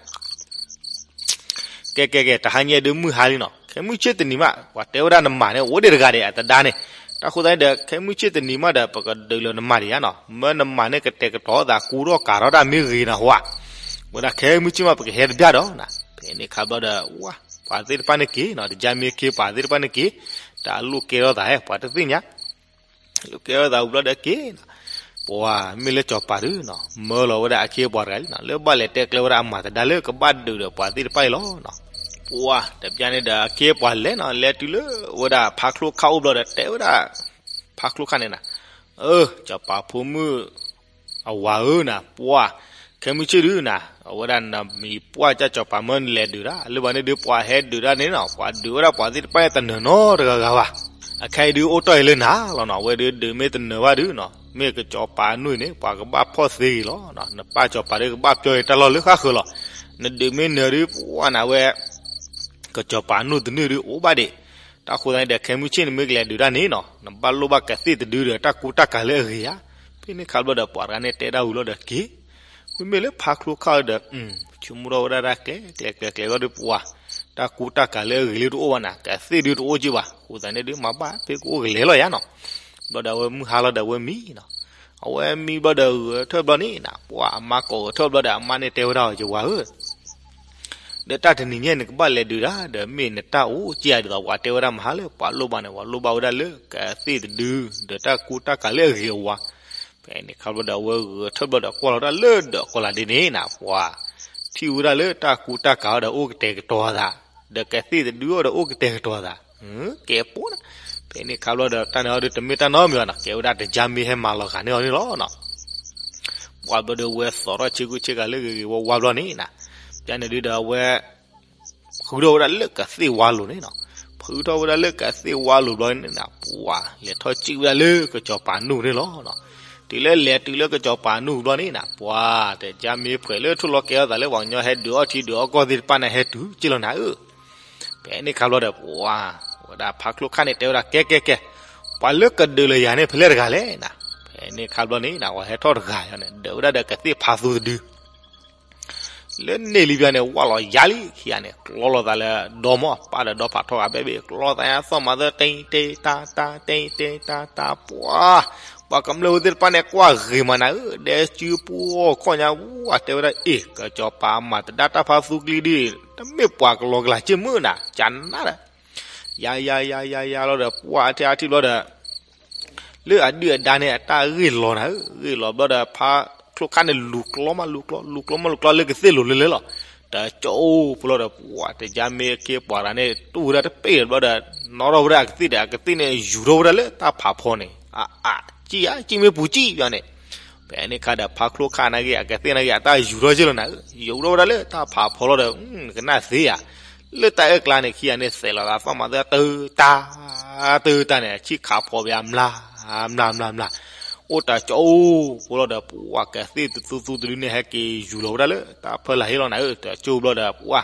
ကဲကဲကဲ တဟါညါဒုးမုၢ်ဟါလံနီၤ ခဲမုၢ်ဆ့ၣ်တနံၤမး ပှၤတဲဝဲဒၣ်နမၤန့ၣ် အိၣ်ဒံးတဂၤဒံး အတဒါန့ၣ် တၢ်ဃိသတးန့ၣ်ဒီး ခဲမုၢ်ဆ့ၣ်တနံၤမးဒီး ပကဒုးလၢနမၤဒံးဧါနီၤ မၢနမၤန့ၣ်ကတဲာ်ကတီၤသး ကူထီၣ်ကၤထီၣ်တၢ်မ့ၢ်ဂ့ၤနၤဟါ ဝဲဒၣ်ခဲမုၢ်ဆ့ၣ်မး ပကဟဲတဘျၣ်ဒီးနၤ ဖဲန့ၣ်ခါဘျီဒီး ဝါ ပှၤသ့ၣ်တဖၣ်န့ၣ်က့ၤနီၤ တယါမ့ၢ်က့ၤ ပှၤသ့ၣ်တဖၣ်န့ၣ်က့ၤ တၢ်လိၣ်ကဲထီၣ်သးဟဲ ပှၤတသ့ၣ်ညါ လိၣ်ကဲထီၣ်သးဝံၤဘျီဒီးက့ၤနီၤ ပှၤမ့ၢ်လၢစီၤပၤဒုနီၤ မၢလီၤဝဲဒၣ်အခ့အပှၤတဂၤလံနီၤ လၢဘၣ်လဲၤတဲကျဲဝဲဒၣ်အမၤသဒါလၢကဘၣ်ဒုးဒီးပှၤသ့ၣ်တဖၣ်အံၤလီၤနီၤ ပှၤတပျၢ်န့ၣ်ဒီးအခ့အပှၤလဲၤနီၤ လဲၤတုၤလၢဝဲဒၣ်ဖါချိၣ်ခၣ်အိၣ်ဘျီဒီးတဲဝဲဒၣ် ဖါချိၣ်ခၣ်န့ၣ်နၤ အၢ စီၤပၤဖိမုၣ် အဝၤဧၢနၤ ပှၤ ခဲမုၢ်ဆ့ၣ်ဒုနၤ အဝဲဒၣ်နမံၤပှၢ်ကၢ်စီၤပၤမၢနလဲၤဒုးတၢ် လၢဘၣ်န့ၣ်ဒုးပှၤဟဲဒုးတၢ်န့ၣ်နီၤ ပှၤဒုးဝဲဒၣ်ပှၤသ့ၣ်တဖၣ်န့ၣ်တနၢၤနီတဂၤဂၤဘၣ် အခဲအံၤဒုးအိၣ်တီၢ်အံၤလၢနၤလီၤနီၤ အဝဲဒုးဒုးမ့ၢ်တနၢၤဘၣ်ဒုနီၤ မ့ၢ်ကစီၤပၤနူၢ်အံၤန့ၣ် ပှၤကဘၣ်ဖီၣ်သ့ဂ့ၤလီၤ နပၢ်စီၤပၤဒုးကဘၣ်ပျီအံၤတၢ်လီၢ်လၢဃၣ်ဃၢၤလီၤ နဒုးမ့ၢ်နၢၤဒုပှၤနၤဝဲ ကစီၤပၤနူၢ်တနုာ်ဒုအိၣ်ဘၣ်ဒံး တၢ်ဃိသတးန့ၣ်ဒီး ခဲမုၢ်ဆ့ၣ်န့ၣ်မ့ၢ်ကလဲၤဒုးတၢ်န့ၣ်နီၤ နဘၣ်လိၣ်ဘၣ်ကသ့ၣ်တဒုဒီးတၢ်ကူတၢ်ကၤလၢအဂ့ၤဧါ ဖဲန့ၣ်ခါဘျီဒီး ပှၤတဂၤန့ၣ်တဲဒၣ်ဝံၤလီၤဒီးက့ၤ မ့မ့ၢ်လၢဖါချိၣ်ခၣ်ဒီး ဆိကမိၣ်ထီၣ်ဝဲဒၣ်တၢ်ကျဲ ကျဲ ကျဲ ကျဲဘျီဒီးပှၤ တၢ်ကူတၢ်ကၤလၢအဂ့ၤလၢတအိၣ်ဘၣ်နၤ ကသ့ၣ်ဒုတအိၣ်က့ဘၣ် ဃိသတးန့ၣ်ဒုးမၤဘၣ် ဖဲကအိၣ်ကလဲၤလီၤယါနီၤ ဘျီဒီးအဝဲမုၢ်ဟါလီၤဒီးအဝဲမံနီၤ အဝဲမံဘျီဒီးဂဲၤထၢၣ်ဘျီန့ၣ်နၤ ပှၤအမါကိးဂဲၤထၢၣ်ဘျီဒီးအမါန့ၣ်တဲဝဲဒၣ်အီၤ ယဝၤဧၢ ဒီးတၢ်တနံၤညါန့ၣ် ကဘၣ်လဲၤဒုးတၢ် ဒီးမ့ၢ်နတၢ်အိၣ်က့ဧါ ဒ်သိးပှၤတဲဝဲဒၣ်မဟါလၢ ပှၤလိၣ်ဘၣ်န့ၣ် ပှၤလိၣ်ဘၣ်ဝဲဒၣ်လၢကသ့ၣ်တဒု ဒီးတၢ်ကူတၢ်ကၤလၢအဂ့ၤအဝါ ဖဲန့ၣ်ခါဘျီဒီးအဝဲဂဲၤထၢၣ်ဘျီဒီးကွၢ်လီၤတၢ်လၢဒီးကီၢ်လၤဒ့န့ၣ်နၤ ပှၤထံၣ်ဝဲဒၣ်လၢတၢ်ကူတၢ်ကၤအီၤဒီးအိၣ်ကတဲာ်ကတီၤသး ဒီးကသ့ၣ်တဒုအီၤဒီးအိၣ်ကတဲာ်ကတီၤသး ကဲပိနၤ ဖဲန့ၣ်ခါဘျီဒီးတၢ်န့ၣ်အီၤဒုးတမ့ၢ်တၢ်နီတမံၤဘၣ်နီၤ ကဲဝဲဒၣ်တယါမ့ၢ်ဟဲမၤလီၤဂာ်န့ၢ်အီၤန့ၣ်လီၤနီၤ ပှၤဘျီဒီးဝဲသိးထီၣ်ဆ့ကူဆ့ကၤလၢဂ့ၤဂ့ၤဝါဝါဘျီန့ၣ်နၤ ပျၢန့ၣ်ဒုဒီးအဝဲ ဖုထီၣ်ဝဲဒၣ်လၢကသ့ၣ်ဝါလိၤန့ၣ်နီၤ ဖုထီၣ်ဝဲဒၣ်လၢကသ့ၣ်ဝါလိၤဘျီန့ၣ်နၤ ပှၤလဲၤထီၣ်စံၣ်ဝဲဒၣ်လၢကစီၤပၤနူၢ်န့ၣ်လီၤနီၤ တုၤလၢလဲၤတုၤလၢကစီၤပၤနူၢ်ဘျီန့ၣ်နၤ ပှၤတယါမ့ၢ်ဖှဲးလၢထူၣ်လီၤကဲထီၣ်သးလၢပှၤကညီဟဲဒုးအီၣ်ထံဒုးအီၣ်ကီၢ်သ့ၣ်တဖၣ်န့ၣ် ဟဲတုၤစ့ၢ်လီၤနၤဧၢ ဖဲန့ၣ်ခါဘျီဒီးပှၤ ဝဲဒၣ်ဖါချိၣ်ခၣ်န့ၣ် တဲဝဲဒၣ်ကဲကဲကဲ ပှၤလၢကဒုးလၢယၤန့ၣ် ဖဲလဲၣ်တဂၤလဲၣ်နၤ ဖဲန့ၣ်ခါဘျီန့ၣ်နၤ ပှၤဟဲထီၣ်တဂၤန့ၣ် ဒုးဝဲဒၣ်ဒီးကသ့ၣ်ဖးသူတဒု လၢန့ၣ်လံပျၢန့ၣ် ဝၢ်လီၤယါလံခံဂၤန့ၣ် ကျီလိာ်သးလၢဒီမါ ပၢ်ဒီးဒီဖးထီၣ်ဂၤဘဲဘ့ၣ် ကျီသးညါသီၣ်မၤသၢ တ့တ့တၢ်တၢ် တ့တ့တၢ်တၢ် ပှၤ ပှၤကမျၢၢ်ဝဲသ့ၣ်တဖၣ်န့ၣ် ကွၢ်ဂ့ၤမးနၤဧၢ ဒဲစုပှီၢ်ခီၣ်ညါ ဝဲတဲဝဲဒၣ် အ့ၣ် ကစီၤပၤမၤတဒါတၢ်ဖးသူကျံဒ် တမ့ၢ်ပှၤကလီကလၤစ့ၢ်မုၢ်နၤ ကနါဒီး ယါယါယါယါယါလီၤဒီး ပှၤအထံအထံဘျီဒီး လၢအဒုၣ်အဒါန့ၣ် အတၢ်ဂ့ၢ်လီၤနၤဧၢ, ဂ့ၢ်လီၤဘျီဒီး ဖါချိၣ်ခါန့ၣ် လူၤကျီမး လူၤကျီ လူၤကျီမး လူၤကျီလၢကသ့ၣ်လိၤလၢလဲၣ်လီၤ. တကၠိအိၣ်ဖိလီၤဒီး ပှၤတယါမ့ၢ်အခ့အပှၤတဂၤန့ၣ် တူၢ်ဝဲဒၣ်တပ့ၢ်ဒီးဘျီဒီး နီၣ်ထီၣ်ဝဲဒၣ်အကသ့ၣ်ဒီး အကသ့ၣ်န့ၣ် ယူၤထီၣ်ဝဲဒၣ်လၢတၢ်ဖးဖီန့ၣ် အအါ ကံၣ်ဧါ ကံၣ်မ့ၢ်ပူၤကံၣ်ဘျီန့ၣ်, ဖ ဖဲန့ၣ်ခါဒီးဖါချိၣ်ခၣ်နာ်က့ အကသ့ၣ်နာ်က့ အတၢ်ယူၤထီၣ်က့လီၤနၤဧၢ, ယူၤထီၣ်ဝဲဒၣ်လၢတၢ်ဖးဖီလီၤဒီး နကနၣ်သ့ဧါ, လၢတၢ်အၢၣ်ကျါန့ၣ်ခံဂၤန့ၣ် သဲးလီၤသးသီၣ်မၤသၢတၢ် တၢ်တၢ်န့ၣ် အဆံၣ်ခးဖီးဘၣ်အမျး မျးမျးမျး, အိၣ်တၢ်ကၠိဖိလီၤဒီး ပှၤကသ့ၣ်တသူသူတဒုန့ၣ် ဟဲက့ၤယူၤလီၤဝဲဒၣ်လၢတၢ်ဖီလာ်ဟ့လီၤနၤဧၢ, တၢ်ကၠိဘျီဒီး ပှၤ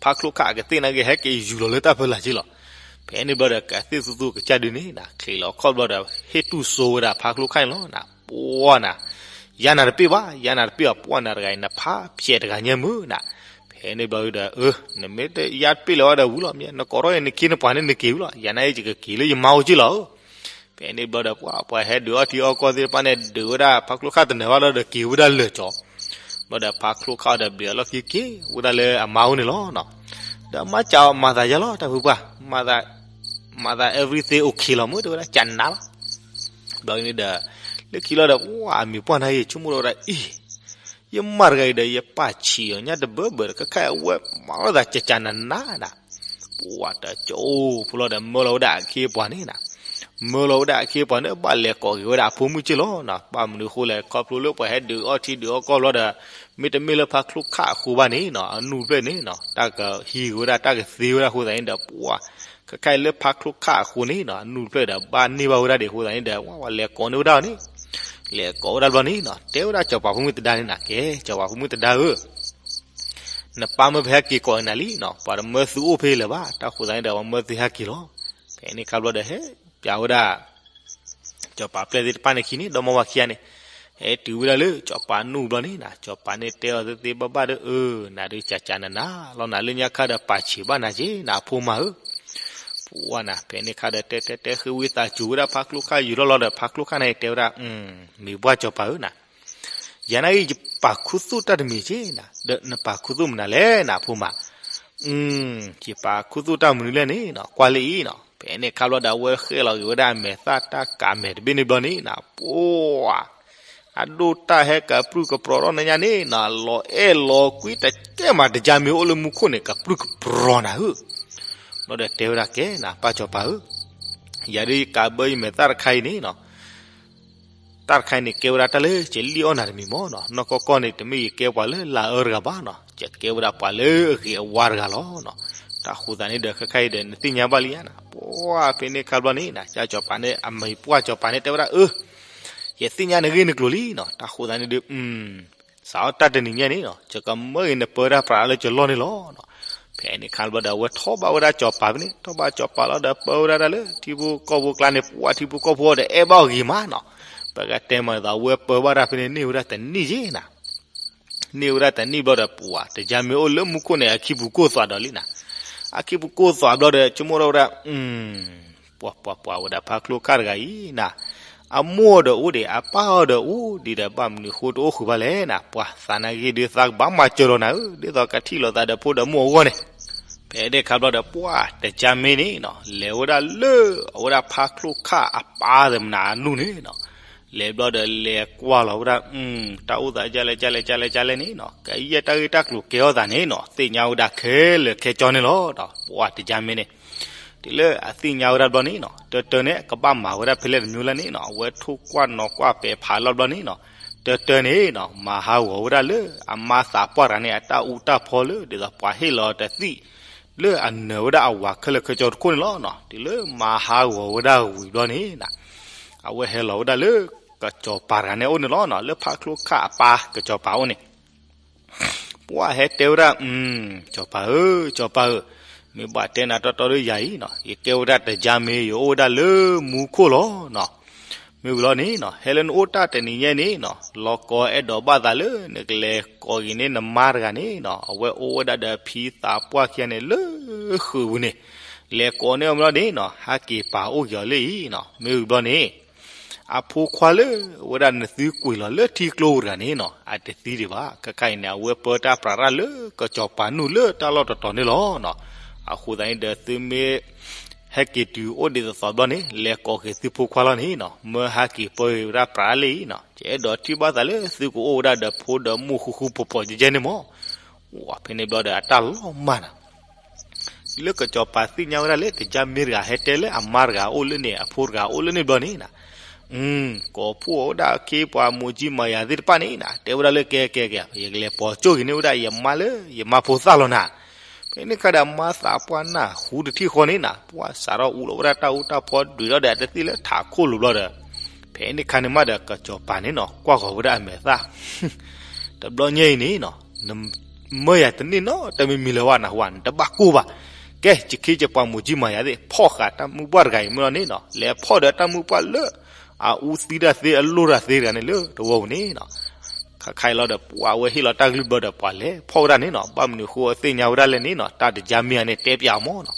ဖါချိၣ်ခၣ်အကသ့ၣ်နာ်က့ ဟဲက့ၤယူၤလီၤလၢတၢ်ဖီလာ်က့လီၤ. ဖဲန့ၣ်ဘျီဒီး ကသ့ၣ်သူသူကစၢ်ဒုန့ၣ် ချံးလီၤခီၣ်ဘျီဒီး ဟ့ၣ်တူၢ်စိဝဲဒၣ်ဖါချိၣ်ခၣ်န့ၣ်လီၤနၤ, ပှၤနၤ ယၤနၤတပ့ၢ်ဘၣ်, ယၤနၤတပ့ၢ်ဘၣ်, ပှၤနၤတဂၤအံၤ နဖးဖျဲးတဂၤညါမုၢ်နၤ. ဖဲန့ၣ်ဘျီဒီး အၢ နမ့ၢ်တယၤတပ့ၢ်လၢၤဝဲဒီးဝံၤလီၤ, မ့ၢ်နကိးထီၣ်အံၤ နခ့နပှၤန့ၣ် နက့ၤဝံၤလီၤ, ယၤနၤအံၤ ယကက့ၤလၢယမါအိၣ်က့လီၤ. ဖဲန့ၣ်ဘျီဒီး ပှၤ ပှၤဟဲဒုးအီၣ်ထံအီၣ်ကီၢ်သ့ၣ်တဖၣ်န့ၣ် ဒုးဝဲဒၣ်ဖါချိၣ်ခၣ်တနၢၤဘၣ်လီၤဒီး က့ၤဝဲဒၣ်လၢာ်ကၠီ, ဘျီဒီးဖါချိၣ်ခၣ်ဒီး ဘျံးအလီၢ်ခံက့ၤဝဲဒၣ်လၢအမါအိၣ်န့ၣ်လီၤ. ဒီးမါစံးအီၤ မၤသးယါလီၤ တၢ်ဖုပှၢ်, မၤသး everything okay လီၤ မ့ၢ်တဲဝဲဒၣ် ကနၤလီၤ. ဘျီန့ၣ်ဒီး လၢခံလီၤဒီး ပှၤအမံၤပှၢ်နၤအံၤ ဆိကမိၣ်ထီၣ်ဝဲဒၣ်အံၤ ယမါတဂၤအံၤဒီး ယပာ်ဆံးအီၤညါတဘၢဘၢဒီး ခဲခါအဝဲမၤထီၣ်သးကကနၤနၤနၤ, ပှၤတကၠိဖိလီၤဒီး မၢလီၤဝဲဒၣ်အခ့အပှၤန့ၣ်နၤ, မၢလီၤဝဲဒၣ်အခ့အပှၤန့ၣ် ဘၣ်လဲၤကိးက့ၤဝဲဒၣ်အဖိမုၣ်က့လီၤနၤ. ဘၣ်မနုၤအဃိလဲၣ် ခီဖျိလၢပှၤဟဲဒုးအီၣ်ထံဒုးအီၣ်ကီၢ်ဘျီဒီး မ့တမ့ၢ်လၢဖါချိၣ်ခၣ်အဃိဘၣ်န့ၣ်နၤ အနူၢ်တဖျၢၣ်န့ၣ်နၤ တၢ်ကဟံးက့ၤဝဲဒၣ် တၢ်ကသ့ဝဲဒၣ်အဃိသတးန့ၣ်ဒီး ပှၤ ခဲခါအံၤလၢဖါချိၣ်ခၣ်အဃိန့ၣ်နၤ အနူၢ်တဖျၢၣ်ဒီး ဘၣ်န့ၢ်ဘၣ်ဝဲဒၣ်ဒံးအဃိသတးန့ၣ်ဒီး ဝဲလဲၤကိးန့ၢ်ဝဲဒၣ်အီၤန့ၣ်, လဲၤကိးဝဲဒၣ်ဘျီန့ၣ်နၤ တဲဝဲဒၣ်စီၤပၤဖိမုၣ်သဒါန့ၣ်နၤ, ကဲ စီၤပၤဖိမုၣ်သဒါဧၢ နပၢ်မၢပဟဲက့ၤကိးအံၤနၤလံနၤ, ပှၤတမၢသုအိၣ်ဖဲလၢၤဘၣ်, တၢ်ဃိသတးန့ၣ်ဒီး ပှၤမၢသုဟဲက့ၤလီၤ. ဖဲန့ၣ်ခါဘျီဒီး ဟဲပျးဝဲဒၣ် စီၤပၤပျဲၢ်သ့ၣ်တဖၣ်န့ၣ်ခံန့ၣ် ဒီမါဝၤခံဂၤန့ၣ် ဟဲတုၤဝဲဒၣ်လၢစီၤပၤနူၢ်ဘျီန့ၣ်နၤ, စီၤပၤန့ၣ်တဲအီၤသ့သ့ဘၣ်ဘၣ်ဒီး အၢ နၤဒုးကကနၤနၤလီၤနၤ, လၢညါခါဒီးပာ်ဆံးဘၣ်နၤက့နၤ အဖိမါဧၢ ပှၤနၤ ဖဲန့ၣ်ခါဒီး တဲတဲတဲဃ့ဝံသးစူၤဝဲဒၣ်ဖါချိၣ်ခၣ်ယူၤထီၣ်လီၤဒီး ဖါချိၣ်ခၣ်န့ၣ်တဲဝဲဒၣ် မ့ၢ်ပှၢ်စီၤပၤဧၢနၤ, ယၤနာ်က့ ယပာ်ခူသူၣ်တၢ်တမံၤက့နၤ, ဒီးနပာ်ခူသူၣ်မနုၤလဲၣ်နၤ အဖိမါ, ယပာ်ခူသူၣ်တၢ်မနုၤလဲၣ်န့ၣ်နၤ ကွၢ်လၢအံၤနၤ. ဖဲန့ၣ်ခါဘျီဒီး အဝဲဃဲလီၤက့ၤဝဲဒၣ်အမဲာ်သၣ်တၢ်ကးမဲာ်တဘ့ၣ်န့ၣ်ဘျီန့ၣ်နၤ ပှၤ အဒိၣ်တၢ်ဟဲကပြုၢ်ကပြီၤထီၣ်နညါန့ၣ်နၤ လီၤအဲၣ်လီၤကွံတကဲမး တကၠါမ့ၢ်အိၣ်လၢမူခိၣ်န့ၣ် ကပြုၢ်ကပြီၤနၤဧၢ. ဘျီဒီးတဲဝဲဒၣ်ကဲနၤ ပၢ်စီၤပၤဧၢ, ယၤဒုးယကးဘၢယမဲာ်သၣ်တခါအံၤန့ၣ်နၤ တၢ်တခါအံၤန့ၣ် ကဲဝဲဒၣ်တၢ်လၢယလံၣ်အီၣ်နၤတမံၤမးနၤ, နီၢ်ကီၢ်ကီၢ်န့ၣ် တမ့ၢ်ယကဲပှၤလၢလၤအၢတဂၤဘၣ်နၤ, ယကဲဝဲဒၣ်ပှၤလၢအဂ့ၤအဝါတဂၤလီၤနၤ. တၢ်ဃိသတးန့ၣ်ဒီး ခဲခါအံၤဒီး နသ့ၣ်ညါဘၣ်လံဧါနၤ, ပှၤဖဲန့ၣ်ခါဘျီန့ၣ်နၤ ကၠၢ်စီၤပၤန့ၣ် အမံၤပှၢ်စီၤပၤန့ၣ်တဲဝဲဒၣ် အၢ ယသ့ၣ်ညါနဂ့ၢ်နကျိၤလံနၤ, တၢ်ဃိသတးန့ၣ်ဒီး စးထီၣ်တၢ်တနံၤညါန့ၣ်နၤ ယကမၢက့ၤနပၢတၢ်ပြးလၢကလီၢ်န့ၣ်လီၤ. ဖဲန့ၣ်ခါဘျီဒီး အဝဲထီၣ်ဘၣ်ဝဲဒၣ်စီၤပၤဖဲန့ၣ် ထီၣ်ဘၣ်စီၤပၤလီၤဒီး ပၢဝဲဒၣ်တၢ်လၢထံဖိကီၢ်ဖိကျါန့ၣ် ပှၤထံဖိကီၢ်ဖိဒီး အဲၣ်ဘၣ်အီၤဂ့ၤမးနၤ. ပကတဲမးဒ်သိး အဝဲပၢဘၣ်တၢ်ဖဲန့ၣ် န့ၢ်ဝဲဒၣ်တနံၣ်က့နၤ န့ၢ်ဝဲဒၣ်တနံၣ်ဘျီဒီး ပှၤတကၠါမ့ၢ်အိၣ်လၢမူခိၣ်န့ၣ် အခံပူၤကိၢ်သွးဒီးလံနၤ. အခံပူၤကိၢ်သွးဘျီဒီး ဆိကမိၣ်ထီၣ်ဝဲဒၣ် ပှၤပှၤပှၤဝဲဒၣ်ဖါချိၣ်ခၣ်တဂၤအံၤနၤ, အမိၢ်အီၤဒီးအိၣ်ဒံး အပၢ်အီၤဒီးအိၣ်ဒံးဒီး ဘၣ်မနုၤဃိတအိၣ်ဃုာ်ဘၣ်လဲၣ်နၤ, ပှၤသးနာ်က့ဒုးသးကဘၣ်မၤစၢၤလီၤနၤဧၢ, ဒ်သိးကထံၣ်လိာ်သးဒီးဖိဒီးမိၢ်အဂီၢ်န့ၣ်. ဖဲန့ၣ်ခါဘျီဒီး ပှၤတကၠါမ့ၢ်န့ၣ်နၤ လဲၤဝဲဒၣ်လၢအဝဲဒၣ်ဖါချိၣ်ခၣ်အပၢ်သမနၤအနူၢ်န့ၣ်နၤ လဲၤဘျီဒီးလဲၤကွၢ်လီၤဝဲဒၣ် တၢ်အိၣ်သးကလဲၣ်ကလဲၣ်ကလဲၣ်ကလဲၣ်န့ၣ်နၤ ကယဲၢ်တၢ်ဂ့ၢ်တၢ်ကျိၤကဲထီၣ်သးန့ၣ်နၤ သ့ၣ်ညါဝဲဒၣ်ခဲလၢာ်ခဲဆ့န့ၣ်လီၤ. ဒီးပှၤတကၠါမ့ၢ်န့ၣ် တုၤလၢအသ့ၣ်ညါဝဲဒၣ်ဘျီန့ၣ်နၤ တၢ်တၢ်န့ၣ် ကဘၣ်မၤဝဲဒၣ်ဖဲလဲၣ်တမံၤလဲၣ်န့ၣ်နၤ အဝဲထိၣ်ကွၢ်နီၤကွၢ်ပဲာ်ဖးလီၤဘျီန့ၣ်နၤ တၢ်တၢ်န့ၣ်နၤ မၤဟးဂီၤဝဲဒၣ်လၢအမါသးပှၢ်တဂၤန့ၣ် အတၢ်အူတၢ်ဖီလၢ ဒ်သိးပှၤဟ့ၣ်လီၤတသံၣ် လၢအနၢၤဝဲဒၣ်အဝၤခဲလၢာ်ခဲဆ့တခိၣ်န့ၣ်လီၤနၤ. တုၤလၢမၤဟးဂီၤဝဲဒၣ်ဝံၤဘျီန့ၣ်နၤ အဝဲဟဲလီၤဝဲဒၣ်လၢ ကစီၤပၤတဂၤန့ၣ်အအိၣ်န့ၣ်လီၤနၤ လၢဖါချိၣ်ခၣ်အပၢ်ကစီၤပၤအအိၣ်န့ၣ် ပှၤဟဲတဲဝဲဒၣ် စီၤပၤဧၢ စီၤပၤဧၢ, မ့ၢ်ဘၣ်တဲနၤတီတီလၢယၤအံၤနၤ ယကဲဝဲဒၣ်တကၠါမ့ၢ် ယအိၣ်ဝဲဒၣ်လၢမူခိၣ်လီၤနၤ. မ့ၢ်ဝံၤလီၤန့ၣ်နၤ ဟဲလၢနအိၣ်တၢ်တနံၤညါန့ၣ်နၤ လီၤကီအဲၣ်ဒိးဘၣ်သးလၢနကလဲၤကိးက့ၤန့ၢ်နမါတဂၤန့ၣ်နၤ အဝဲအိၣ်ဝဲဒၣ်ဒီးဖံသးပှၢ်ခံဂၤန့ၣ်လၢဃုာ်ပူၤန့ၣ် လဲၤကိးန့ၢ်အီၤမ့ၢ်လီၤန့ၣ်နၤ ဟဲက့ၤပာ်အိၣ်က့ၤအီၤလၢအံၤနၤ. မ့ၢ်ဝံၤဘျီန့ၣ် အဖိခွါလၢအဝဲဒၣ်နသုကွံာ်လီၤလၢထံကျိပူၤတဂၤန့ၣ်နၤ အတသံဒံးဘၣ်. ခဲခါအံၤန့ၣ် အဝဲပၢတၢ်ပြးတၢ်လၢကစီၤပၤနူၢ်လၢတၢ်လီၢ်တတီၤန့ၣ်လီၤနၤ. အဃိသတးန့ၣ်ဒီး သုမ့ၢ် ဟဲက့ၤတုၤအိၣ်ဒံးသိးသိးဘျီန့ၣ် လဲၤကိးက့ၤသုဖိခွါလီၤန့ၣ်နၤ မၢဟဲက့ၤပၢဝဲဒၣ်ပြးတၢ်လၢအံၤနၤ ယအဲၣ်ဒိးထံၣ်ဘၣ်သးလၢသုကအိၣ်ဝဲဒၣ်ဒီးဖိဒီးမိၢ်ဃူဃူဖိးဖိးကဲကဲန့ၣ်မး. ဖဲန့ၣ်ဘျီဒီးအတၢ်လီၤမၢ်နၤ လၢကစီၤပၤသ့ၣ်ညါဝဲဒၣ်လၢတကၠါမ့ၢ်တဂၤဟဲတဲလၢအမါတဂၤအိၣ်လၢန့ၣ် အဖိတဂၤအိၣ်လၢန့ၣ်ဘျီန့ၣ်နၤ အ ကိးဖှိၣ်ဝဲဒၣ်အခ့အပှၤမိၢ်ကၠံမၤယၤသ့ၣ်တဖၣ်န့ၣ်နၤ တဲဝဲဒၣ်လၢကဲကဲကဲ ယကလဲၤပိာ်ကၠိက့ၤန့ၢ်ဝဲဒၣ်ယမါလၢယမါဖိသၣ်လီၤနၤ. ဖဲန့ၣ်ခါဒီးမါသးပှၢ်နၢ်ဟူတထံၣ်ဃီန့ၣ်နၤ ပှၢ်စးထီၣ်အူလီၤဝဲဒၣ်တၢ်အူတၢ်ဖီဒုးထီၣ်ဒီးတသ့ၣ်လၢထးခိၣ်လိၤဘျီဒီး ဖဲန့ၣ်ခါန့ၣ်မးဒီးကစီၤပၤန့ၣ်နီၤ ကွၢ်ဃီၤဝဲဒၣ်အမဲာ်သၣ် တဘျီညါအံၤန့ၣ်နီၤ နမၢယၤတန့ၢ်နီတမံၤမံၤလၢၤဘၣ်နဟူဧါ နတဘၣ်ကိၢ်ဘၣ်. ကဲ ယခ့ယပှၤမိၢ်ကၠံမၤယၤသ့ၣ် ဖီၣ်ဃာ်တၢ်မုၢ်ပှၢ်တဂၤအံၤမ့ၢ်လီၤန့ၣ်နီၤ လဲၤဖီၣ်ဒီးတၢ်မုၢ်ပှၢ်လၢ အအူသံတၢ်သ့အလိၣ်တၢ်သ့တဂၤန့ၣ်လၢတဝီပူၤန့ၣ်နီၤ. ခါခါအံၤလီၤဒီး ပှၤဝဲဟ့ၣ်လီၤတၢ်ကလုၢ်ဘျီဒီး ပှၤလဲၤဖီၣ်ဝဲဒၣ်န့ၣ်နီၤ ဘၣ်မနုၤဃိအသ့ၣ်ညါဝဲဒၣ်လဲၣ်န့ၣ်နီၤ တၢ်တယါမ့ၢ်ဧါန့ၣ်တဲပၠးအီၤမ့ၢ်နီၤ.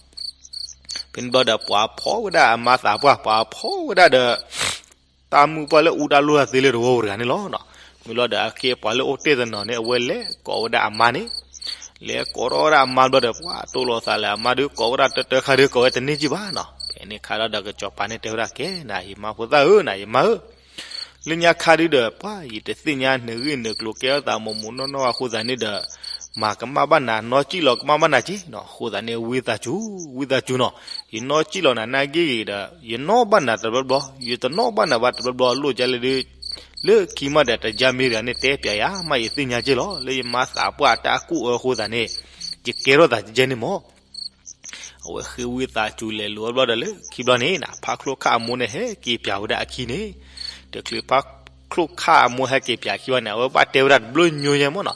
ဖဲန့ၣ်ဘျီဒီး ပှၤဖီၣ်ဝဲဒၣ်အမါသးပှၢ် ပှၤဖီၣ်ဝဲဒၣ်ဒီး တၢ်မုၢ်ပှၢ်လၢအူတၢ်လိၣ်တၢ်သ့လၢတဝီပူၤတဂၤန့ၣ်လီၤ. မ့ၢ်လီၤဒီး အခ့အပှၤလၢအိၣ်တ့ၢ်တနီၤန့ၣ် အဝဲလဲၤကိးဝဲဒၣ်အမါန့ၣ် လဲၤကိးထီၣ်ဝဲဒၣ်အမါဘျီဒီး ပှၤတိၢ်လိာ်သးလၢအမါဒုးကိးဝဲဒၣ်တၢတၢခါဒုးကိးဝဲတန့ၢ်ကံဘၣ်နီၤ. ဖဲန့ၣ်ခါလီၤဒီးကစီၤပၤန့ၣ်တဲဝဲဒၣ်ကဲနၤ ယမါဖိသၣ်ဧၢ နၤယမါဧၢ လၢညါခါဒုးဒီး ပှၤယတသ့ၣ်ညါနဂ့ၢ်နကျိၤကဲထီၣ်သးမိၢ်မိၢ်နီၢ်နီၢ်အဃိသတးန့ၣ်ဒီး မၤကမၣ်ဘၣ်နၤ နီၢ်ကံၣ်လီၤကမၣ်ဘၣ်နၤက့နီၤ. အဃိသတးန့ၣ် ဝံသးစူၤ ဝံသးစူၤနီၤ ယနီၢ်ကံၣ်လီၤနၤနာ်က့ဂ့ၤဒီး ယနီၣ်ဘၣ်နၤတဘျီဘျီ ယတနီၣ်ဘၣ်နၤဘၣ်တဘျီဘျီ အလိၣ်ကလဲၣ်ဒုး လၢခံမးဒီး တယါမ့ၢ်တဂၤန့ၣ်တဲပၠးယၤ မ့ၢ်ယသ့ၣ်ညါက့လီၤ လၢယမါသးပှၢ်တၢ်ကူၣ်အၢအဃိသတးန့ၣ် ယကဲထီၣ်သးကဲကဲန့ၣ်မး အဝဲဃ့ဝံသးစူၤလဲၤလိၤအဘျီဒီးလၢခံဘျီန့ၣ်နၤ ဖါချိၣ်ခၣ်အမိၢ်န့ၣ်ဟဲက့ၤပၠးဝဲဒၣ်အခံန့ၣ် တချုးဖါချိၣ်ခၣ်အမိၢ်ဟဲက့ၤပၠးခံဘၣ်န့ၣ် အဝဲဘၣ်တဲဝဲဒၣ်တဘျုးညိယဲမးနီၤ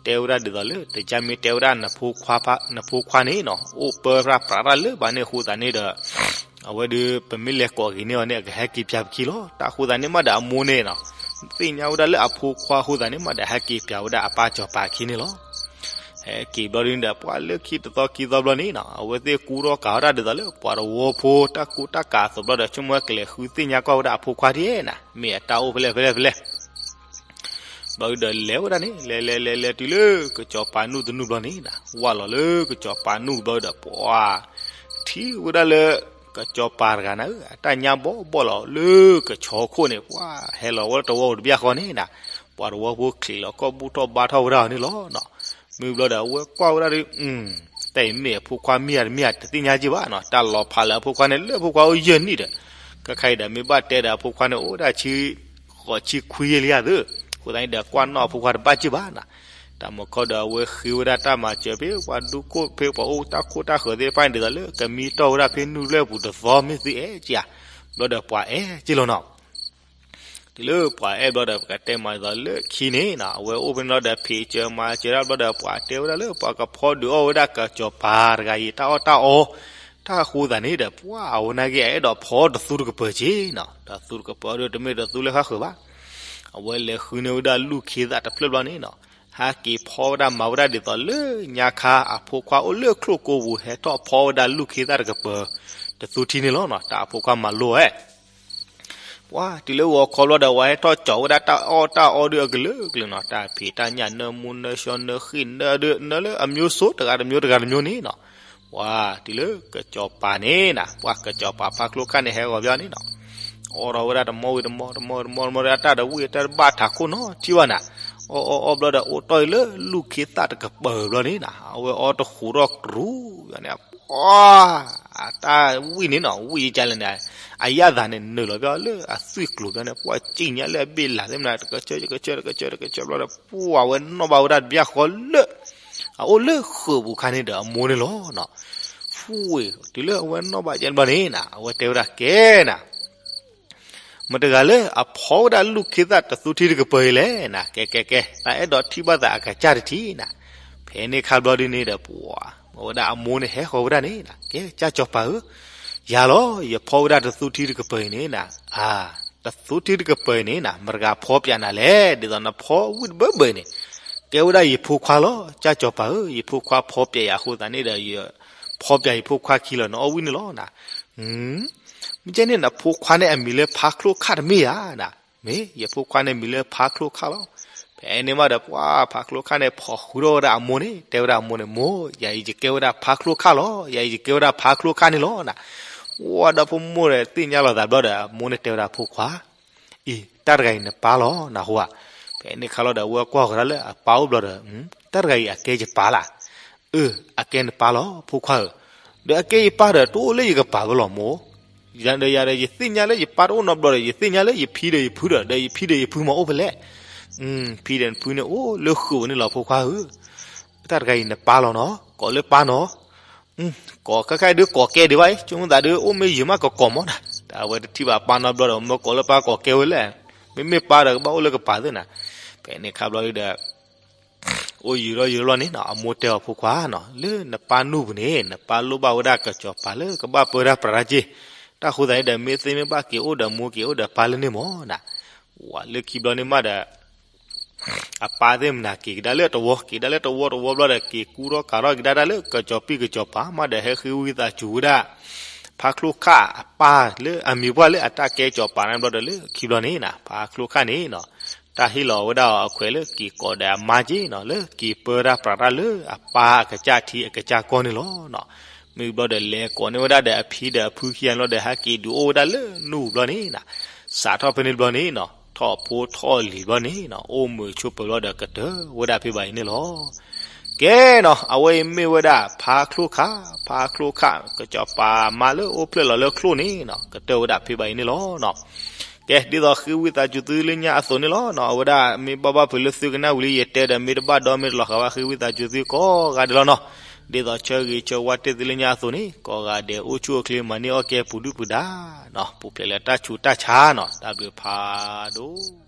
တဲဝဲဒၣ်ဒ်သိးလၢ တယါမ့ၢ်တဲဝဲဒၣ် နဖိခွါန့ၣ်နီၤ အိၣ်ပၢတၢ်ပြးတၢ်လၢဘၣ်န့ၣ်အဃိသတးန့ၣ်ဒီး အဝဲဒုး ပမ့ၢ်လဲၤကိးက့ၤန့ၢ်အီၤန့ၣ် အကဟဲက့ၤပၠးပခံလီၤ. တၢ်အဃိသတးန့ၣ်မးဒီးအမိၢ်န့ၣ်နီၤ သ့ၣ်ညါဝဲဒၣ်လၢအဖိခွါအဃိသတးန့ၣ်မးဒီး ဟဲက့ၤပၠးဝဲဒၣ်အပၢ်စီၤပၤအခံန့ၣ်လီၤ. ဟဲက့ၤဘျီဒုးန့ၣ်ဒီး ပှၤလၢခံတသီခံသီဘျီန့ၣ်နီၤ အဝဲသ့ၣ်ကူထီၣ်ကၤထီၣ်တၢ်ဒ်သိးလၢ ပှၤတဝီဖိတၢ်ကူတၢ်ကၤအသိးဘျီဒီး ဆိကမိၣ်ဝဲကလဲၤဃုသ့ၣ်ညါကွၢ်ဝဲဒၣ်အဖိခွါဒ်နၤ မ့ၢ်အတၢ်အိၣ်ဖဲလဲၣ်ဖဲလဲၣ်ဖဲလဲၣ် ဘျီဒုးဒီးလဲၤဝဲဒၣ်န့ၣ် လဲၤလဲၤလဲၤလဲၤတုၤလၢကစီၤပၤနူၢ်တနူၢ်ဘျီန့ၣ်နၤ ဝၢ်လီၤလၢကစီၤပၤနူၢ်ဘျီဒီး ပှၤ ထံၣ်ဝဲဒၣ်လၢ ကစီၤပၤတဂၤနၤဧၢ အတၢ်ညါဘီၣ်ဘီၣ်လီၤ လၢကဆီခိၣ်န့ၣ် ပှၤဟဲလီၤဝဲလၢတဝီပူၤတဘျီဃီန့ၣ်နၤ ပှၤတဝီဖိချံးလီၤကီၢ်ဘူၣ်ထီၣ်ဘါထီၣ်ဝဲဒၣ်အီၤန့ၣ်လီၤ. မ့ၢ်ဘျီဒီးအဝဲကွၢ်ဝဲဒၣ်ဒီး တၢ်အံၤမ့ၢ်အဖိခွါမ့ၢ်ဧါတမ့ၢ်ဧါ တသ့ၣ်ညါက့ဘၣ်နီၤ တၢ်လီၤဖးလၢအဖိခွါန့ၣ် လၢအဖိခွါအိၣ်ယဲၢ်နံၣ်ဒီး ခဲခါအံၤဒီး မ့ၢ်ဘၣ်တဲဒီးအဖိခွါန့ၣ် အိၣ်ဝဲဒၣ်ဆံ ဃိးဆံခွံယဲၢ်လံဧါသၢ အဃိသတးန့ၣ်ဒီး ကွၢ်နီၣ်အဖိခွါတဘၣ်က့ဘၣ်နီၤ တၢ်မုၢ်ခီဒီးအဝဲဃ့ဝဲဒၣ်တၢ်မၤစၢၤဖဲပှၤဒူခိၣ် ဖဲပှၤအိၣ်တၢ်ခိၣ်တၢ်ဃၢၤသ့ၣ်တဖၣ်န့ၣ်ဒ်သိးလၢ ကမံတီၢ်ဝဲဒၣ်ဖဲနူၢ်ဖျၢၣ်ပူၤတသီမ့ၢ်သ့အဲၣ်က့ဧါ ဘျီဒီးပှၤအဲၣ်က့လီၤနီၤ တုၤလၢပှၤအဲၣ်ဘျီဒီး ပကတဲမးဒ်သိးလၢခံန့ၣ်နီၤ အဝဲအိၣ်ဖဲန့ၣ်လီၤဒီး ဖံးစၢၤမၤစၢၤဒၣ်ဘျီဒီး ပှၤတဲဝဲဒၣ်လၢပှၤကဖီဒုးအီၣ်ဝဲဒၣ်ကစီၤပၤတဂၤအံၤ တၢ်အီၣ်တၢ်အီ တၢ်အဃိသတးန့ၣ်ဒီး ပှၤအဝဲနာ်က့အအဲၣ်ဒိးဖီတသူတကပၤက့နီၤ တသူတကပၤဒီး တမ့ၢ်တသူလၢဃၣ်ဃၢၤဘၣ် အဝဲလဲၤဃုန့ၢ်ဝဲဒၣ်လူၢ်ခ့သၣ်တဖျၢၣ်ဘျီန့ၣ်နီၤ ဟဲက့ၤဖီဝဲဒၣ်မၤဝဲဒၣ်ဒ်သိးလၢညါခါအဖိခွါအိၣ်လၢချိၣ်ကိပူၤ ဟဲထီၣ်ဖီဝဲဒၣ်လူၢ်ခ့သၣ်တကပၤ တသူထံန့ၣ်လီၤနီၤ တၢ်အဖိခွါမၤလိဝဲ ပှၤတုၤလၢဂီၤခီဘျီဒီး ဝဲဟဲထီၣ်ကၠီၤဝဲဒၣ်တၢ်အီၣ်တၢ်အီဒုးအကလုာ်ကလုာ်နီၤ တၢ်ဖံးတၢ်ညၣ် နၢမူနၢဆှီနၢဃ့ၣ်နၢဒုး နၢလၢအမျိုးစိတဂၤတမျိုးတဂၤတမျိုးန့ၣ်နီၤ ပှၤတုၤလၢကစီၤပၤန့ၣ်နၤ ပှၤကစီၤပၤဖါချိၣ်ခၣ်န့ၣ်ဟဲဂီၤဘျီန့ၣ်နီၤ အီၣ်ထီၣ်ဝဲဒၣ်တမီဝံၤတမီ တမီတမီတမီ အတၢ်တဝံၣ်အတၢ်တဘၣ်ထးခိၣ်နီၤထံၣ်ဘၣ်နၤ အီၣ်အီၣ်အီၣ်ဘျီဒီး အိၣ်တီၢ်အံၤလၢလူၢ်ခ့သၣ်တကပၤဘျီန့ၣ်နၤ အဝဲအီတဃူးထီၣ်ကရူၢ်ဘျီန့ၣ် ပှၤ အတၢ်ဝံၣ်န့ၣ်နီၤ ဝံၣ်ယကလဲၣ်န့ၣ် အယၣ်သးန့ၣ်နုာ်လီၤဘျီလၢအသွံၣ်ကျိၤဘျီန့ၣ် ပှၤစံၣ်ညါလၢအဘ့ၣ်လးသ့ၣ်မနုၤ တကဆၢတကဆၢတကဆၢတကဆၢဘျီဒီး ပှၤဝဲနီၣ်ဘၣ်ဝဲဒၣ်တဘျီဃီလၢ အအိၣ်လၢဃုာ်ပူၤခါန့ၣ်ဒီးအမိၢ်န့ၣ်လီၤနီၤ ဖူဝ့ၢ် တုၤလၢအဝဲနီၣ်ဘၣ်ကဲဘျီန့ၣ်နၤ အဝဲတဲဝဲဒၣ်ကဲနၤ မတၤတဂၤလၢအဖီဝဲဒၣ်လူၢ်ခ့သၣ်တသူထံတကပၤအံၤလဲၣ်နၤ ကဲကဲကဲ သးအဲၣ်ဒိးထံၣ်ဘၣ်သးအကစၢ်တထံၣ်နၤ ဖဲန့ၣ်ခါဘျီဒ်န့ၣ်ဒီး ပှၤ ဝဲဒၣ်အမိၢ်န့ၣ်ဟဲဃီၤဝဲဒၣ်န့ၣ်နၤ ကဲ ကၢ်စီၤပၤဧၢ ယၤလီၤ ယဖီဝဲဒၣ်တသူထံတကပၤအံၤန့ၣ်နၤ အါ တသူထံတကပၤအံၤန့ၣ်နၤ မတၤတဂၤဖီပၠးနၤလဲၣ် ဒ်သိးနဖီဝံၣ်တဘၢဘၢအံၤန့ၣ် ကဲဝဲဒၣ်ယဖိခွါလီၤ ကၢ်စီၤပၤဧၢ ယဖိခွါဖီပၠးယၤအဃိသတးန့ၣ်ဒီး ယဖီပၠးယဖိခွါခံလီၤ နအီၣ်ဝံၣ်န့ၣ်လီၤနၤ မ့ၢ်ကဲန့ၣ် နဖိခွါန့ၣ်အမံၤလၢဖါချိၣ်ခၣ်တမ့ၢ်ဧါနၤ မ့ၢ်ယဖိခွါန့ၣ်မံၤလၢဖါချိၣ်ခၣ်လီၤ ဖဲန့ၣ်မးဒီး ပှၤဖါချိၣ်ခၣ်န့ၣ် ဖီၣ်ဃုာ်ထီၣ်ဝဲဒၣ်အမိၢ်န့ၣ် တဲဝဲဒၣ်အမိၢ်န့ၣ် မိၢ် ယၤအံၤယကဲဝဲဒၣ်ဖါချိၣ်ခၣ်လီၤ ယၤအံၤယကဲဝဲဒၣ်ဖါချိၣ်ခၣ်န့ၣ်လီၤနၤ ဝဲဒီးဖိမိၢ်ဒီးသ့ၣ်ညါလီၤသးဘျီဒီး အမိၢ်န့ၣ်တဲဝဲဒၣ်ဖိခွါ အံၤ တၢ်တဂၤအံၤနပၢ်လီၤ နၢ်ဟူဧါ ဖဲန့ၣ်ခါလီၤဒီး အဝဲကွၢ်ဃီၤဒၣ်လၢအပၢ်အိၣ်ဘျီဒီး တၢ်တဂၤအံၤအကဲယပၢ်လၢ် အၢ အကဲနပၢ်လီၤ ဖိခွါဧၢ ဒီးအကဲယပၢ်ဒီး တအိၣ်လၢယကပၤဘၣ်လီၤမိၢ် ယၤဒီးယၤဒီး ယသ့ၣ်ညါလၢယပၢ်တအိၣ်နီတဘျီဒီး ယသ့ၣ်ညါလၢယဖံဒီးယဖုဒီး ဒီးယဖံဒီးယဖုမ့ၢ်အိၣ်ဖဲလဲၣ်. ဖံဒီးဖုန့ၣ်အိၣ်လၢဃုာ်ဝဲန့ၣ်လီၤ ဖိခွါဧၢ. တၢ်တဂၤအံၤနပၢ်လီၤနီၤ, ကိးလၢပၢ်နီၤ. ကိးခဲခါဒုးကိးကဲဒံးဘၣ်အံၤ, ဆိကမိၣ်သးဒုးအိၣ်မ့ၢ်ယုာ်မးကကိးမးနီၤ. တၢ်အဝဲတထံၣ်ဘၣ်ပၢ်နီတဘျီဒီး မၢကိးလၢပၢ်ကိးကဲဝဲလဲၣ်. မ့မ့ၢ်ပၢ်ဒီးကဘၣ်အိၣ်လၢကပၤသ့ၣ်နၤ. ဖဲန့ၣ်ခါဘျီဒီး အိၣ်ယံာ်ထီၣ်ယံာ်ထီၣ်လီၤန့ၣ်နီၤ, အမိၢ်တဲအီၤ ဖိခွါနီၤ, လၢနပၢ်နူၢ်ပူၤန့ၣ် နပၢ်လိၣ်ဘၣ်ဝဲဒၣ်ကစီၤပၤလၢကဘၣ်ပၢတၢ်ပြးတၢ်က့ၢ်. တၢ်ဃိသတးန့ၣ်ဒီး မ့ၢ်သ့မ့ၢ်ဘၣ်က့ၤအိၣ်ဒီးမိၢ်က့ၤအိၣ်ဒီးပၢ်လၢန့ၣ်မးနီၤ. ဝံၤလၢခံဘျီန့ၣ်မးဒီး အပၢ်သ့ၣ်မနၤက့ၤကဒါလၢတဝီ, က့ၤကဒါလၢတဝီတဝီဘျီဒီး က့ၤကူထီၣ်ကၤထီၣ်ကဒါတၢ်လၢကစီၤပံၣ်ကစီၤပၤမးဒီး ဟဲဃ့ဝံသးစူၤဝဲဒၣ် ဖါချိၣ်ခၣ်အပၢ်လၢအမံၤပှၢ်လၢအတၢ်ကဲစီၤပၤန့ၣ်ဘျီဒီး လၢခံဘျီန့ၣ်နီၤ, ဖါချိၣ်ခၣ်န့ၣ်နီၤ, တၢ်ဟ့ၣ်လီၤဝဲဒၣ်အီၤအခွဲးလၢက့ၤကိးဒီးအမါက့ၢ်နီၤ, လၢက့ၤပၢတၢ်ပြးတၢ်လၢအပၢ်အကစၢ်ထံအကစၢ်ကီၢ်န့ၣ်လီၤနီၤ. မ့ၢ်ဘျီဒီး လဲၤကိးန့ၢ်ဝဲဒၣ်ဒီးအဖံဒီးအဖုခံဂၤန့ၣ်ဘျီဒီး ဟဲက့ၤဒုးအိၣ်ဝဲဒၣ်လၢနူၢ်ပူၤဘျီန့ၣ်နီၤ, စးထီၣ်ဖဲန့ၣ်ဘျီန့ၣ်နီၤ, ထီၣ်ဖိထီၣ်လံၤဘျီန့ၣ်နီၤ, အိၣ်မုာ်ဆိးပၢၤဘျီဒီး ကတၢၢ်ဝဲဒၣ်ဖဲဘၣ်အံၤန့ၣ်လီၤ. ကဲနီၤ, အဝဲအံၤမ့ၢ်ဝဲဒၣ်ဖါချိၣ်ခၣ်, ဖါချိၣ်ခၣ် ကစီၤပၤမါလၢအိၣ်ဖျဲၣ်လီၤလၢချိၣ်န့ၣ်နီၤ, ကတၢၢ်ဝဲဒၣ်ဖဲဘၣ်အံၤန့ၣ်လီၤနီၤ. ကဲ ဒ်သိးဃ့ဝံသးစူၤသုလၢညါအသိးန့ၣ်လီၤနီၤ, အဝဲဒၣ်မ့ၢ်ဘၣ်ဘၣ်ဖုးလၢသုကနၣ်ဝံၤလံ ယတဲဒီးမ့ၢ်တဘၣ်ဒီးမ့ၢ်တလီၤဃာ်ဘၣ် ဃ့ဝံသးစူၤသုကိးဂၤဒဲးလီၤနီၤ. ဒ်သိးဆၢဂ့ၤဆၢဝါတ့ၢ်သုလၢညါအသိးန့ၣ် ကိးဂၤဒဲးအိၣ်ဆူၣ်အိၣ်ချ့မၤန့ၢ်အီၣ်ကဲပူၤဒုၣ်ပူၤဒါနီၤ, ပူၤဖျဲးလၢတၢ်ဆူးတၢ်ဆါနီၤ, တၢ်ဘျုးဖးဒိၣ်